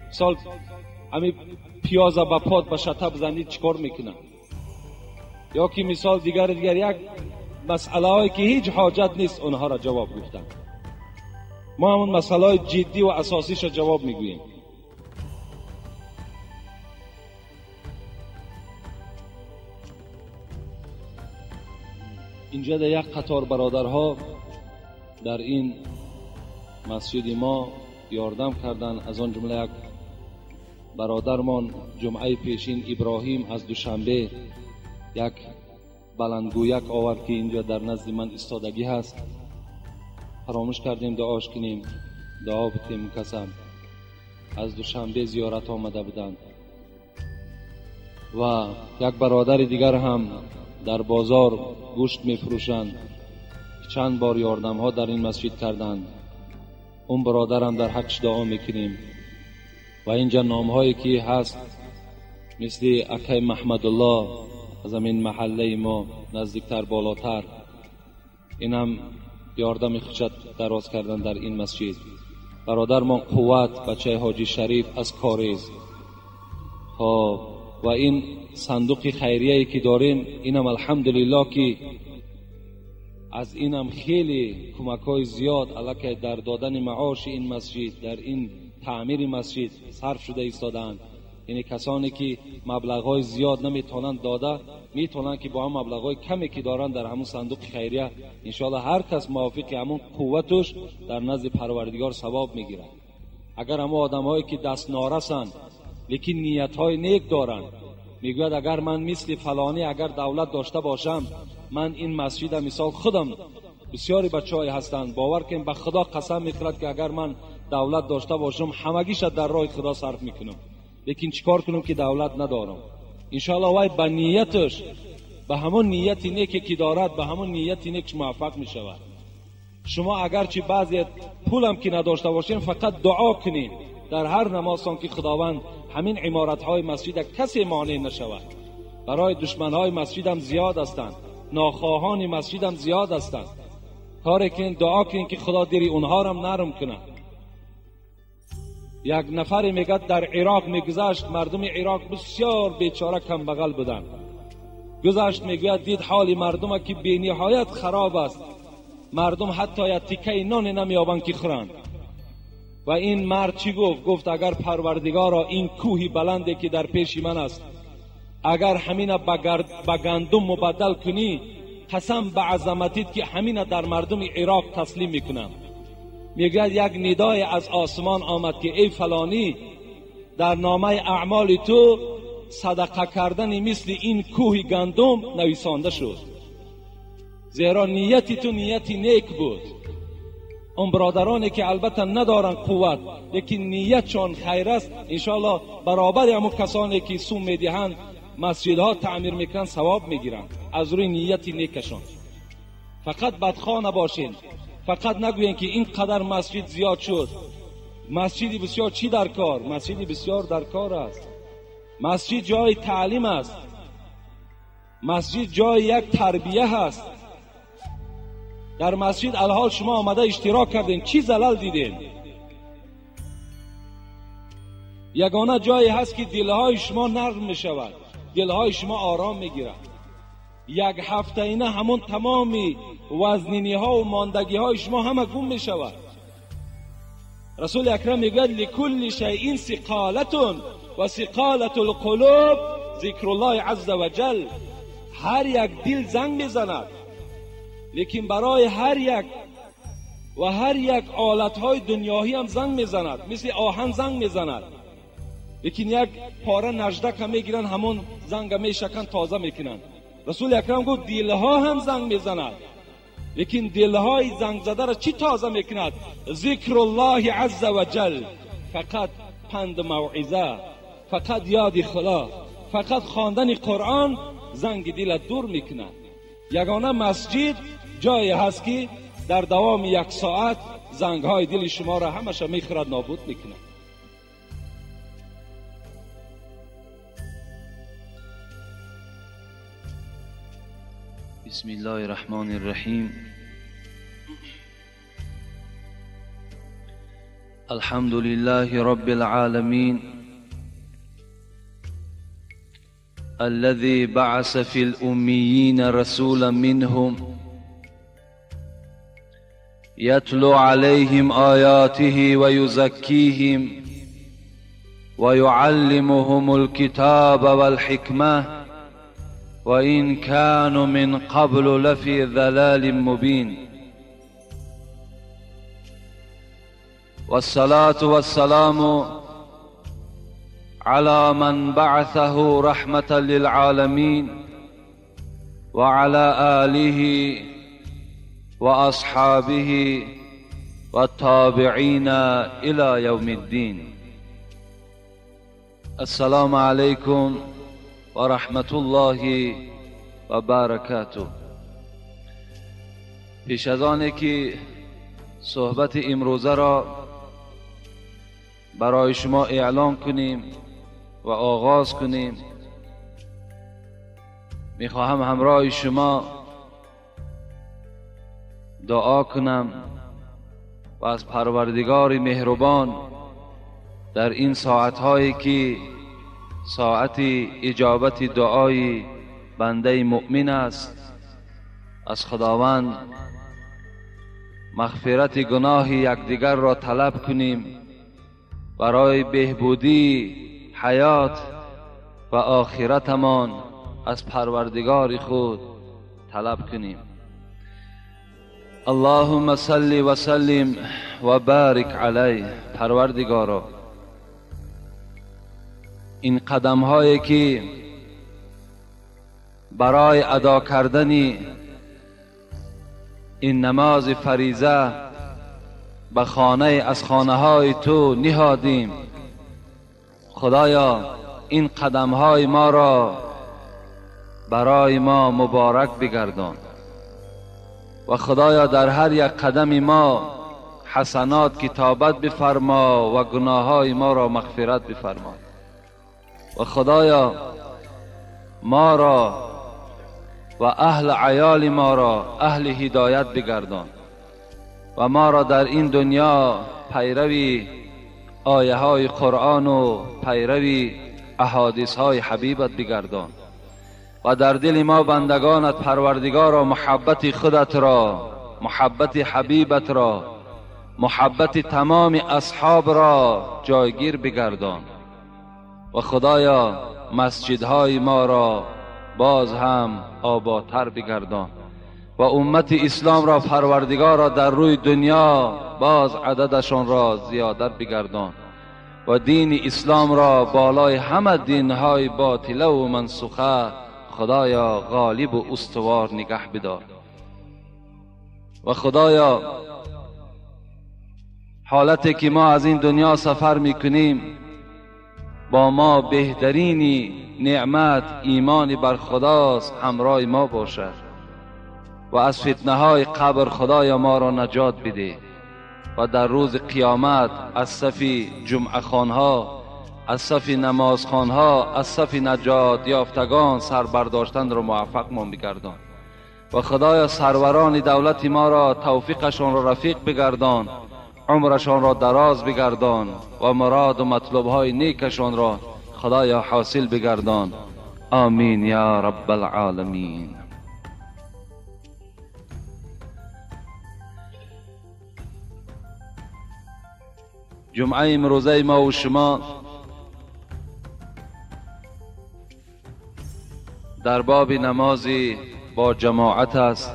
Мисол ҳамин пиёза ба под ба шата бизанӣ чӣ кор мекунад? Ё ки мисол дигар дигар як масъалаҳое ки ҳеҷ ҳоҷат нест онҳоро ҷавоб гуфтан. Мо ҳамон масъалаҳои ҷиддӣ ва асосиша ҷавоб мегӯем. Инҷа дар як қатор бародарҳо дар ин масҷиди мо ёрдам карданд. Аз он ҷумла як бародармон ҷумъаи пешин Иброҳим аз Душанбе як баландгӯяк овард ки инҷо дар назди ман истодагӣ ҳаст. Фаромӯш кардем дуош кунем, дуо битем касам. Аз Душанбе зиёрат омада буданд. Ва як бародари дигар ҳам дар бозор гӯшт мефурӯшанд, чанд бор ёрдамҳо дар ин масҷид карданд. Он бародарам дар ҳаққаш дуо мекунем. Ва инҷа номҳое ки ҳаст, мисли акай Маҳмадуллоҳ аз ҳамин маҳаллаи мо наздиктар болотар, инам ёрдами худша дароз кардан дар ин масҷид. Бародармон Қувват, бачаи ҳоҷи Шариф аз Корез. Хоб, ва ин сандуқи хайрияе ки дорем, инам алҳамдулиллоҳ ки аз инам хеле кӯмакҳои зиёд аллакай дар додани маоши ин масҷид, дар ин таъмири масҷид сарф шуда истодаанд. Яъне касоне ки маблағҳои зиёд наметавонанд дода, метавонанд ки бо ҳам маблағҳои каме ки доранд дар ҳамон сандуқи хайрия иншоаллоҳ ҳар кас мувофиқи ҳамон қувватуш дар назди Парвардигор савоб мегирад. Агар ҳамон одамҳое ки даст норасанд, лекин ниятҳои нек доранд, мегӯяд агар ман мисли фалонӣ агар давлат дошта бошам, ман ин масҷида мисол худам, бисёри бачаҳое ҳастанд, бовар кунем ба Худо қасам мехӯрад ки агар ман давлат дошта бошам, ҳамагиша дар роҳи Худо сарф мекунам, лекин чӣ кор кунам ки давлат надорам. Иншоаллоҳ вай ба нияташ, ба ҳамон нияти неке ки дорад, ба ҳамон нияти некш муваффақ мешавад. Шумо агарчи баъзе пулам ки надошта бошем, фақат дуо кунед дар ҳар намозтон ки Худованд ҳамин иморатҳои масҷида касе монеъ нашавад. Барои душманҳои масҷидам зиёд ҳастанд, нохоҳони масҷидам зиёд ҳастанд. Коре кунед, дуо кунед ки Худо дили онҳорам нарм кунад. Як нафаре мегӯяд дар Ироқ мегузашт, мардуми Ироқ бисёр бечора камбағал буданд. Гузашт, мегӯяд дид ҳоли мардума ки бениҳоят хароб аст, мардум ҳатто як тикаи ноне намеёбанд ки хӯранд. Ва ин мард чӣ гуфт? Гуфт агар Парвардигоро ин кӯҳи баланде ки дар пеши ман аст, агар ҳамина ба гандум мубаддал кунӣ, қасам ба азаматит ки ҳамина дар мардуми Ироқ таслим мекунам. Мегӯяд як нидое аз осмон омад ки эй фалонӣ, дар номаи аъмоли ту садақа кардани мисли ин кӯҳи гандум нависонда шуд, зеро нияти ту нияти нек буд. Он бародароне ки албатта надоранд қувват, лекин ниятшон хайр аст, иншоаллоҳ баробари ҳамон касоне ки сум медиҳанд, масҷидҳо таъмир мекунанд, савоб мегиранд аз рӯи нияти некашон. Фақат бадхоҳ набошед, фақат нагӯем ки ин қадар масҷид зиёд шуд. Масҷиди бисёр чӣ дар кор? Масҷиди бисёр дар кор аст. Масҷид ҷои таълим аст, масҷид ҷои як тарбия ҳаст. Дар масҷид алҳол шумо омада иштирок кардем, чӣ залал дидем? Ягона ҷое ҳаст ки дилҳои шумо нарм мешавад, дилҳои шумо ором мегирад. Як ҳафтаина ҳамон тамоми вазниниҳо ва мондагиҳои шумо ҳама гум мешавад. Расули акрам мегӯяд ликулли шайъин сиқолатун ва сиқолату лқулуб зикруллоҳи азза ва ҷал. Ҳар як дил занг мезанад, лекин барои ҳар як ва ҳар як олатҳои дунёҳӣ ҳам занг мезанад, мисли оҳан занг мезанад, лекин як пора наждака мегиранд, ҳамон занга мешаканд, тоза мекунанд. Расули акрам гуфт дилҳо ҳам занг мезанад, лекин дилҳои зангзадаро чӣ тоза мекунад? Зикруллоҳи азза ва ҷал. Фақат панд мавъиза, фақат ёди Худо, фақат хондани Қуръон занги дила дур мекунад. Ягона масҷид ҷое ҳаст ки дар давоми як соат зангҳои дили шуморо ҳамаша мехӯрад, нобуд мекунад. بسم الله الرحمن الرحیم. الحمد لله رب العالمين الذي بعث في الأميين رسولا منهم يتلو عليهم آياته ويزكيهم ويعلمهم الكتاب والحكمة وإن كانوا من قبل لفي ضلال مبين. والصلاة والسلام على من بعثه رحمة للعالمين وعلى آله وأصحابه والتابعين إلى يوم الدين. السلام عليكم ورحمة الله وبركاته. پیش از آنه که صحبت امروزه را برای شما اعلام کنیم و آغاز کنیم، میخواهم همراه شما دعا کنم و از پروردگار مهربان در این ساعتهایی که ساعت اجابت دعای بنده مؤمن است، از خداوند مغفرت گناه یکدیگر را طلب کنیم برای بهبودی حیات و آخرتمان از پروردگار خود طلب کنیم. اللهم صل و سلم و بارک علیه. پروردگارا، این قدم هایی که برای ادا کردن این نماز فریضه به خانه از خانه های تو نهادیم، خدایا این قدم های ما را برای ما مبارک بگردان و خدایا در هر یک قدم ما حسنات کتابت بفرما و گناه های ما را مغفرت بفرما و خدایا ما را و اهل عیال ما را اهل هدایت بگردان و ما را در این دنیا پیروی آیه های قرآن و پیروی احادیث های حبیبت بگردان و در دل ما بندگانت پروردگارا محبت خودت را، محبت حبیبت را، محبت تمام اصحاب را جایگیر بگردان و خدایا مسجدهای ما را باز هم آبادتر بگردان و امت اسلام را پروردگارا در روی دنیا باز عددشان را زیادت بگردان و دین اسلام را بالای همه دینهای باطله و منسوخه خدایا غالب و استوار نگه بدار و خدایا حالتی که ما از این دنیا سفر میکنیم با ما بهترین نعمت ایمان بر خداست همراه ما باشد و از فتنه های قبر خدایا ما را نجات بده و در روز قیامت از صف جمعه خوانها، از صف نمازخوانها، از صف نجات یافتگان سر برداشتن را موفق ما بگردان و خدایا سروران دولت ما را توفیقشان را رفیق بگردان، عمرشان را دراز بگردان و مراد و مطلوبهای نیکشان را خدایا حاصل بگردان. آمین یا رب العالمین. جمعه امروزه ما و شما در باب نماز با جماعت است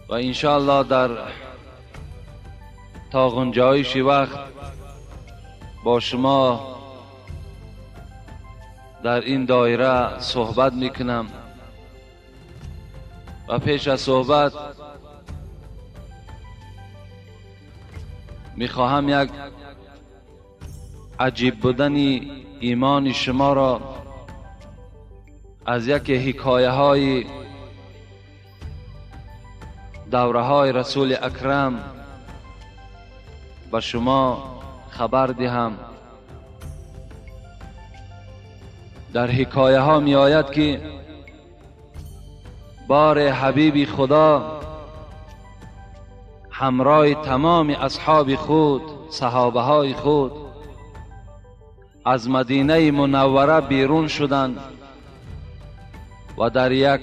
و انشاءالله در تا گنجایش وقت با شما در این دایره صحبت میکنم و پیش از صحبت میخواهم یک عجیب بودن ایمان شما را از یک حکایه های دوره های رسول اکرم به شما خبر دهم. در حکایه ها می آید که بار حبیب خدا همراه تمام اصحاب خود، صحابه های خود از مدینه منوره بیرون شدند و در یک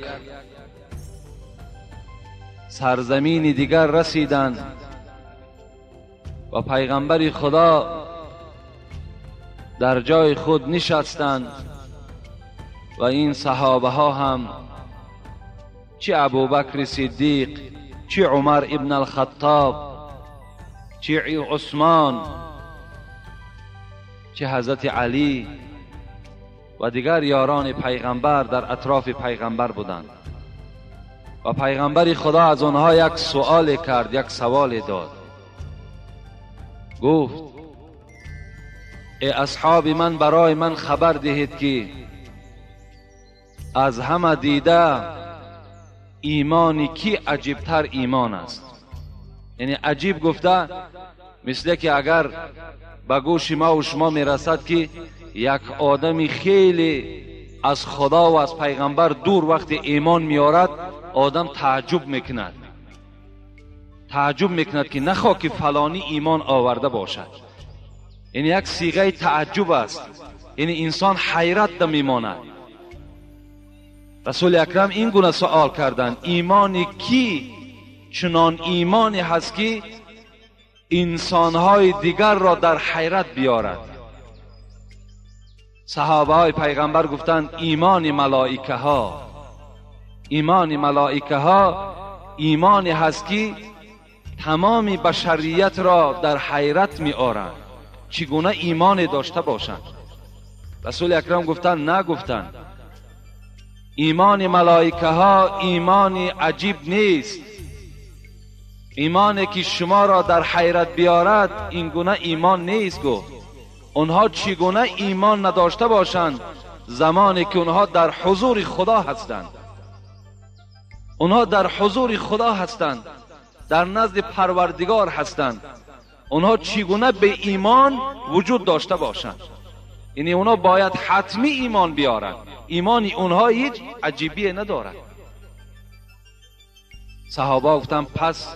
سرزمین دیگر رسیدند و پیغمبر خدا در جای خود نشستند و این صحابه ها هم، چه ابوبکر صدیق، چه عمر ابن الخطاب، چه عثمان، چه حضرت علی و دیگر یاران پیغمبر در اطراف پیغمبر بودند و پیغمبر خدا از آنها یک سؤال کرد، یک سوال داد. گفت ای اصحاب من، برای من خبر دهید که از همه دیده ایمانی کی عجیبتر ایمان است. یعنی عجیب گفته مثل که اگر به گوش ما و شما میرسد که یک آدمی خیلی از خدا و از پیغمبر دور وقتی ایمان میارد، آدم تعجب میکند، تعجب میکند که نخواه که فلانی ایمان آورده باشد. یعنی یک صیغه تعجب است، یعنی انسان حیرت میماند. رسول اکرم این گونه سوال کردند: ایمان کی چنان ایمانی هست که انسانهای دیگر را در حیرت بیارد؟ صحابه های پیغمبر گفتند ایمان ملائکه ها، ایمان ملائکه ها ایمانی هست که تمام بشریت را در حیرت می آرند، چگونه ایمان داشته باشند. رسول اکرم گفتند نه، گفتند ایمان ملائکه ها ایمان عجیب نیست، ایمانی که شما را در حیرت بیارد این گونه ایمان نیست. گفت اونها چگونه ایمان نداشته باشند زمانی که اونها در حضور خدا هستند، اونها در حضور خدا هستند، در نزد پروردگار هستند، اونها چگونه به ایمان وجود داشته باشند؟ یعنی اونها باید حتمی ایمان بیارند، ایمان اونها هیچ عجیبی ندارد. صحابه گفتند پس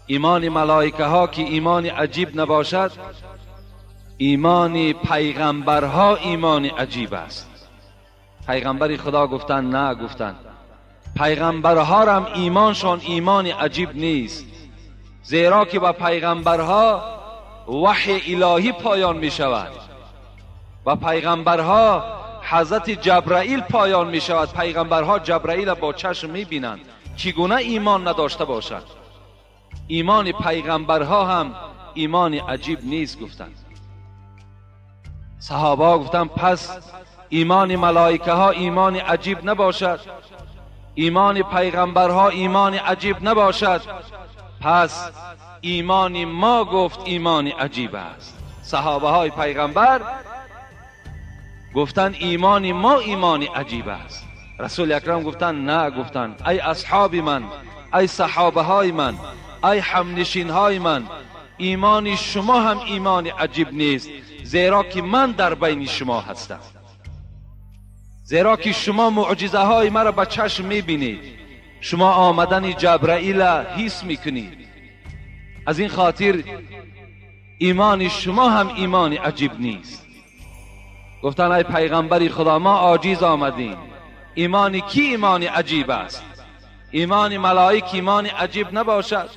ایمان ملائکه ها که ایمان عجیب نباشد، ایمان پیغمبرها ایمان عجیب است. پیغمبر خدا گفتند نه، گفتند پیغمبرها هم ایمانشان ایمان عجیب نیست، زیرا که به پیغمبرها وحی الهی پایان می شود و پیغمبرها حضرت جبرائیل پایان می شود، پیغمبرها جبرائیل با چشم می بینند، چگونه ایمان نداشته باشند؟ ایمان پیغمبرها هم ایمان عجیب نیست. گفتند صحابه گفتند پس ایمان ملائکه ها ایمان عجیب نباشد، ایمان پیغمبرها ایمان عجیب نباشد، پس ایمان ما گفت ایمان عجیب است. صحابه های پیغمبر گفتند ایمان ما ایمان عجیب است. رسول اکرم گفتند نه، گفتند ای اصحاب من، ای صحابه های من، ای همنشین های من، ایمان شما هم ایمان عجیب نیست، زیرا که من در بین شما هستم، زیرا که شما معجزه های مرا به چشم میبینید، شما آمدن جبرائیل حس میکنید، از این خاطر ایمان شما هم ایمان عجیب نیست. گفتن ای پیغمبر خدا ما عاجز آمدیم، ایمان کی ایمان عجیب است؟ ایمان ملائک ایمان عجیب نباشد،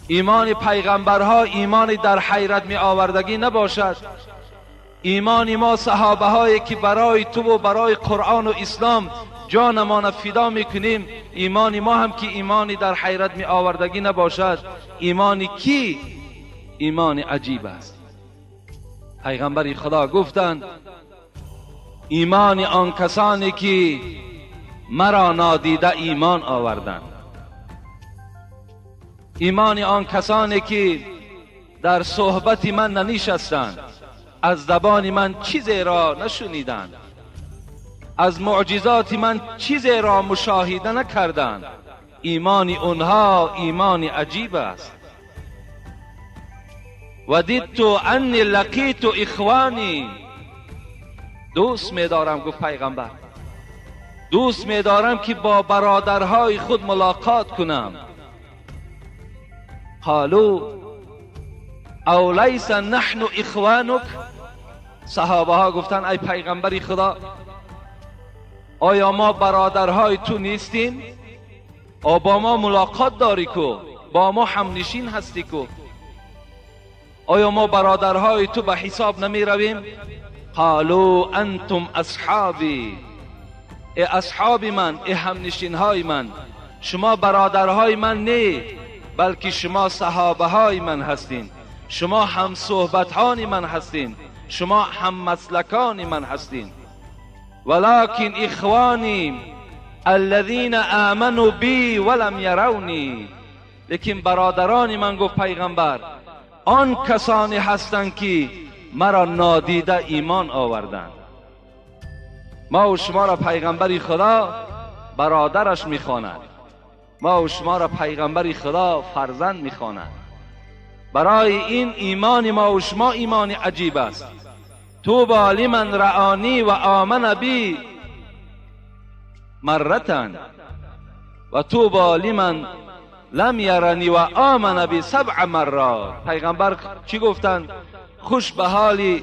ایمان پیغمبرها ایمان در حیرت می آوردگی نباشد، ایمان ما صحابه هایی که برای تو و برای قرآن و اسلام جانمان فدا میکنیم، ایمان ما هم که ایمانی در حیرت می آوردگی نباشد، ایمان کی ایمان عجیب است؟ پیغمبر خدا گفتند ایمان آن کسانی که مرا نادیده ایمان آوردند، ایمان آن کسانی که در صحبت من ننشستند، از زبان من چیزی را نشنیدند، از معجزات من چیزی را مشاهده نکردند، ایمان اونها ایمان عجیب است. وددت انی لقیت اخوانی، دوست می‌دارم گفت پیغمبر، دوست می‌دارم که با برادرهای خود ملاقات کنم. قالوا او لیس نحن اخوانک؟ صحابه ها گفتن ای پیغمبر خدا، آیا ما برادرهای تو نیستیم؟ با ما ملاقات داری کو، با ما همنشین هستی کو، آیا ما برادرهای تو به حساب نمی رویم؟ قالوا انتم اصحابی، ای اصحاب من، ای همنشین های من، شما برادرهای من نه، بلکه شما صحابه های من هستین، شما هم صحبتان من هستین، شما هم مسلکان من هستین. ولكن اخوانی الذين آمنوا بی ولم يرونی، لیکن برادران من، گفت پیغمبر، آن کسانی هستند که مرا نادیده ایمان آوردند. ما و شما را پیغمبر خدا برادرش میخواند، ما و شما را پیغمبر خدا فرزند میخواند. برای این ایمان ما و شما ایمان عجیب است. طوبی لمن رآنی و آمن بی مرة و طوبی لمن لم یرنی و آمن بی سبع مرات. پیغمبر چی گفتند؟ خوش به حال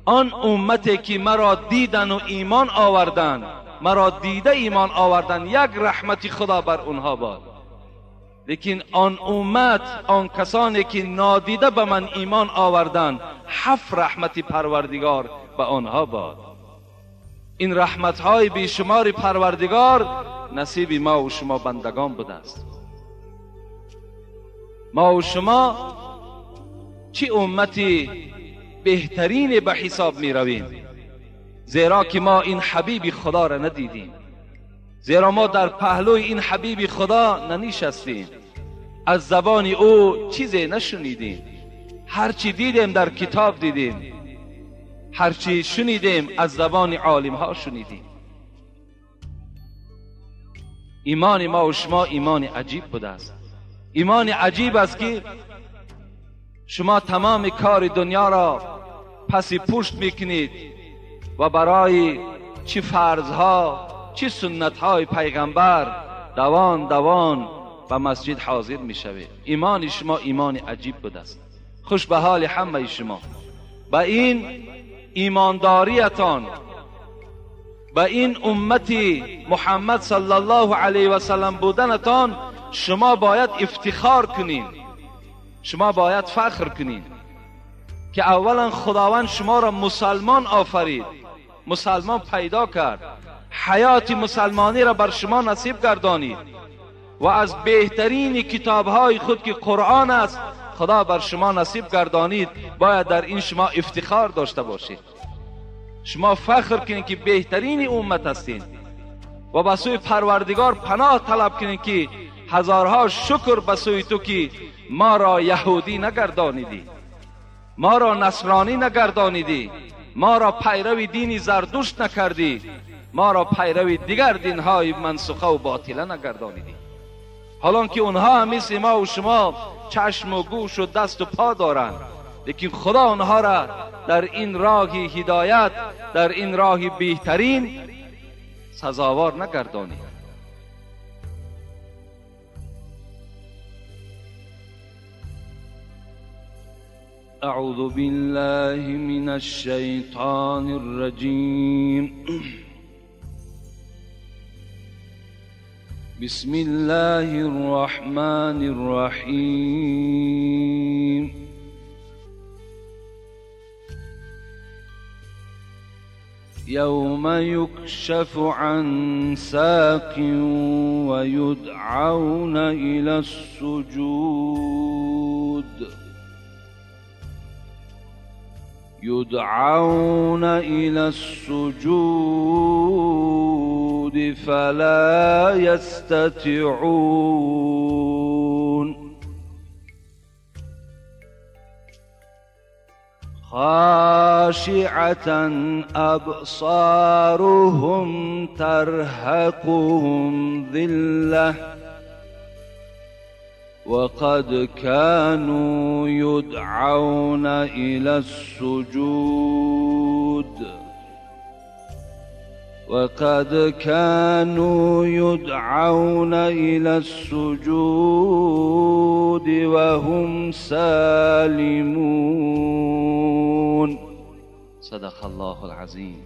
آن امتی که مرا دیدن و ایمان آوردند، مرا دیده ایمان آوردند، یک رحمت خدا بر اونها باد. لیکن آن امت، آن کسانی که نادیده به من ایمان آوردند، 7 رحمت پروردگار به آنها باد. این رحمت های بیشمار پروردگار نصیب ما و شما بندگان بوده است. ما و شما چه امتی بهترین به حساب می رویم، زیرا که ما این حبیب خدا را ندیدیم، زیرا ما در پهلوی این حبیب خدا ننشستیم، از زبان او چیزی نشنیدیم. هرچی دیدیم در کتاب دیدیم، هرچی شنیدیم از زبان عالم ها شنیدیم. ایمان ما و شما ایمان عجیب بوده است. ایمان عجیب است که شما تمام کار دنیا را پس پشت میکنید و برای چی فرضها، چی سنتهای پیغمبر دوان دوان به مسجد حاضر میشوید. ایمان شما ایمان عجیب بوده است. خوش به حال همه شما، به این ایمانداریتان، به این امتی محمد صلی الله علیه و سلم بودنتان شما باید افتخار کنین، شما باید فخر کنین که اولا خداوند شما را مسلمان آفرید، مسلمان پیدا کرد، حیات مسلمانی را بر شما نصیب گردانید و از بهترین کتابهای خود که قرآن است خدا بر شما نصیب گردانید. باید در این شما افتخار داشته باشید، شما فخر کنید که بهترین امت هستین و به سوی پروردگار پناه طلب کنید که هزارها شکر به سوی تو که ما را یهودی نگردانیدی، ما را نصرانی نگردانیدی، ما را پیرو دین زردشت نکردی، ما را پیرو دیگر دینهای منسوخه و باطله نگردانیدی. حالان که اونها هم مثل ما و شما چشم و گوش و دست و پا دارند، لیکن خدا آنها را در این راه هدایت، در این راه بهترین سزاوار نگردانید. اعوذ بالله من الشیطان الرجیم. بسم الله الرحمن الرحیم. یوم یکشف عن ساق ویدعون الى السجود، يدعون إلى السجود فلا يستطيعون. خاشعة أبصارهم ترهقهم ذلة وقد كانوا يدعون إلى السجود وقد كانوا يدعون إلى السجود وهم سالمون. صدق الله العظیم.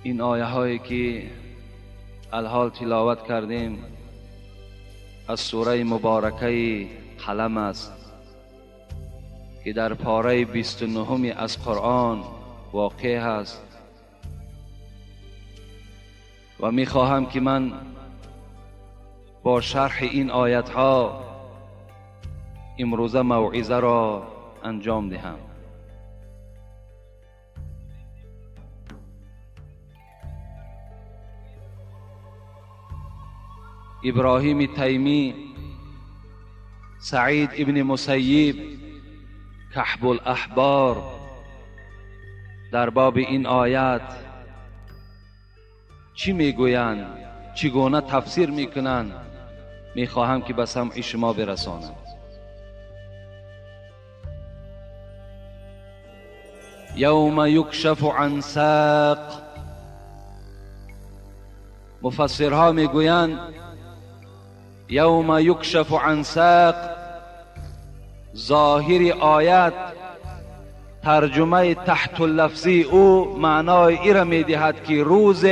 این آیه هایی که الحال تلاوت کردیم از سوره مبارکه قلم است که در پاره 29 از قرآن واقع است و می خواهم که من با شرح این آیت ها امروزه موعظه را انجام دهم. ابراهیم تیمی، سعید ابن مسیب، کعب الاحبار در باب این آیت چی میگویند، چگونه تفسیر میکنند، میخواهم که به سمع شما برسانم. یوم یکشف عن ساق. مفسرها میگویند یوم یکشف عن ساق ظاهر آیت ترجمه تحت اللفظی او معنای ای را میدهد که روز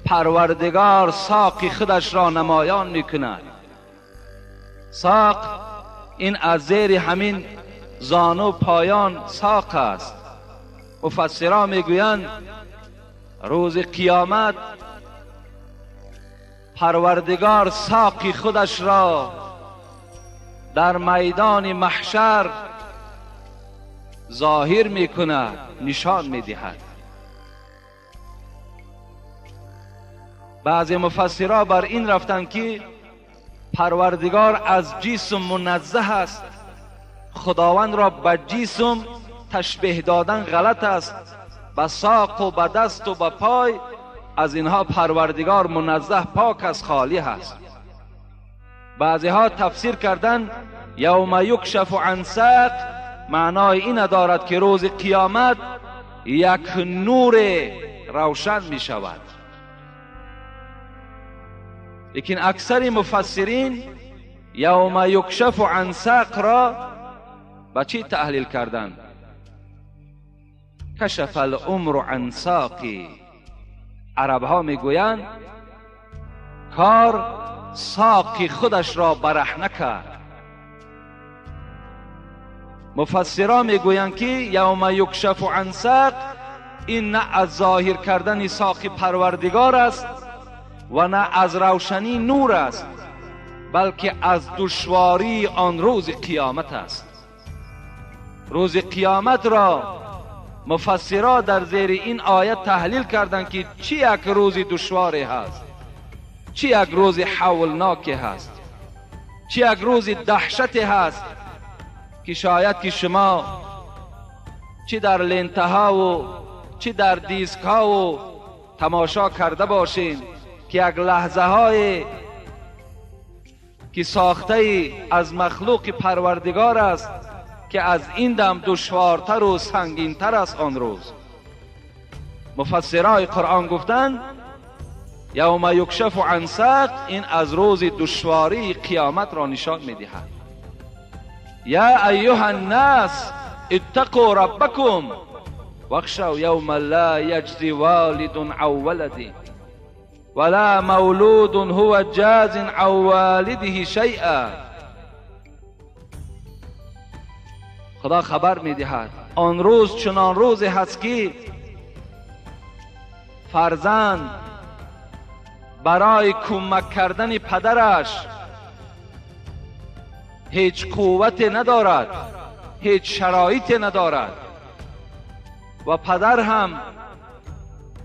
پروردگار ساق خودش را نمایان میکند. ساق این از زیر همین زانو پایان ساق است. مفسران میگویند روز قیامت پروردگار ساق خودش را در میدان محشر ظاهر میکند، نشان میدهد. بعضی مفسرها بر این رفتند که پروردگار از جسم منزه است، خداوند را به جسم تشبیه دادن غلط است، به ساق و به دست و به پای از اینها پروردگار منزه پاک از خالی هست. بعضی ها تفسیر کردن یوم یکشف عن ساق معنای این دارد که روز قیامت یک نور روشن می شود. لیکن اکثر مفسرین یوم یکشف عن ساق را با چی تحلیل کردند؟ کشف الامر عن ساقی. عرب ها میگویند کار ساقی خودش را برهنه کرد. مفسران میگویند که یوم یکشف عن ساق این نه از ظاهر کردن ساق پروردگار است و نه از روشنی نور است، بلکه از دشواری آن روز قیامت است. روز قیامت را مفسران در زیر این آیت تحلیل کردند که چی یک روز دشواری هست، چی یک روز حولناکی هست، چی یک روز دهشتی هست که شاید که شما چی در لنتها و چی در دیسک ها و تماشا کرده باشین که یک لحظه های که ساخته از مخلوق پروردگار است که از این دم دشوارتر و سنگینتر است آن روز. مفسرای قرآن گفتند یوم یکشف عن ساق این از روز دشواری قیامت را نشان میدهد. یا ایها الناس اتقوا ربکم واخشوا یوما لا یجزی والد عن ولده ولا مولود هو جاز عن والده شیئا. خدا خبر میدهد آن روز چنان روزی هست که فرزند برای کمک کردن پدرش هیچ قوت ندارد، هیچ شرایط ندارد و پدر هم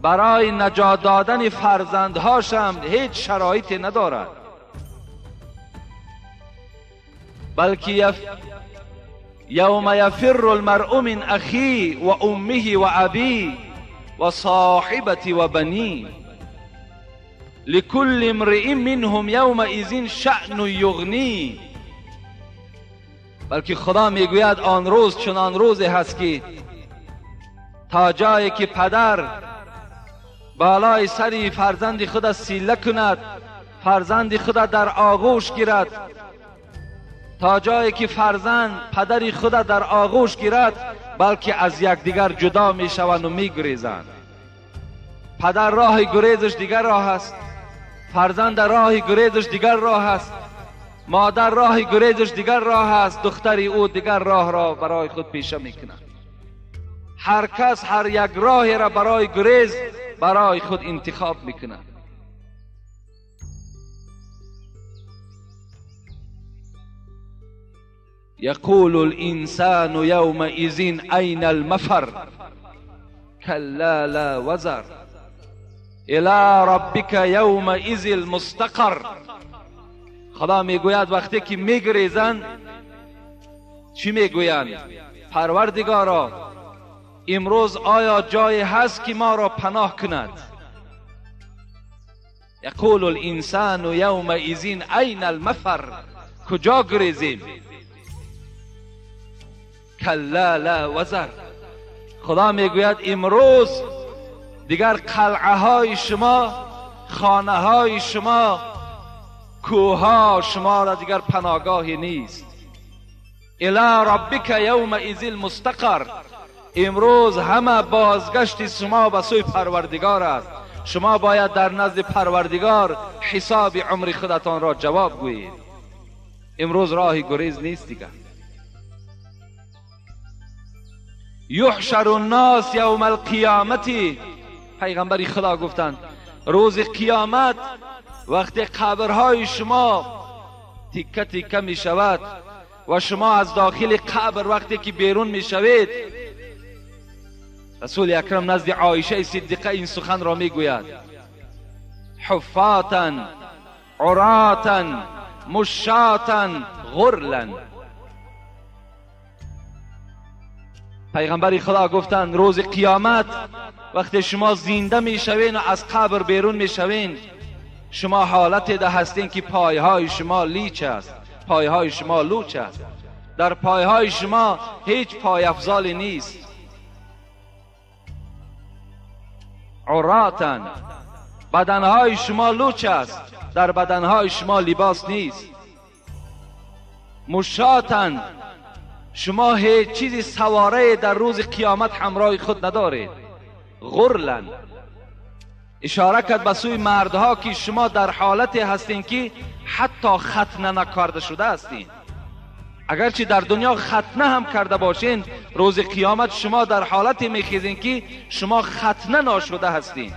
برای نجات دادن فرزندهاش هم هیچ شرایطی ندارد، بلکه یوم یفر المرء من اخیه و امه و ابیه و صاحبته و بنیه لكل امرئ منهم یومئذ شأن یغنیه. بلکه خدا میگوید آن روز چنان روزی هست که تا جایی که پدر بالای سری فرزند خود سیله کند، فرزند خود در آغوش گیرد، تا جایی که فرزند پدری خود در آغوش گیرد، بلکه از یکدیگر جدا می شوند و می گریزند. پدر راه گریزش دیگر راه است، فرزند راه گریزش دیگر راه است، مادر راه گریزش دیگر راه است، دختری او دیگر راه را برای خود پیشه می کند. هر کس هر یک راه را برای گریز برای خود انتخاب می کند. یقول الانسان یومئذ این المفر کلا لا وزر الی ربک یومئذ المستقر. خدا میگوید وقتی که میگریزند چی میگویند؟ پروردگارا امروز آیا جای هست که ما را پناه کند؟ یقول الانسان یومئذ این المفر، کجا گریزیم؟ کلا لا وزر. خدا میگوید امروز دیگر قلعه های شما، خانه های شما، کوها شما را دیگر پناهگاهی نیست. الی ربک یومئذ المستقر. امروز همه بازگشت شما به سوی پروردگار است. شما باید در نزد پروردگار حساب عمر خودتان را جواب گویید. امروز راه گریز نیست دیگر. یحشر الناس یوم القیامت. پیغمبر خدا گفتند روز قیامت وقتی قبرهای شما تیکه تیکه می شود و شما از داخل قبر وقتی که بیرون می شوید، رسول اکرم نزد عایشه صدیقه این سخن را می گوید: حفاتا عراتا مشاتا غرلا. پیغمبر خدا گفتند روز قیامت وقتی شما زنده می شوین و از قبر بیرون می شوین، شما حالت ده هستین که پایهای شما لیچ است، پایهای شما لوچ است، در پایهای شما هیچ پای افزالی نیست. عراتن، بدنهای شما لوچ است، در بدنهای شما لباس نیست. مشاتن، شما هیچ چیزی سواره در روز قیامت همراه خود ندارید. غرلن، اشاره کرد به سوی مردها که شما در حالت هستین که حتی ختنه نکرده شده هستین. اگرچه در دنیا ختنه هم کرده باشین، روز قیامت شما در حالت میخیزین که شما ختنه ناشده هستین.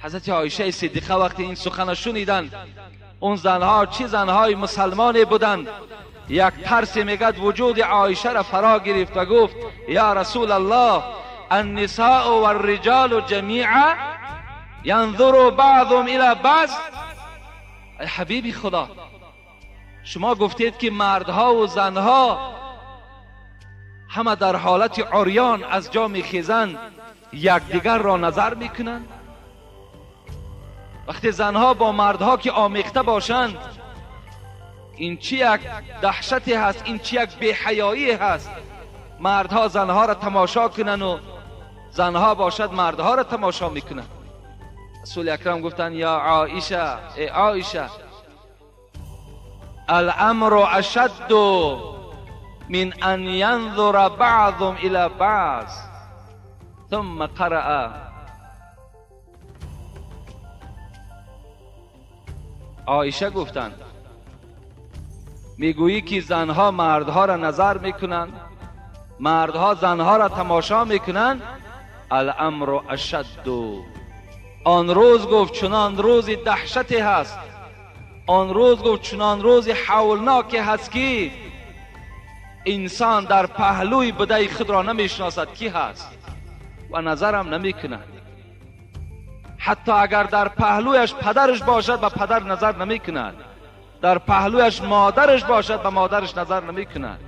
حضرت عایشه صدیقه وقتی این سخن شنیدن، اون زنها چه زنهای مسلمانی بودند، یک ترس میگد وجود عایشه را فرا گرفت و گفت یا رسول الله النساء والرجال جمیعا ینظر بعضهم الی بعض. ای حبیبی خدا، شما گفتید که مردها و زنها همه در حالت عریان از جا میخیزند، یکدیگر را نظر میکنند. وقتی زنها با مردها که آمیخته باشند، این چی یک دهشتی هست، این چی یک بی‌حیایی هست. مردها زنها را تماشا کنن و زنها باشد مردها را تماشا میکنن. رسول اکرم گفتن یا عایشه، ای عایشه، الامر اشد من ان ینظر بعضهم الى بعض. ثم قرأ. عایشه گفتند میگویی که زنها مردها را نظر میکنند، مردها زنها را تماشا میکنند. الامر اشد. آن روز گفت چنان روز دهشتی هست، آن روز گفت چنان روز حولناکی هست که انسان در پهلوی بدای خود را نمیشناسد کی هست و نظرم نمیکند. حتی اگر در پهلویش پدرش باشد به پدر نظر نمیکند، در پهلویش مادرش باشد به مادرش نظر نمیکند.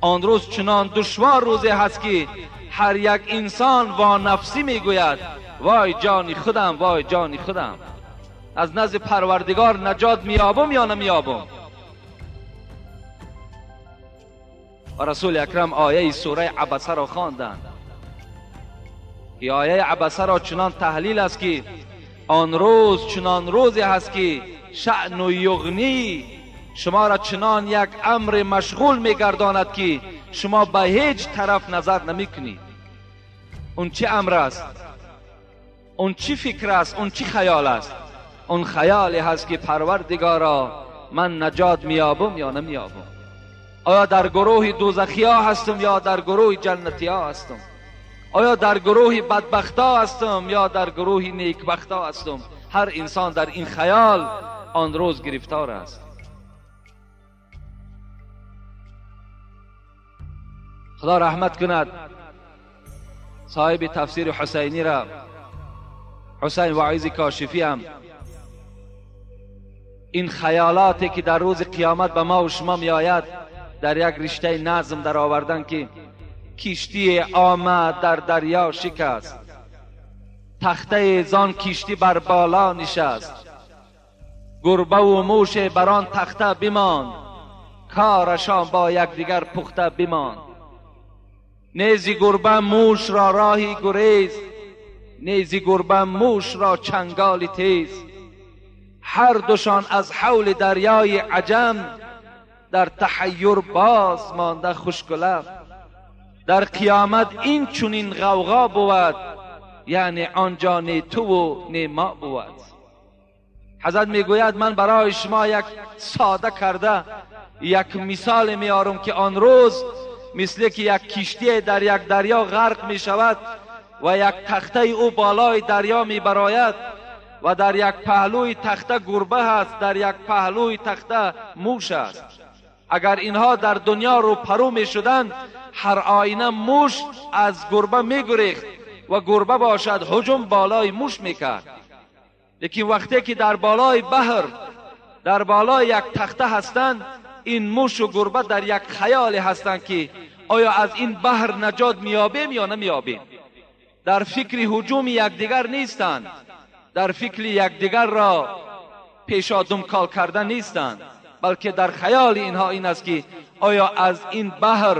آن روز چنان دشوار روزی هست که هر یک انسان وا نفسی میگوید وای جانی خودم، وای جانی خودم، از نزد پروردگار نجات میابم یا نمیابم. و رسول اکرم آیه سوره عبسه را خواندند. که آیه عبسه را چنان تحلیل است که آن روز چنان روزی هست که شأن و یغنی شما را چنان یک امر مشغول میگرداند که شما به هیچ طرف نظر نمیکنید. اون چه امر است؟ اون چی فکر است؟ اون چی خیال است؟ اون خیالی هست که پروردگارا من نجات میابم یا نمیابم؟ آیا در گروه دوزخی ها هستم یا در گروه جنتی ها هستم؟ آیا در گروه بدبخت ها هستم یا در گروه نیکبخت ها هستم؟ هر انسان در این خیال آن روز گرفتار است. خدا رحمت کند صاحب تفسیر حسینی را، حسین واعظ کاشفی هم این خیالاتی که در روز قیامت به ما و شما می آید در یک رشته نظم در آوردن که کشتی آمد در دریا شکست، تخته زان کشتی بر بالا نشست، گربه و موش بر آن تخته بماند، کارشان با یکدیگر پخته بماند. نیزی گربه موش را راهی گریز، نیزی گربه موش را چنگال تیز، هر دوشان از حول دریای عجم، در تحیر باز مانده خشک لب. در قیامت این چنین غوغا بود، یعنی آنجا نه تو و نه ما بود. حضرت میگوید من برای شما یک ساده کرده یک مثال میارم که آن روز مثل که یک کشتی در یک دریا غرق می شود و یک تخته او بالای دریا می براید و در یک پهلوی تخته گربه هست، در یک پهلوی تخته موش است. اگر اینها در دنیا رو پرو می شدند، هر آینه موش از گربه می گریخت و گربه باشد هجوم بالای موش می کرد. لیکن وقتی که در بالای بحر در بالای یک تخته هستند، این موش و گربه در یک خیال هستند که آیا از این بحر نجات میابیم یا نمیابیم. در فکر هجوم یکدیگر نیستند، در فکر یکدیگر را پیشا دمکال کردن نیستند، بلکه در خیال اینها این است که آیا از این بحر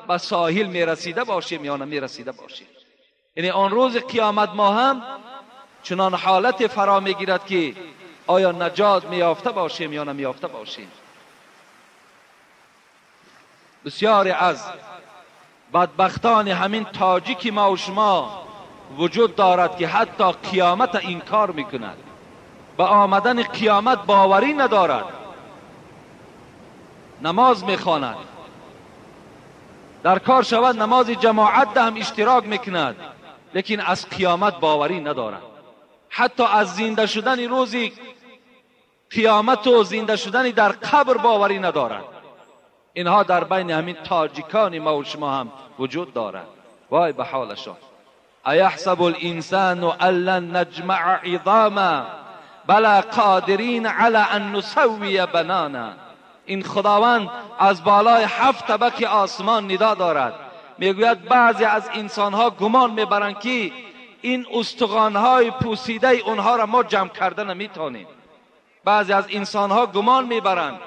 به ساحل میرسیده باشیم یا نمیرسیده باشیم. یعنی آن روز قیامت ما هم چنان حالت فرا میگیرد که آیا نجات میافته باشیم یا نمیافته باشیم. بسیاری از بدبختان همین تاجیک ما و شما وجود دارد که حتی قیامت انکار میکند، به آمدن قیامت باوری ندارد، نماز میخواند، در کار شود نماز جماعت هم اشتراک میکند، لیکن از قیامت باوری ندارد. حتی از زنده شدن روزی قیامت و زنده شدن در قبر باوری ندارد. اینها در بین همین تاجیکان ما و شما هم وجود دارد. وای به حالشان. ایحسب الانسان ان لن نجمع عظاما بلا قادرین علی ان نسوی بنانا. این خداوند از بالای 7 طبق آسمان ندا دارد، میگوید بعضی از انسانها گمان میبرند که این استخوانهای پوسیده اونها را ما جمع کرده نمیتونیم. بعضی از انسانها گمان میبرند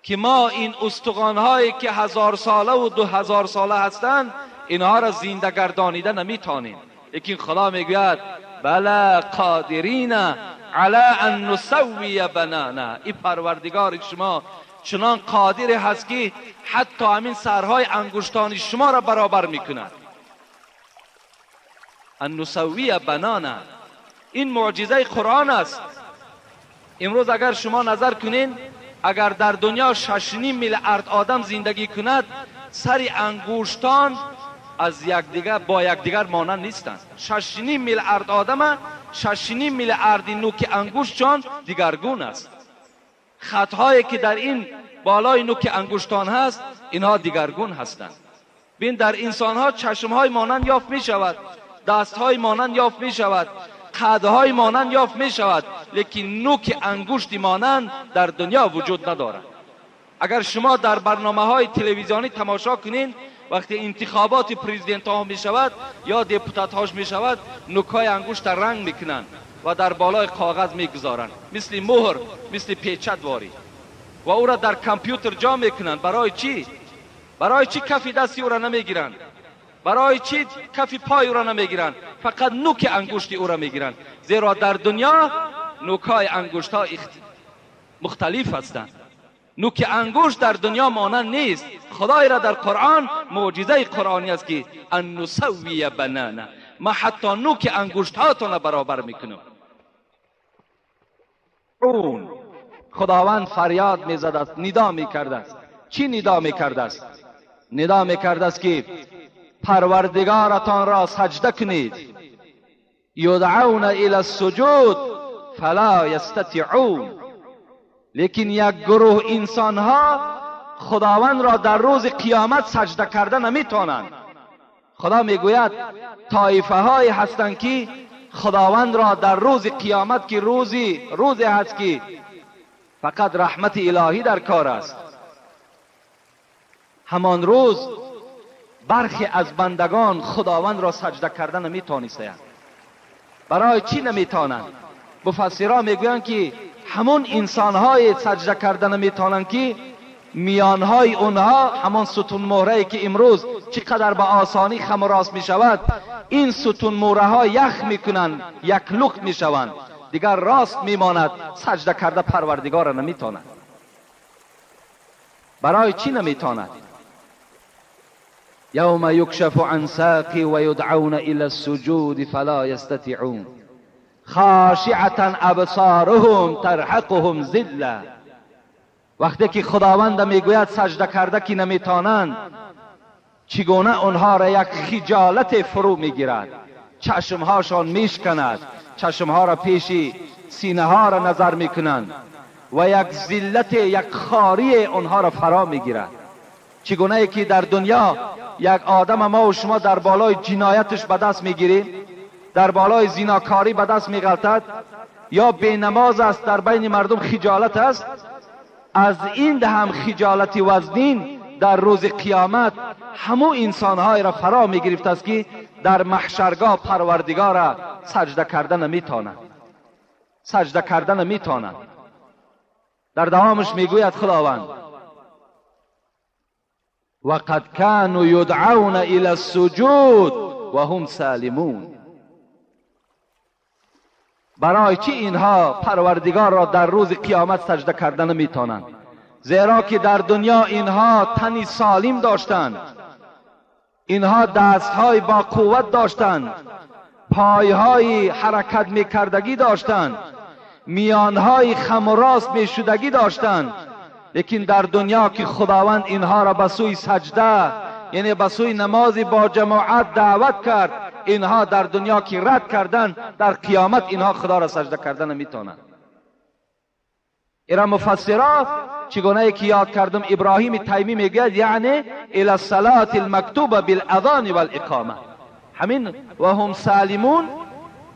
که ما این استخوانهایی که 1000 ساله و 2000 ساله هستند اینها را زنده گردانیده نمیتونیم. لیکن خدا میگوید بلا قادرین علی ان نسوی بنانا. این پروردگار شما چنان قادر هست که حتی همین سرهای انگشتان شما را برابر میکند. ان نسوی بنانا، این معجزه قرآن است. امروز اگر شما نظر کنین، اگر در دنیا 6.5 میلیارد آدم زندگی کند، سر انگشتان از یکدیگر با یکدیگر مانند نیستند. 6.5 میلیارد آدم، 6.5 میلیارد نوک انگشتشان دیگرگون است. خطهایی که در این بالای نوک انگشتان هست، اینها دیگرگون هستند. بین در انسانها چشمهای مانند یافت می شود، دستهای مانند یافت می شود، قدهای مانند یافت می شود، لیکن نوک انگشت مانند در دنیا وجود ندارد. اگر شما در برنامه های تلویزیونی تماشا کنین، وقتی انتخابات پرزیدنت ها می شود یا دپوتات هاش می شود، نوک های انگشت رنگ میکنند و در بالای کاغذ میگذارند، مثل مهر، مثل پیچت واری، و او را در کامپیوتر جا میکنند. برای چی؟ برای چی کف دستی او را نمیگیرند؟ برای چی کف پای او را نمیگیرند؟ فقط نوک انگشت او را میگیرند، زیرا در دنیا نوکای انگشت ها مختلف هستند. نوک انگشت در دنیا مانند نیست. خدای را در قرآن معجزه قرآنی است که ان نسوی بنانه، ما حتی نوک انگشت هاتون برابر میکنم. اون خداوند فریاد میزد است، ندا میکرده است. چی ندا میکرده است؟ ندا میکرده است که پروردگارتان را سجده کنید. یدعون الی السجود فلا یستطیعون. لیکن یک گروه انسان ها خداوند را در روز قیامت سجده کرده نمیتونند. خدا میگوید طایفه های هستند که خداوند را در روز قیامت که روزی هست که فقط رحمت الهی در کار است، همان روز برخی از بندگان خداوند را سجده کرده نمیتونستند. برای چی نمیتونند؟ مفسران میگویند که همون انسانهای سجده کرده نمیتونند که میانهای اونها همان ستون مهره که امروز چقدر به آسانی خم و راست میشود، این ستون مهره ها یخ میکنند، یک لخت میشوند، دیگر راست میماند، سجده کرده پروردگار را نمیتواند. برای چی نمیتواند؟ یوم یکشف عن ساق و یدعون الی السجود فلا یستطیعون خاشعة ابصارهم ترهقهم ذله. وقتی که خداوند میگوید سجده کرده که نمیتوانند، چگونه آنها را یک خجالت فرو میگیرد، چشمهاشان میشکند، چشمها را پیشی سینه ها را نظر میکنند و یک ذلت، یک خاری آنها را فرا میگیرد. چگونه که در دنیا یک آدم ما و شما در بالای جنایتش به دست میگیریم، در بالای زیناکاری به دست میغلطد، یا بینماز است، در بین مردم خجالت است، از این هم خجالت وزنین در روز قیامت همو انسانهای را فرا میگرفت است که در محشرگاه پروردگار را سجده کرده نمیتونند، سجده کرده نمیتونند. در دوامش میگوید خداوند وقد كانوا يدعون الى السجود وهم سالمون. برای چی اینها پروردگار را در روز قیامت سجده کرده نمیتونند؟ زیرا که در دنیا اینها تنی سالم داشتند، اینها دستهای با قوت داشتند، پایهای حرکت میکردگی داشتند، میانهای خم و راست میشدگی داشتند، لیکن در دنیا که خداوند اینها را به سوی سجده، یعنی به سوی نماز با جماعت دعوت کرد، اینها در دنیا که رد کردند، در قیامت اینها خدا را سجده کردن نمیتونند. ایرا مفسرا چگونه که یاد کردم ابراهیم تیمی میگوید یعنی الی الصلاة المکتوبة بالاذان والاقامه. همین و هم سالمون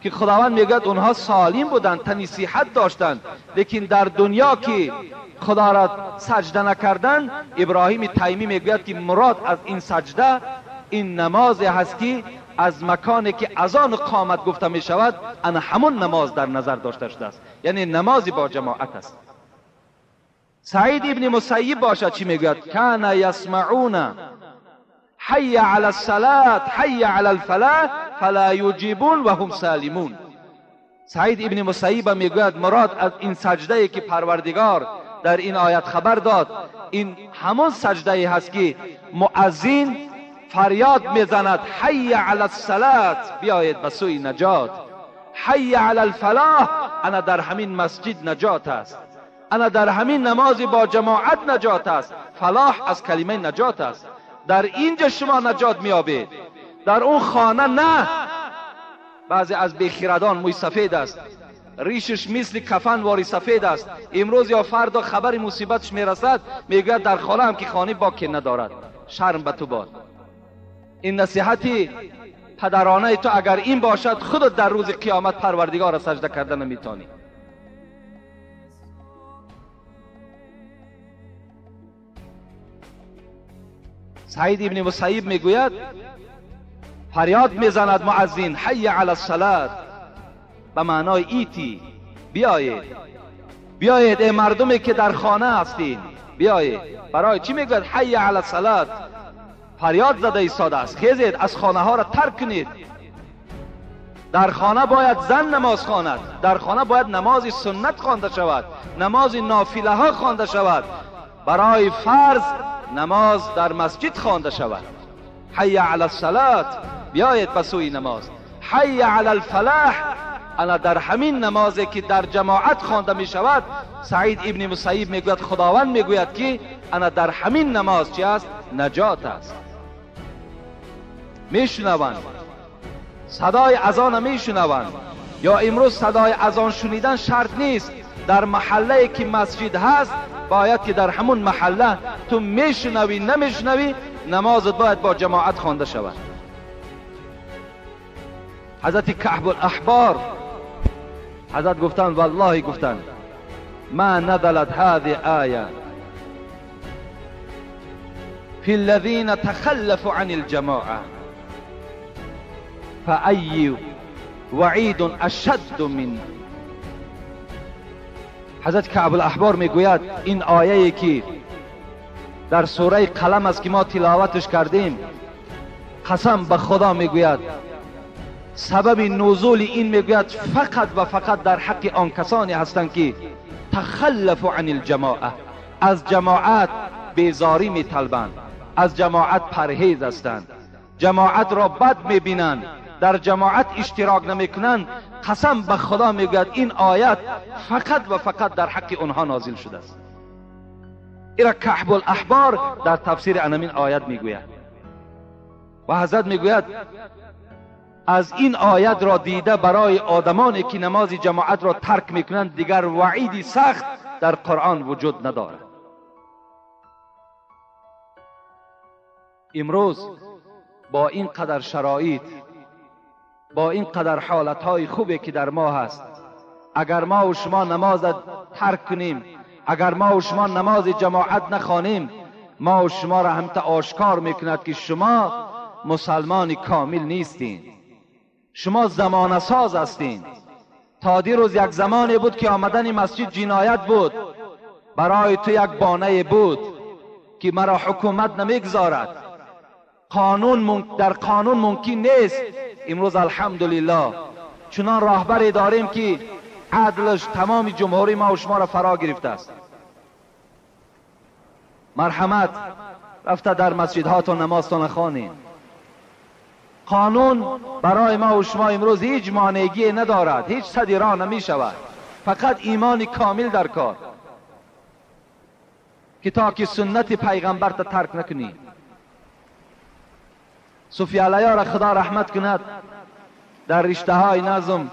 که خداوند میگوید اونها سالم بودند، تنی صحت داشتند، لیکن در دنیا که خدا را سجده نکردند، ابراهیم تیمی میگوید که مراد از این سجده این نماز هست که از مکانی که اذان قامت گفته می شود، ان همون نماز در نظر داشته شده است، یعنی نماز با جماعت است. سعید ابن مسیب باشد چی میگوید؟ کان یسمعون حی علی الصلاة حی علی الفلاح فلا یجیبون و هم سالمون. سعید ابن مسیب میگوید مراد از این سجده که پروردگار در این آیت خبر داد، این همون سجده هست که مؤذن فریاد میزند حی علی الصلاة، بیایید به سوی نجات، حی علی الفلاح، انا در همین مسجد نجات است، انا در همین نماز با جماعت نجات است. فلاح از کلمه نجات است. در اینجا شما نجات میابید، در اون خانه نه. بعضی از بیخیردان موی سفید است، ریشش مثل کفن واری سفید است، امروز یا فردا خبر مصیبتش میرسد، میگوید در خانه هم که خانه باکی ندارد. شرم به تو باد. این نصیحتی پدرانه تو اگر این باشد، خودت در روز قیامت پروردگار را سجده کرده نمیتونی. سعید ابن مسیب میگوید فریاد میزند مؤذن حی علی الصلاة، به معنای ایتی، بیایید، بیایید ای مردمی که در خانه هستین، بیایید. برای چی میگوید حی علی الصلاة؟ فریاد زده ایستاده است: خیزید، از خانه ها را ترک کنید. در خانه باید زن نماز خواند، در خانه باید نماز سنت خوانده شود، نماز نافله ها خوانده شود. برای فرض نماز در مسجد خوانده شود. حی علی الصلاة، بیایید به سوی نماز. حی علی الفلاح، انا در همین نمازی که در جماعت خوانده می شود، سعید ابن مسیب میگوید خداوند میگوید که انا در همین نماز چی است؟ نجات است. میشنوند صدای اذان، میشنوند. یا امروز صدای اذان شنیدن شرط نیست. در محله که مسجد هست باید که در همون محله تو میشنوی نمیشنوی، نمازت باید با جماعت خوانده شود. حضرت کعب الاحبار حضرت گفتند والله گفتند ما نزلت هذه آیه فی الذین تخلفوا عن الجماعه فأي وعید اشد من. حضرت کعب الاحبار میگوید این آیه که در سوره قلم است که ما تلاوتش کردیم، قسم به خدا میگوید سبب نزول این میگوید فقط و فقط در حق آن کسانی هستند که تخلفوا عن الجماعه، از جماعت بیزاری میطلبند، از جماعت پرهیز هستند، جماعت را بد میبینند، در جماعت اشتراک نمیکنند. قسم به خدا میگوید این آیت فقط و فقط در حق آنها نازل شده است. ایرا کعب الاحبار در تفسیر انمین آیت میگوید و حضرت میگوید از این آیت را دیده برای آدمانی که نماز جماعت را ترک میکنند دیگر وعیدی سخت در قرآن وجود ندارد. امروز با این قدر شرایط، با این قدر حالتهای خوبی که در ما هست، اگر ما و شما نماز ترک کنیم، اگر ما و شما نماز جماعت نخوانیم، ما و شما را هم تا آشکار میکند که شما مسلمان کامل نیستین، شما زمانه ساز هستین. تا دیروز یک زمانی بود که آمدن مسجد جنایت بود، برای تو یک بانه بود که مرا حکومت نمیگذارد، قانون در قانون ممکن نیست. امروز الحمدلله چنان راهبری داریم که عدلش تمام جمهوری ما و شما را فرا گرفته است. مرحمت رفته در مسجدهاتون نمازتان خوانید. قانون برای ما و شما امروز هیچ مانعگی ندارد، هیچ سدی راه نمی شود، فقط ایمان کامل در کار که تا که سنت پیغمبر تا ترک نکنی. صوفی علیه را خدا رحمت کند، در رشته های نظم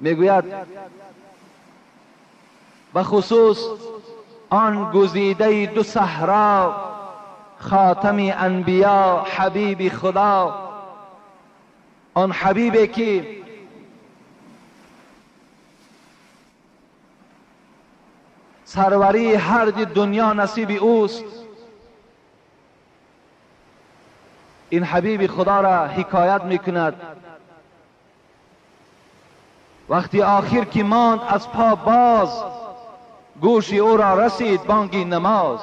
میگوید به خصوص آن گزیده دو صحرا، خاتم انبیا حبیب خدا، آن حبیبی که سروری هر دنیا نصیب اوست، این حبیب خدا را حکایت میکند. وقتی آخر که ماند از پا باز، گوش او را رسید بانگ نماز.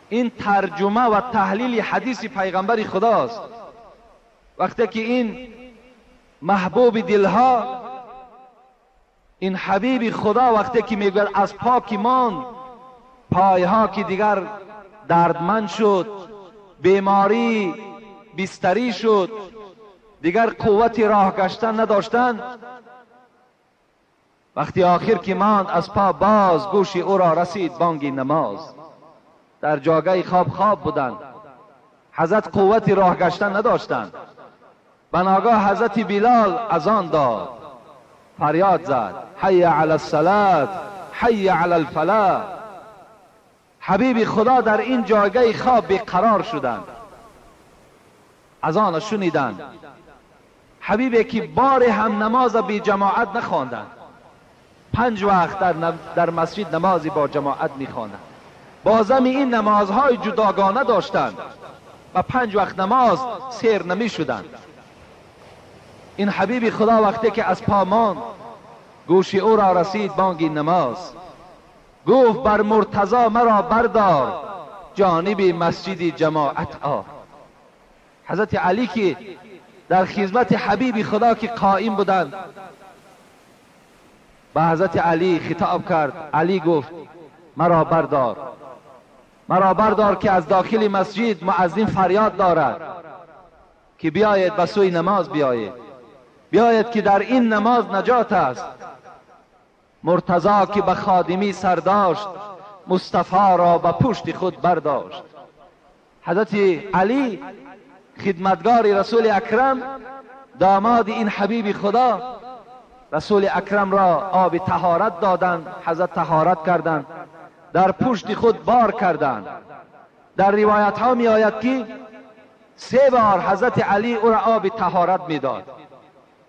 این ترجمه و تحلیل حدیث پیغمبر خداست. وقتی که این محبوب دلها، این حبیب خدا وقتی که میگوید از پا که ماند، پایها که دیگر دردمند شد، بیماری بستری شد، دیگر قوت راه گشتن نداشتن، وقتی آخر که ماند از پا باز، گوش او را رسید بانگ نماز. در جاگه خواب خواب بودند، حضرت قوت راه گشتن نداشتند. بناگاه حضرت بلال اذان داد، فریاد زد حی علی الصلاة حی علی الفلاح. حبیب خدا در این جایگاه خواب بیقرار شدند، اذان شنیدند. حبیبی که بار هم نماز بی جماعت نخواندند، 5 وقت در مسجد نمازی با جماعت میخواندند. بازم این نمازهای جداگانه داشتند و 5 وقت نماز سیر نمی شدند. این حبیب خدا وقتی که از پا ماند، گوش او را رسید بانگ نماز. گفت بر مرتضی مرا بردار، جانب مسجد جماعت آ. حضرت علی که در خدمت حبیب خدا که قائم بودند، به حضرت علی خطاب کرد. علی گفت مرا بردار، مرا بردار که از داخل مسجد مؤذن فریاد دارد که بیاید به سوی نماز بیایید، بیاید که در این نماز نجات است. مرتضی که به خادمی سر داشت، مصطفی را به پشت خود برداشت. حضرت علی خدمتگار رسول اکرم، داماد این حبیب خدا، رسول اکرم را آب طهارت دادند. حضرت طهارت کردند، در پشت خود بار کردند. در روایت ها می آید که 3 بار حضرت علی او را آب طهارت می داد.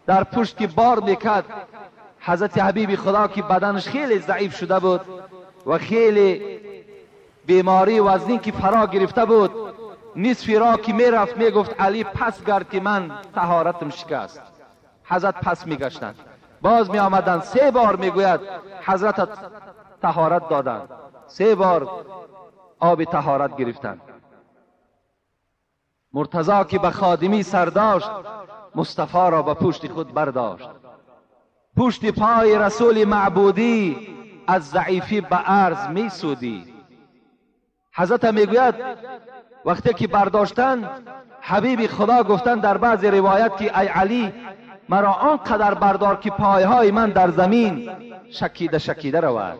در پشت که بار میکرد، حضرت حبیب خدا که بدنش خیلی ضعیف شده بود و خیلی بیماری وزنین که فرا گرفته بود، نصفی را که میرفت میگفت علی پس گرد که من طهارتم شکست. حضرت پس میگشتند، باز می آمدند. 3 بار میگوید حضرت طهارت دادند، 3 بار آب طهارت گرفتند. مرتضی که به خادمی سر داشت، مصطفی را به پشت خود برداشت. پشت پای رسول معبودی از ضعیفی به عرض می سودی. حضرت میگوید وقتی که برداشتن، حبیب خدا گفتن در بعض روایت که ای علی مرا آنقدر بردار که پایهای من در زمین شکیده شکیده رود،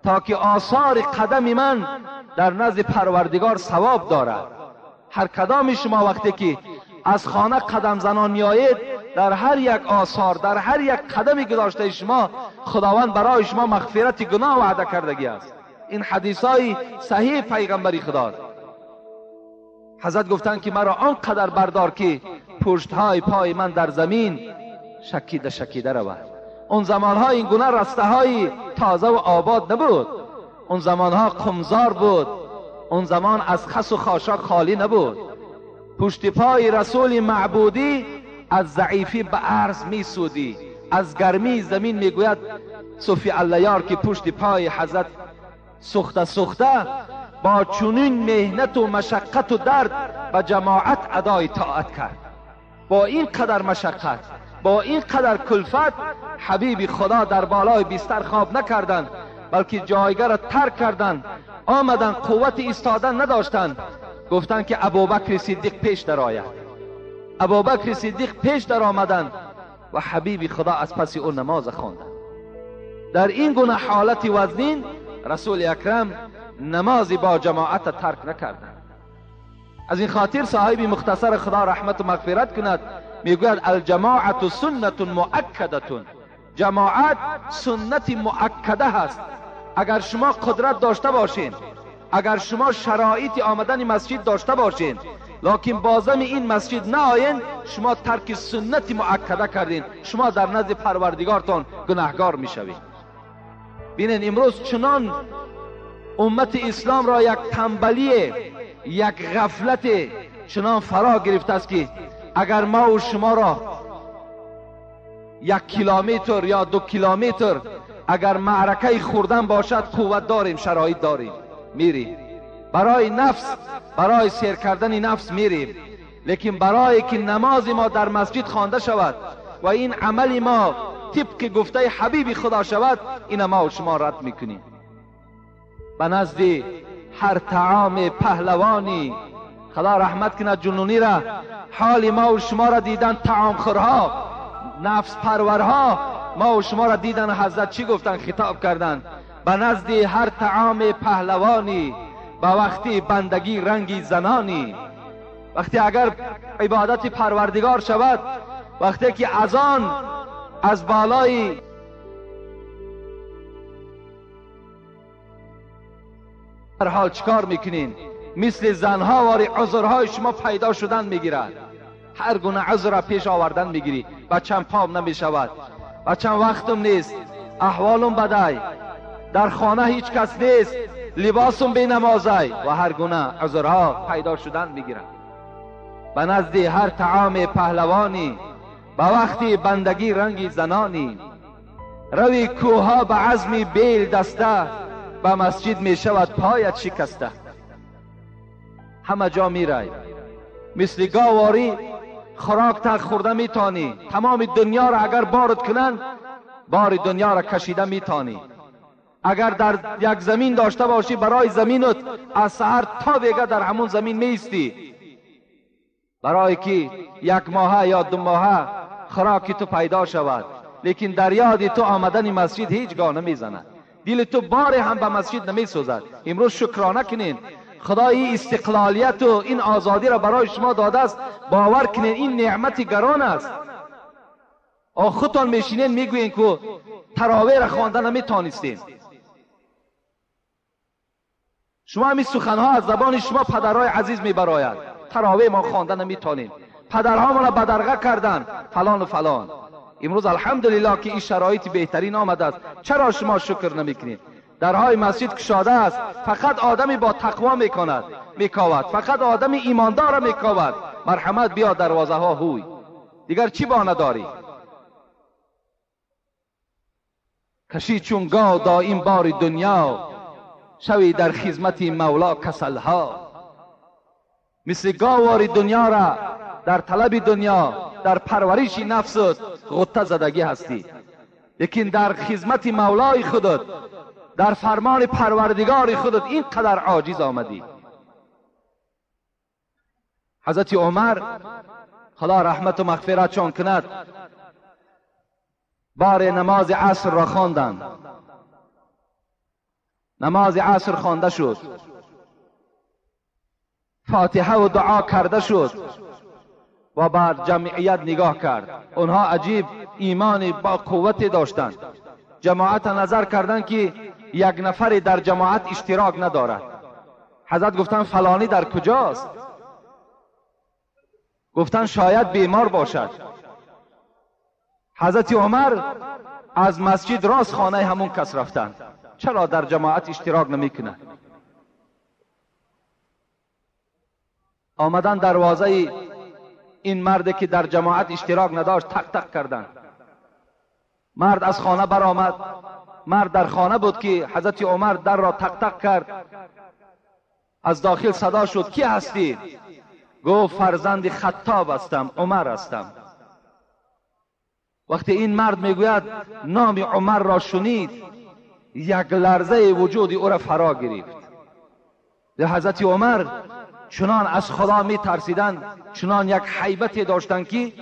تا که آثار قدم من در نزد پروردگار ثواب دارد. هر کدام شما وقتی که از خانه قدم زنان میآیید، در هر یک آثار، در هر یک قدمی گذاشته شما، خداوند برای شما مغفرت گناه وعده کردگی است. این حدیث های صحیح پیغمبری خداست. حضرت گفتند که مرا آنقدر بردار که پشتهای پای من در زمین شکیده شکیده رود. اون زمانها این گونه رسته های تازه و آباد نبود، اون زمانها قمزار بود، اون زمان از خس و خاشاک خالی نبود. پشت پای رسول معبودی از ضعیفی به عرض می سودی، از گرمی زمین میگوید صوفی اللیار که پشت پای حضرت سوخته سوخته با چنین مهنت و مشقت و درد به جماعت ادای طاعت کرد. با این قدر مشقت، با این قدر کلفت، حبیب خدا در بالای بستر خواب نکردند، بلکه جایگاه را ترک کردند، آمدند، قوت ایستادن نداشتند. گفتند که ابوبکر صدیق پیش درآید. ابوبکر صدیق پیش در آمدند و حبیب خدا از پس او نماز خواندند. در این گونه حالت وزنین رسول اکرم نماز با جماعت ترک نکردند. از این خاطر صاحب مختصر خدا رحمت و مغفرت کند میگوید الجماعت سنت مؤکده، جماعت سنت مؤکده هست. اگر شما قدرت داشته باشین، اگر شما شرایط آمدن مسجد داشته باشین، لکن بازم این مسجد نه آیین، شما ترک سنت مؤکده کردین، شما در نزد پروردگارتان گناهگار میشوید. بینین امروز چنان امت اسلام را یک تنبلی، یک غفلت چنان فرا گرفته است که اگر ما و شما را 1 کیلومتر یا 2 کیلومتر اگر معرکه خوردن باشد، قوت داریم، شرایط داریم، میریم. برای نفس، برای سیر کردن نفس میریم، لیکن برای که نماز ما در مسجد خوانده شود و این عمل ما طبق گفته حبیب خدا شود، این ما و شما رد میکنیم. به نزد هر طعام پهلوانی، خدا رحمت کند جنونی را، حال ما و شما را دیدن طعام خورها، نفس پرورها، ما و شما را دیدن. حضرت چی گفتن؟ خطاب کردن به نزد هر طعام پهلوانی، به وقتی بندگی رنگی زنانی. وقتی اگر عبادت پروردگار شود، وقتی که اذان از بالای هر حال چکار میکنین؟ مثل زنها واری عذرهای شما پیدا شدن میگیرد. هر گونه عذر را پیش آوردن میگیری. بچم پام نمیشود، بچم وقتم نیست، احوالم بدای، در خانه هیچ کس نیست، لباسم بی نمازای، و هر گونه عذرها پیدا شدن میگیرد. به نزد هر طعام پهلوانی، به وقتی بندگی رنگی زنانی. روی کوها به عزم بیل دسته، به مسجد می شود پایت شکسته. همه جا میرای، مثل گاواری خوراک تا خورده میتانی، تمام دنیا را اگر بارد کنن بار دنیا را کشیده میتانی. اگر در یک زمین داشته باشی برای زمینت از سحر تا بیگه در همون زمین میستی، برای که یک ماه یا 2 ماه خوراکی تو پیدا شود. لیکن در یاد تو آمدن مسجد هیچگاه نمیزند، دل تو بار هم به مسجد نمیسوزد. امروز شکرانه کنین، خدای استقلالیت و این آزادی را برای شما داده است. باور کنین این نعمت گران است. خودتان میشینین میگوین که تراویح را خوانده نمیتانستین. شما همین سخنها از زبان شما پدرهای عزیز میبراید، تراویح ما خوانده نمیتانیم، پدرها ما را بدرقه کردن فلان و فلان. امروز الحمدلله که این شرایط بهترین آمده است. چرا شما شکر نمیکنید؟ درهای مسجد کشاده است، فقط آدمی با تقوا میکند میکاود، فقط آدمی ایماندار میکاود. مرحمت بیا دروازه ها هوی، دیگر چی بانه داری؟ کشی چون گاو دایم بار دنیا، شوی در خدمت مولا کسلها. مثل گاواری دنیا را در طلب دنیا، در پرورش نفست غطه زدگی هستی، لیکن در خدمت مولای خودت، در فرمان پروردگار خودت اینقدر عاجز آمدی. حضرت عمر خدا رحمت و مغفرتشان کند، بار نماز عصر را خواندند. نماز عصر خوانده شد، فاتحه و دعا کرده شد و بر جمعیت نگاه کرد. آنها عجیب ایمان با قوت داشتند. جماعت نظر کردند که یک نفر در جماعت اشتراک ندارد. حضرت گفتند فلانی در کجاست؟ گفتند شاید بیمار باشد. حضرت عمر از مسجد راست خانه همون کس رفتند. چرا در جماعت اشتراک نمیکنه؟ آمدن دروازه این مرد که در جماعت اشتراک نداشت تق تق کردند. مرد از خانه برآمد. مرد در خانه بود که حضرت عمر در را تق تق کرد. از داخل صدا شد کی هستی؟ گفت فرزند خطاب هستم، عمر هستم. وقتی این مرد میگوید نام عمر را شنید، یک لرزه وجود او را فرا گرفت. حضرت عمر چنان از خدا می ترسیدند، چنان یک هیبتی داشتند که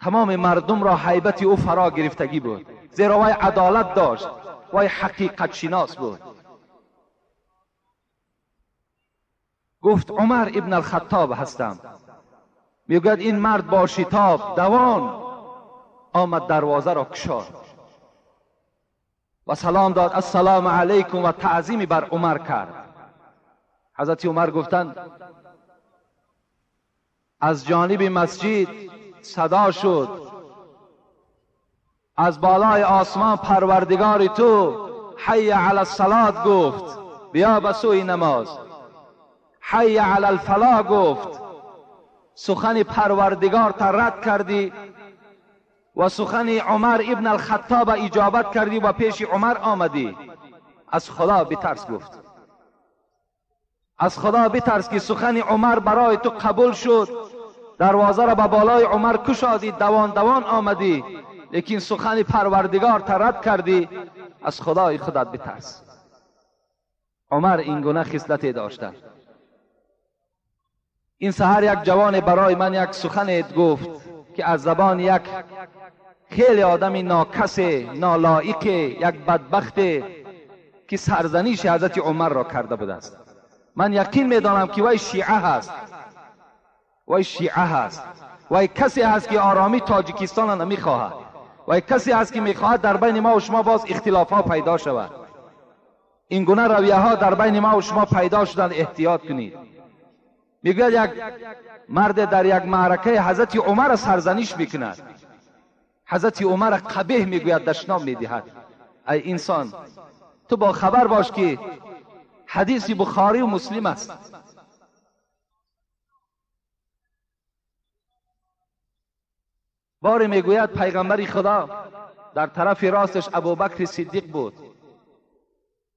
تمام مردم را هیبت او فرا گرفتگی بود، زیرا وی عدالت داشت، وی حقیقت شناس بود. گفت عمر ابن الخطاب هستم. میگوید این مرد با شتاب دوان آمد دروازه را گشاد و سلام داد، السلام علیکم، و تعظیمی بر عمر کرد. حضرت عمر گفتند از جانب مسجد صدا شد، از بالای آسمان پروردگار تو حی علی الصلاة گفت، بیا به سوی نماز. حی علی الفلاح گفت، سخن پروردگار تا رد کردی و سخن عمر ابن الخطاب اجابت کردی و پیش عمر آمدی. از خدا بترس گفت، از خدا بترس که سخن عمر برای تو قبول شد، دروازه را به بالای عمر کشادی، دوان دوان آمدی، لیکن سخن پروردگار تا رد کردی. از خدای خودت بترس. عمر این گونه خصلت داشته. این سحر یک جوان برای من یک سخن گفت که از زبان یک خیلی آدم ناکس، نالایق، یک بدبخت که سرزنیش حضرت عمر را کرده بوده است. من یقین میدانم که وی شیعه هست، وی شیعه هست، وی کسی هست که آرامی تاجیکستان را نمیخواهد، وی کسی هست که میخواهد در بین ما و شما باز اختلاف ها پیدا شود. این گونه رویه ها در بین ما و شما پیدا شدن، احتیاط کنید. میگوید یک مرد در یک معرکه حضرت عمر سرزنیش میکند، حضرت عمر قبیح میگوید، دشنام میدهد. ای انسان، تو با خبر باش که حدیث بخاری و مسلم است. باری میگوید پیغمبر خدا در طرف راستش ابوبکر صدیق بود،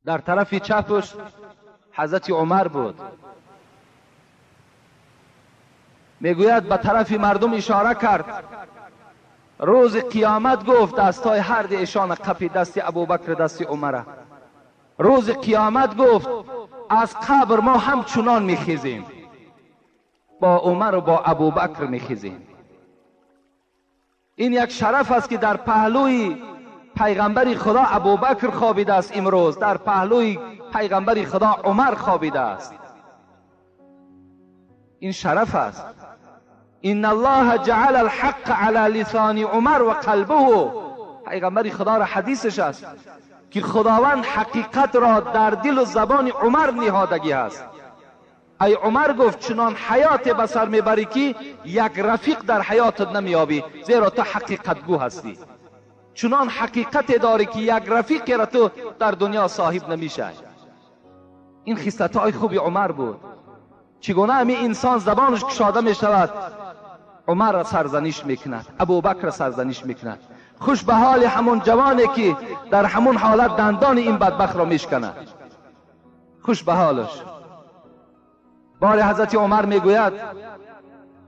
در طرف چپش حضرت عمر بود. میگوید به طرف مردم اشاره کرد، روز قیامت گفت دستای هر دی ایشان قپی، دست ابوبکر دست عمر. روز قیامت گفت از قبر ما همچنان میخیزیم، با عمر و با ابوبکر میخیزیم. این یک شرف است که در پهلوی پیغمبر خدا ابوبکر خوابیده است، امروز در پهلوی پیغمبر خدا عمر خوابیده است. این شرف است. ان الله جعل الحق علی لسان عمر و قلبه. پیغمبر خدا را حدیثش است که خداوند حقیقت را در دل و زبان عمر نهادگی است. ای عمر گفت چنان حیات به سر میبری که یک رفیق در حیاتت نمیابی، زیرا تو حقیقت گو هستی. چنان حقیقت داری که یک رفیق را تو در دنیا صاحب نمیشه. این خصلت‌های خوب عمر بود. چگونه همی انسان زبانش کشاده میشود، عمر را سرزنش میکند، ابوبکر را سرزنش میکند. خوش به حال همون جوانی که در همون حالت دندان این بدبخت را میشکند. خوش به حالش. بار حضرت عمر میگوید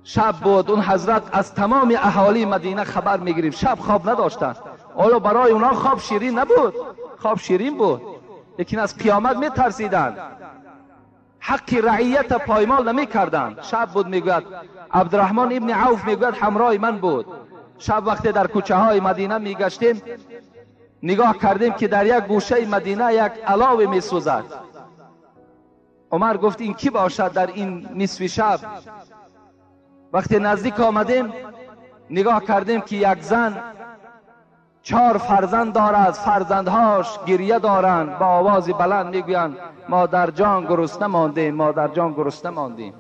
شب بود، اون حضرت از تمام اهالی مدینه خبر میگرفت، شب خواب نداشتند. آیا برای اونا خواب شیرین نبود؟ خواب شیرین بود، لیکن از قیامت میترسیدند، حق رعیت پایمال نمیکردند. شب بود، میگوید عبدالرحمن ابن عوف میگوید همراه من بود. شب وقتی در کوچه های مدینه میگشتیم، نگاه کردیم که در یک گوشه مدینه یک علاوه میسوزد. عمر گفت این کی باشد در این نصف شب؟ وقتی نزدیک آمدیم نگاه کردیم که یک زن 4 فرزند دارد، فرزندهاش گریه دارند، با آواز بلند میگویند مادر جان گرسنه ماندیم، مادر جان گرسنه ماندیم.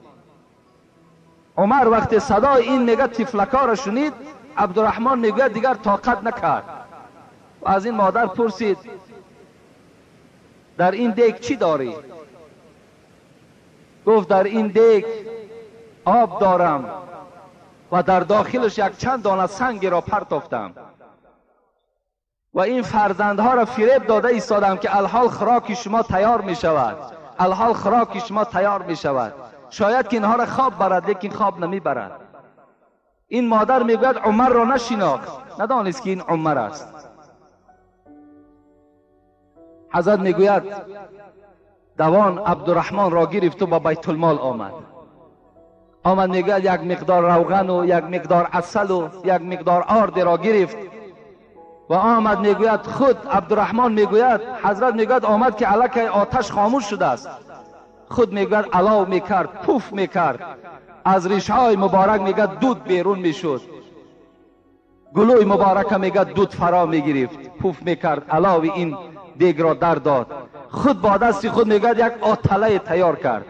عمر وقتی صدای این میگه طفلکا را شنید، عبدالرحمن میگوید دیگر طاقت نکرد و از این مادر پرسید در این دیگ چی داری؟ گفت در این دیگ آب دارم و در داخلش یک چند دانه سنگ را پرتافتم و این فرزندها را فریب داده ایستادم که الحال خوراک شما تیار می شود، الحال خوراک شما تیار می شود. شاید که اینها را خواب برد، لیکن خواب نمی برد. این مادر میگوید عمر را نشناخت، ندانست که این عمر است. حضرت میگوید دوان عبدالرحمن را گرفت و با بیت المال آمد. آمد میگوید یک مقدار روغن و یک مقدار عسل و یک مقدار آرد را گرفت و آمد. میگوید خود عبدالرحمن میگوید حضرت میگوید آمد که الکی آتش خاموش شده است. خود میگوید علاو میکرد، پوف میکرد، از ریشهای مبارک میگه دود بیرون میشد، گلوی مبارک میگه دود فرا میگرفت، پوف میکرد، علاو این دیگ را در داد. خود با دست خود میگه یک آتله تیار کرد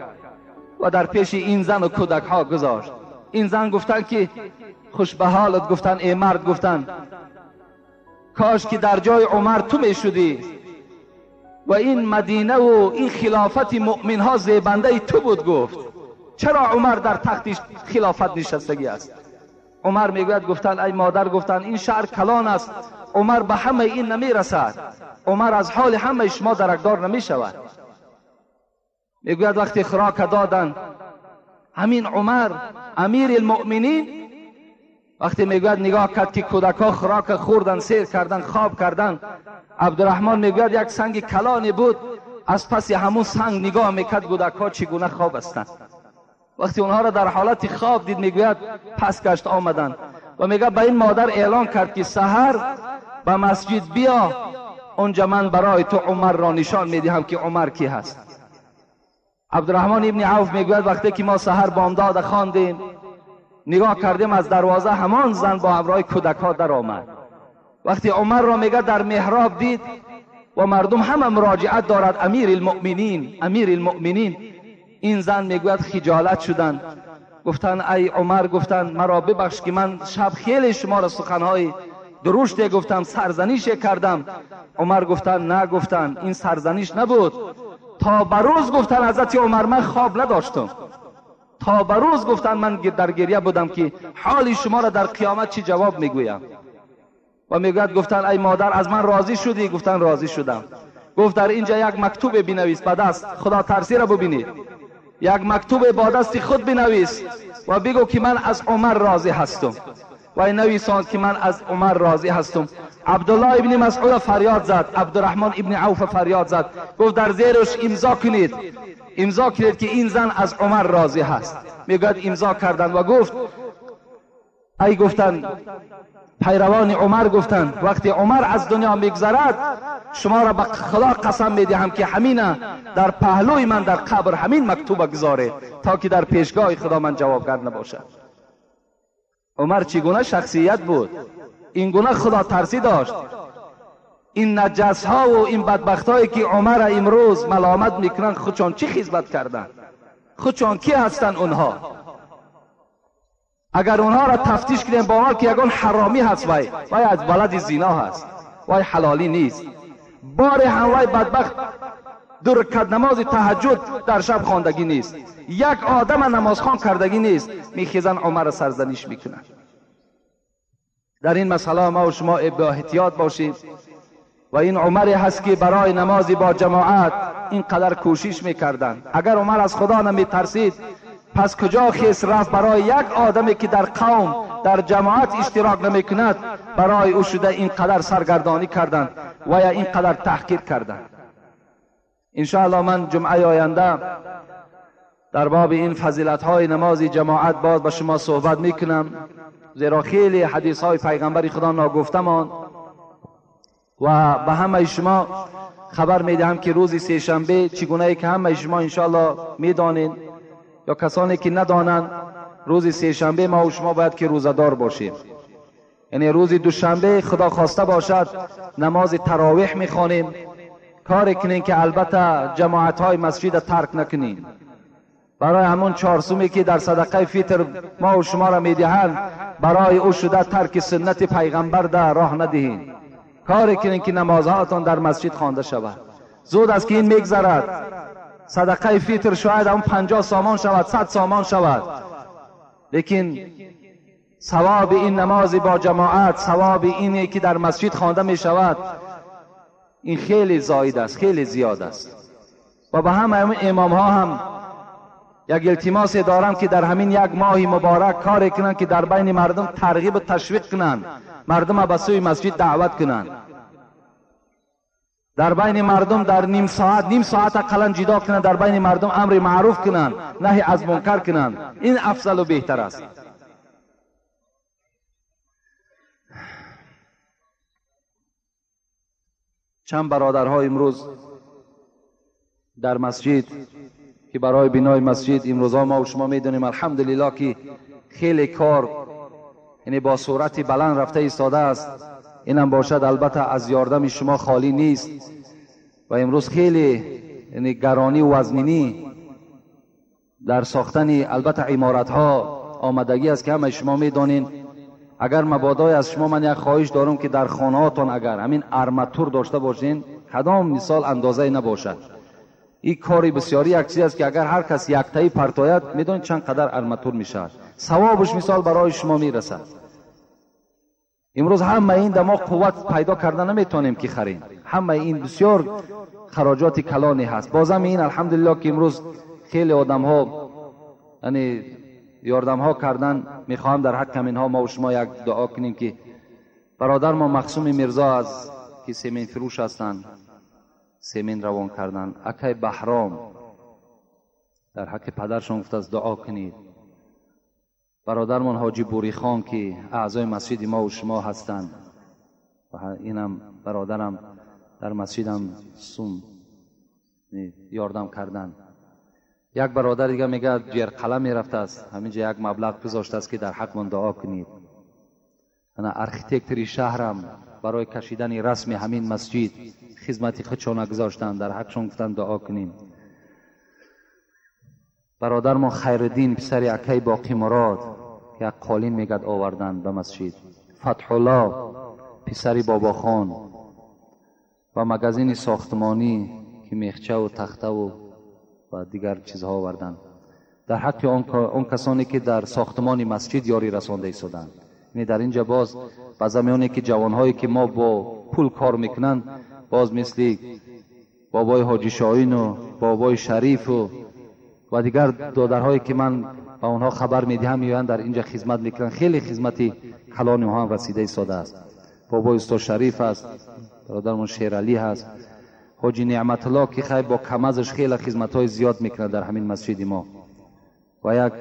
و در پیش این زن و کودک ها گذاشت. این زن گفتن که خوش به حالت، گفتن ای مرد، گفتن کاش که در جای عمر تو میشدی و این مدینه و این خلافت مؤمن ها زیبنده تو بود. گفت چرا عمر در تخت خلافت نشستگی است؟ عمر میگوید گفتن ای مادر، گفتن این شهر کلان است، عمر به همه این نمیرسد، عمر از حال همه شما درکدار نمیشود. میگوید وقتی خوراک دادن همین عمر امیر المؤمنین وقتی میگوید نگاه کرد که کودکها خوراک خوردن، سیر کردن، خواب کردن، عبدالرحمن میگوید یک سنگ کلانی بود، از پس همون سنگ نگاه میکرد کودکها چگونه خواب هستند. وقتی اونها را در حالت خواب دید میگوید پس گشت آمدن و میگه به این مادر اعلان کرد که سحر به مسجد بیا، اونجا من برای تو عمر را نشان میدهم که عمر کی هست. عبدالرحمن ابن عوف میگوید وقتی که ما سحر بامداد خواندیم نگاه کردیم از دروازه همان زن با همراه کودکها در آمد. وقتی عمر را میگه در محراب دید و مردم همه مراجعت دارد امیر المؤمنین، امیر المؤمنین، این زن میگوید خجالت شدند، گفتن ای عمر، گفتن مرا ببخش که من شب خیلی شما را سخنهای درشت گفتم، سرزنیش کردم. عمر گفتن نه، گفتن این سرزنیش نبود، تا به روز گفتن حضرت عمر من خواب نداشتم، تا به روز گفتن من در گریه بودم که حال شما را در قیامت چی جواب میگویم. و میگوید گفتن ای مادر از من راضی شدی؟ گفتن راضی شدم. گفت در اینجا یک مکتوب بنویس با دست، خدا ترسی را ببینید، یک مکتوب با دست خود بنویس و بگو که من از عمر راضی هستم. و نویساند که من از عمر راضی هستم. عبدالله ابن مسعود فریاد زد، عبدالرحمن ابن عوف فریاد زد، گفت در زیرش امضا کنید، امضا کنید که این زن از عمر راضی هست. میگوید امضا کردند و گفت ای گفتند پیروان عمر گفتند وقتی عمر از دنیا میگذرد شما را به خدا قسم میدهم که همینه در پهلوی من در قبر همین مکتوب گذاره تا که در پیشگاه خدا من جوابگر نباشد. عمر چگونه شخصیت بود، این گونه خدا ترسی داشت. این نجس ها و این بدبخت هایی که عمر امروز ملامت میکنن خودشان چی خدمت کردن؟ خودشان کی هستن اونها؟ اگر اونها را تفتیش کنیم با آنها که یگان حرامی هست، وای وای از ولد زینا هست، وای حلالی نیست. بار هم وای بدبخت دو رکعت نماز تهجد در شب خواندگی نیست، یک آدم نمازخوان کردگی نیست، میخیزن عمر سرزنش میکنن. در این مسئله ما و شما با احتیاط باشیم. و این عمری هست که برای نماز با جماعت اینقدر کوشش میکردند. اگر عمر از خدا نمیترسید پس کجا خیس رفت برای یک آدمی که در قوم در جماعت اشتراک نمیکند برای او شده اینقدر سرگردانی کردند و یا اینقدر تحقیر کردند. انشاءالله من جمعه آینده در باب این فضیلت های نماز جماعت باز با شما صحبت میکنم، زیرا خیلی حدیث های پیغمبر خدا ناگفته ماند و به همه شما خبر میدهم که روز سه شنبه چگونه که همه شما انشاءالله میدانید یا کسانی که ندانند، روز سه شنبه ما و شما باید که روزه‌دار باشیم. یعنی روز دوشنبه خدا خواسته باشد نماز تراویح میخوانیم. کار کنین که البته جماعت های مسجد ترک نکنین. برای همون چهارسومی که در صدقه فطر ما و شما را میدهند برای او شده ترک سنت پیغمبر در راه ندهین. کار کنین که نمازهاتان در مسجد خوانده شود. زود است که این میگذرد. صدقه فطر شاید اون 50 سامان شود، 100 سامان شود، لیکن ثواب این نماز با جماعت، ثواب اینی که در مسجد خوانده می شود، این خیلی زاید است، خیلی زیاد است. و به همه امام ها هم یک التماس دارم که در همین یک ماه مبارک کار کنند که در بین مردم ترغیب و تشویق کنند، مردم به سوی مسجد دعوت کنند. در بین مردم در نیم ساعت اقلا جدا کنند، در بین مردم امر معروف کنند، نهی از منکر کنند. این افضل و بهتر است. چند برادرها امروز در مسجد که برای بنای مسجد امروزها ما و شما میدونیم الحمدلله که خیلی کار یعنی با سرعت بلند رفته ایستاده است. اینم باشد البته از یاردم شما خالی نیست و امروز خیلی یعنی گرانی و وزنینی در ساختن البته عمارت ها آمدگی است که همه شما میدانین. اگر مبادای از شما من یک خواهش دارم که در خانه هاتان اگر همین ارماتور داشته باشین، کدام مثال اندازه نباشد، این کاری بسیاری یک چیز است که اگر هر کس یک تایی پرتاید میدونید چند قدر ارماتور میشود، ثوابش مثال برای شما میرسد. امروز همه این دماغ قوت پیدا کرده نمیتونیم که خریم، همه این بسیار خراجات کلانی هست. بازم این الحمدلله که امروز خیلی آدم ها یعنی یاردم ها کردن. میخواهم در حق اینها ما و شما یک دعا کنیم که برادر ما مخصوم میرزا از که سیمین فروش هستند سیمین روان کردن، اکای بهرام در حق پدرشون گفت از دعا کنید. برادرمان حاجی بوری خان که اعضای مسجد ما و شما هستند و اینم برادرم در مسجدم سوم یاردم کردن. یک برادر دیگه میگه جرقله میرفته است، همینجا یک مبلغ گذاشته است که در حق من دعا کنید. انا ارخیتکتری شهرم برای کشیدن رسم همین مسجد خدمت خودشون گذاشتن، در حقشون گفتن دعا کنیم. برادر ما خیرالدین پسر اکای باقی مراد که یک قالین میگد آوردن به مسجد، فتح الله پسر بابا خان و مگزین ساختمانی که میخچه و تخته و دیگر چیزها آوردن. در حق آن کسانی که در ساختمان مسجد یاری رسانده ایستادند. یعنی در اینجا باز بعضی که جوانهایی که ما با پول کار میکنن، باز مثل بابای حاجی شاهین و بابای شریف و دیگر دادرهایی که من ба онҳо хабар медиҳам, меоянд дар инҷа хизмат мекунанд. Хеле хизмати калони онҳо ҳам расида истода аст. Бобои устод Шариф аст, бародармон Шералӣ ҳаст, ҳоҷи Неъматулло, ки хай бо камазаш хеле хизматҳои зиёд мекунад дар ҳамин масҷиди мо, ва як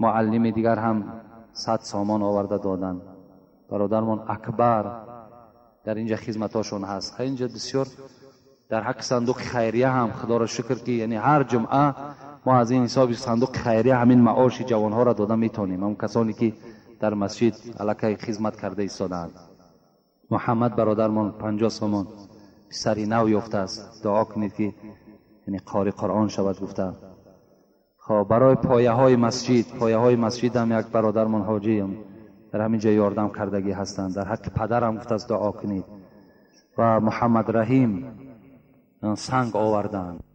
муаллими дигар ҳам 100 сомон оварда доданд. Бародармон Акбар дар инҷа хизматҳошон ҳаст. Хай, инҷа бисёр дар ҳаққи сандуқи хайрия ҳам, худоро шукр, ки яъне ҳар ҷумъа мо аз ин ҳисоби сандуқи хайрия ҳамин маоши ҷавонҳоро дода метавонем, ҳамон касоне ки дар масҷид аллакай хизмат карда истодаанд. Муҳаммад бародармон 50 сомон, писари нав ёфтааст, дуо кунед, ки яъне қори Қуръон шавад, гуфта. Хоб, барои пояҳои масҷид, пояҳои масҷид ҳам як бародармон ҳоҷӣ дар ҳамин ҷо ёрдам кардагӣ ҳастанд. Дар ҳаққи падарам гуфтааст, дуо кунед. Ва Муҳаммад Раҳим санг оварданд.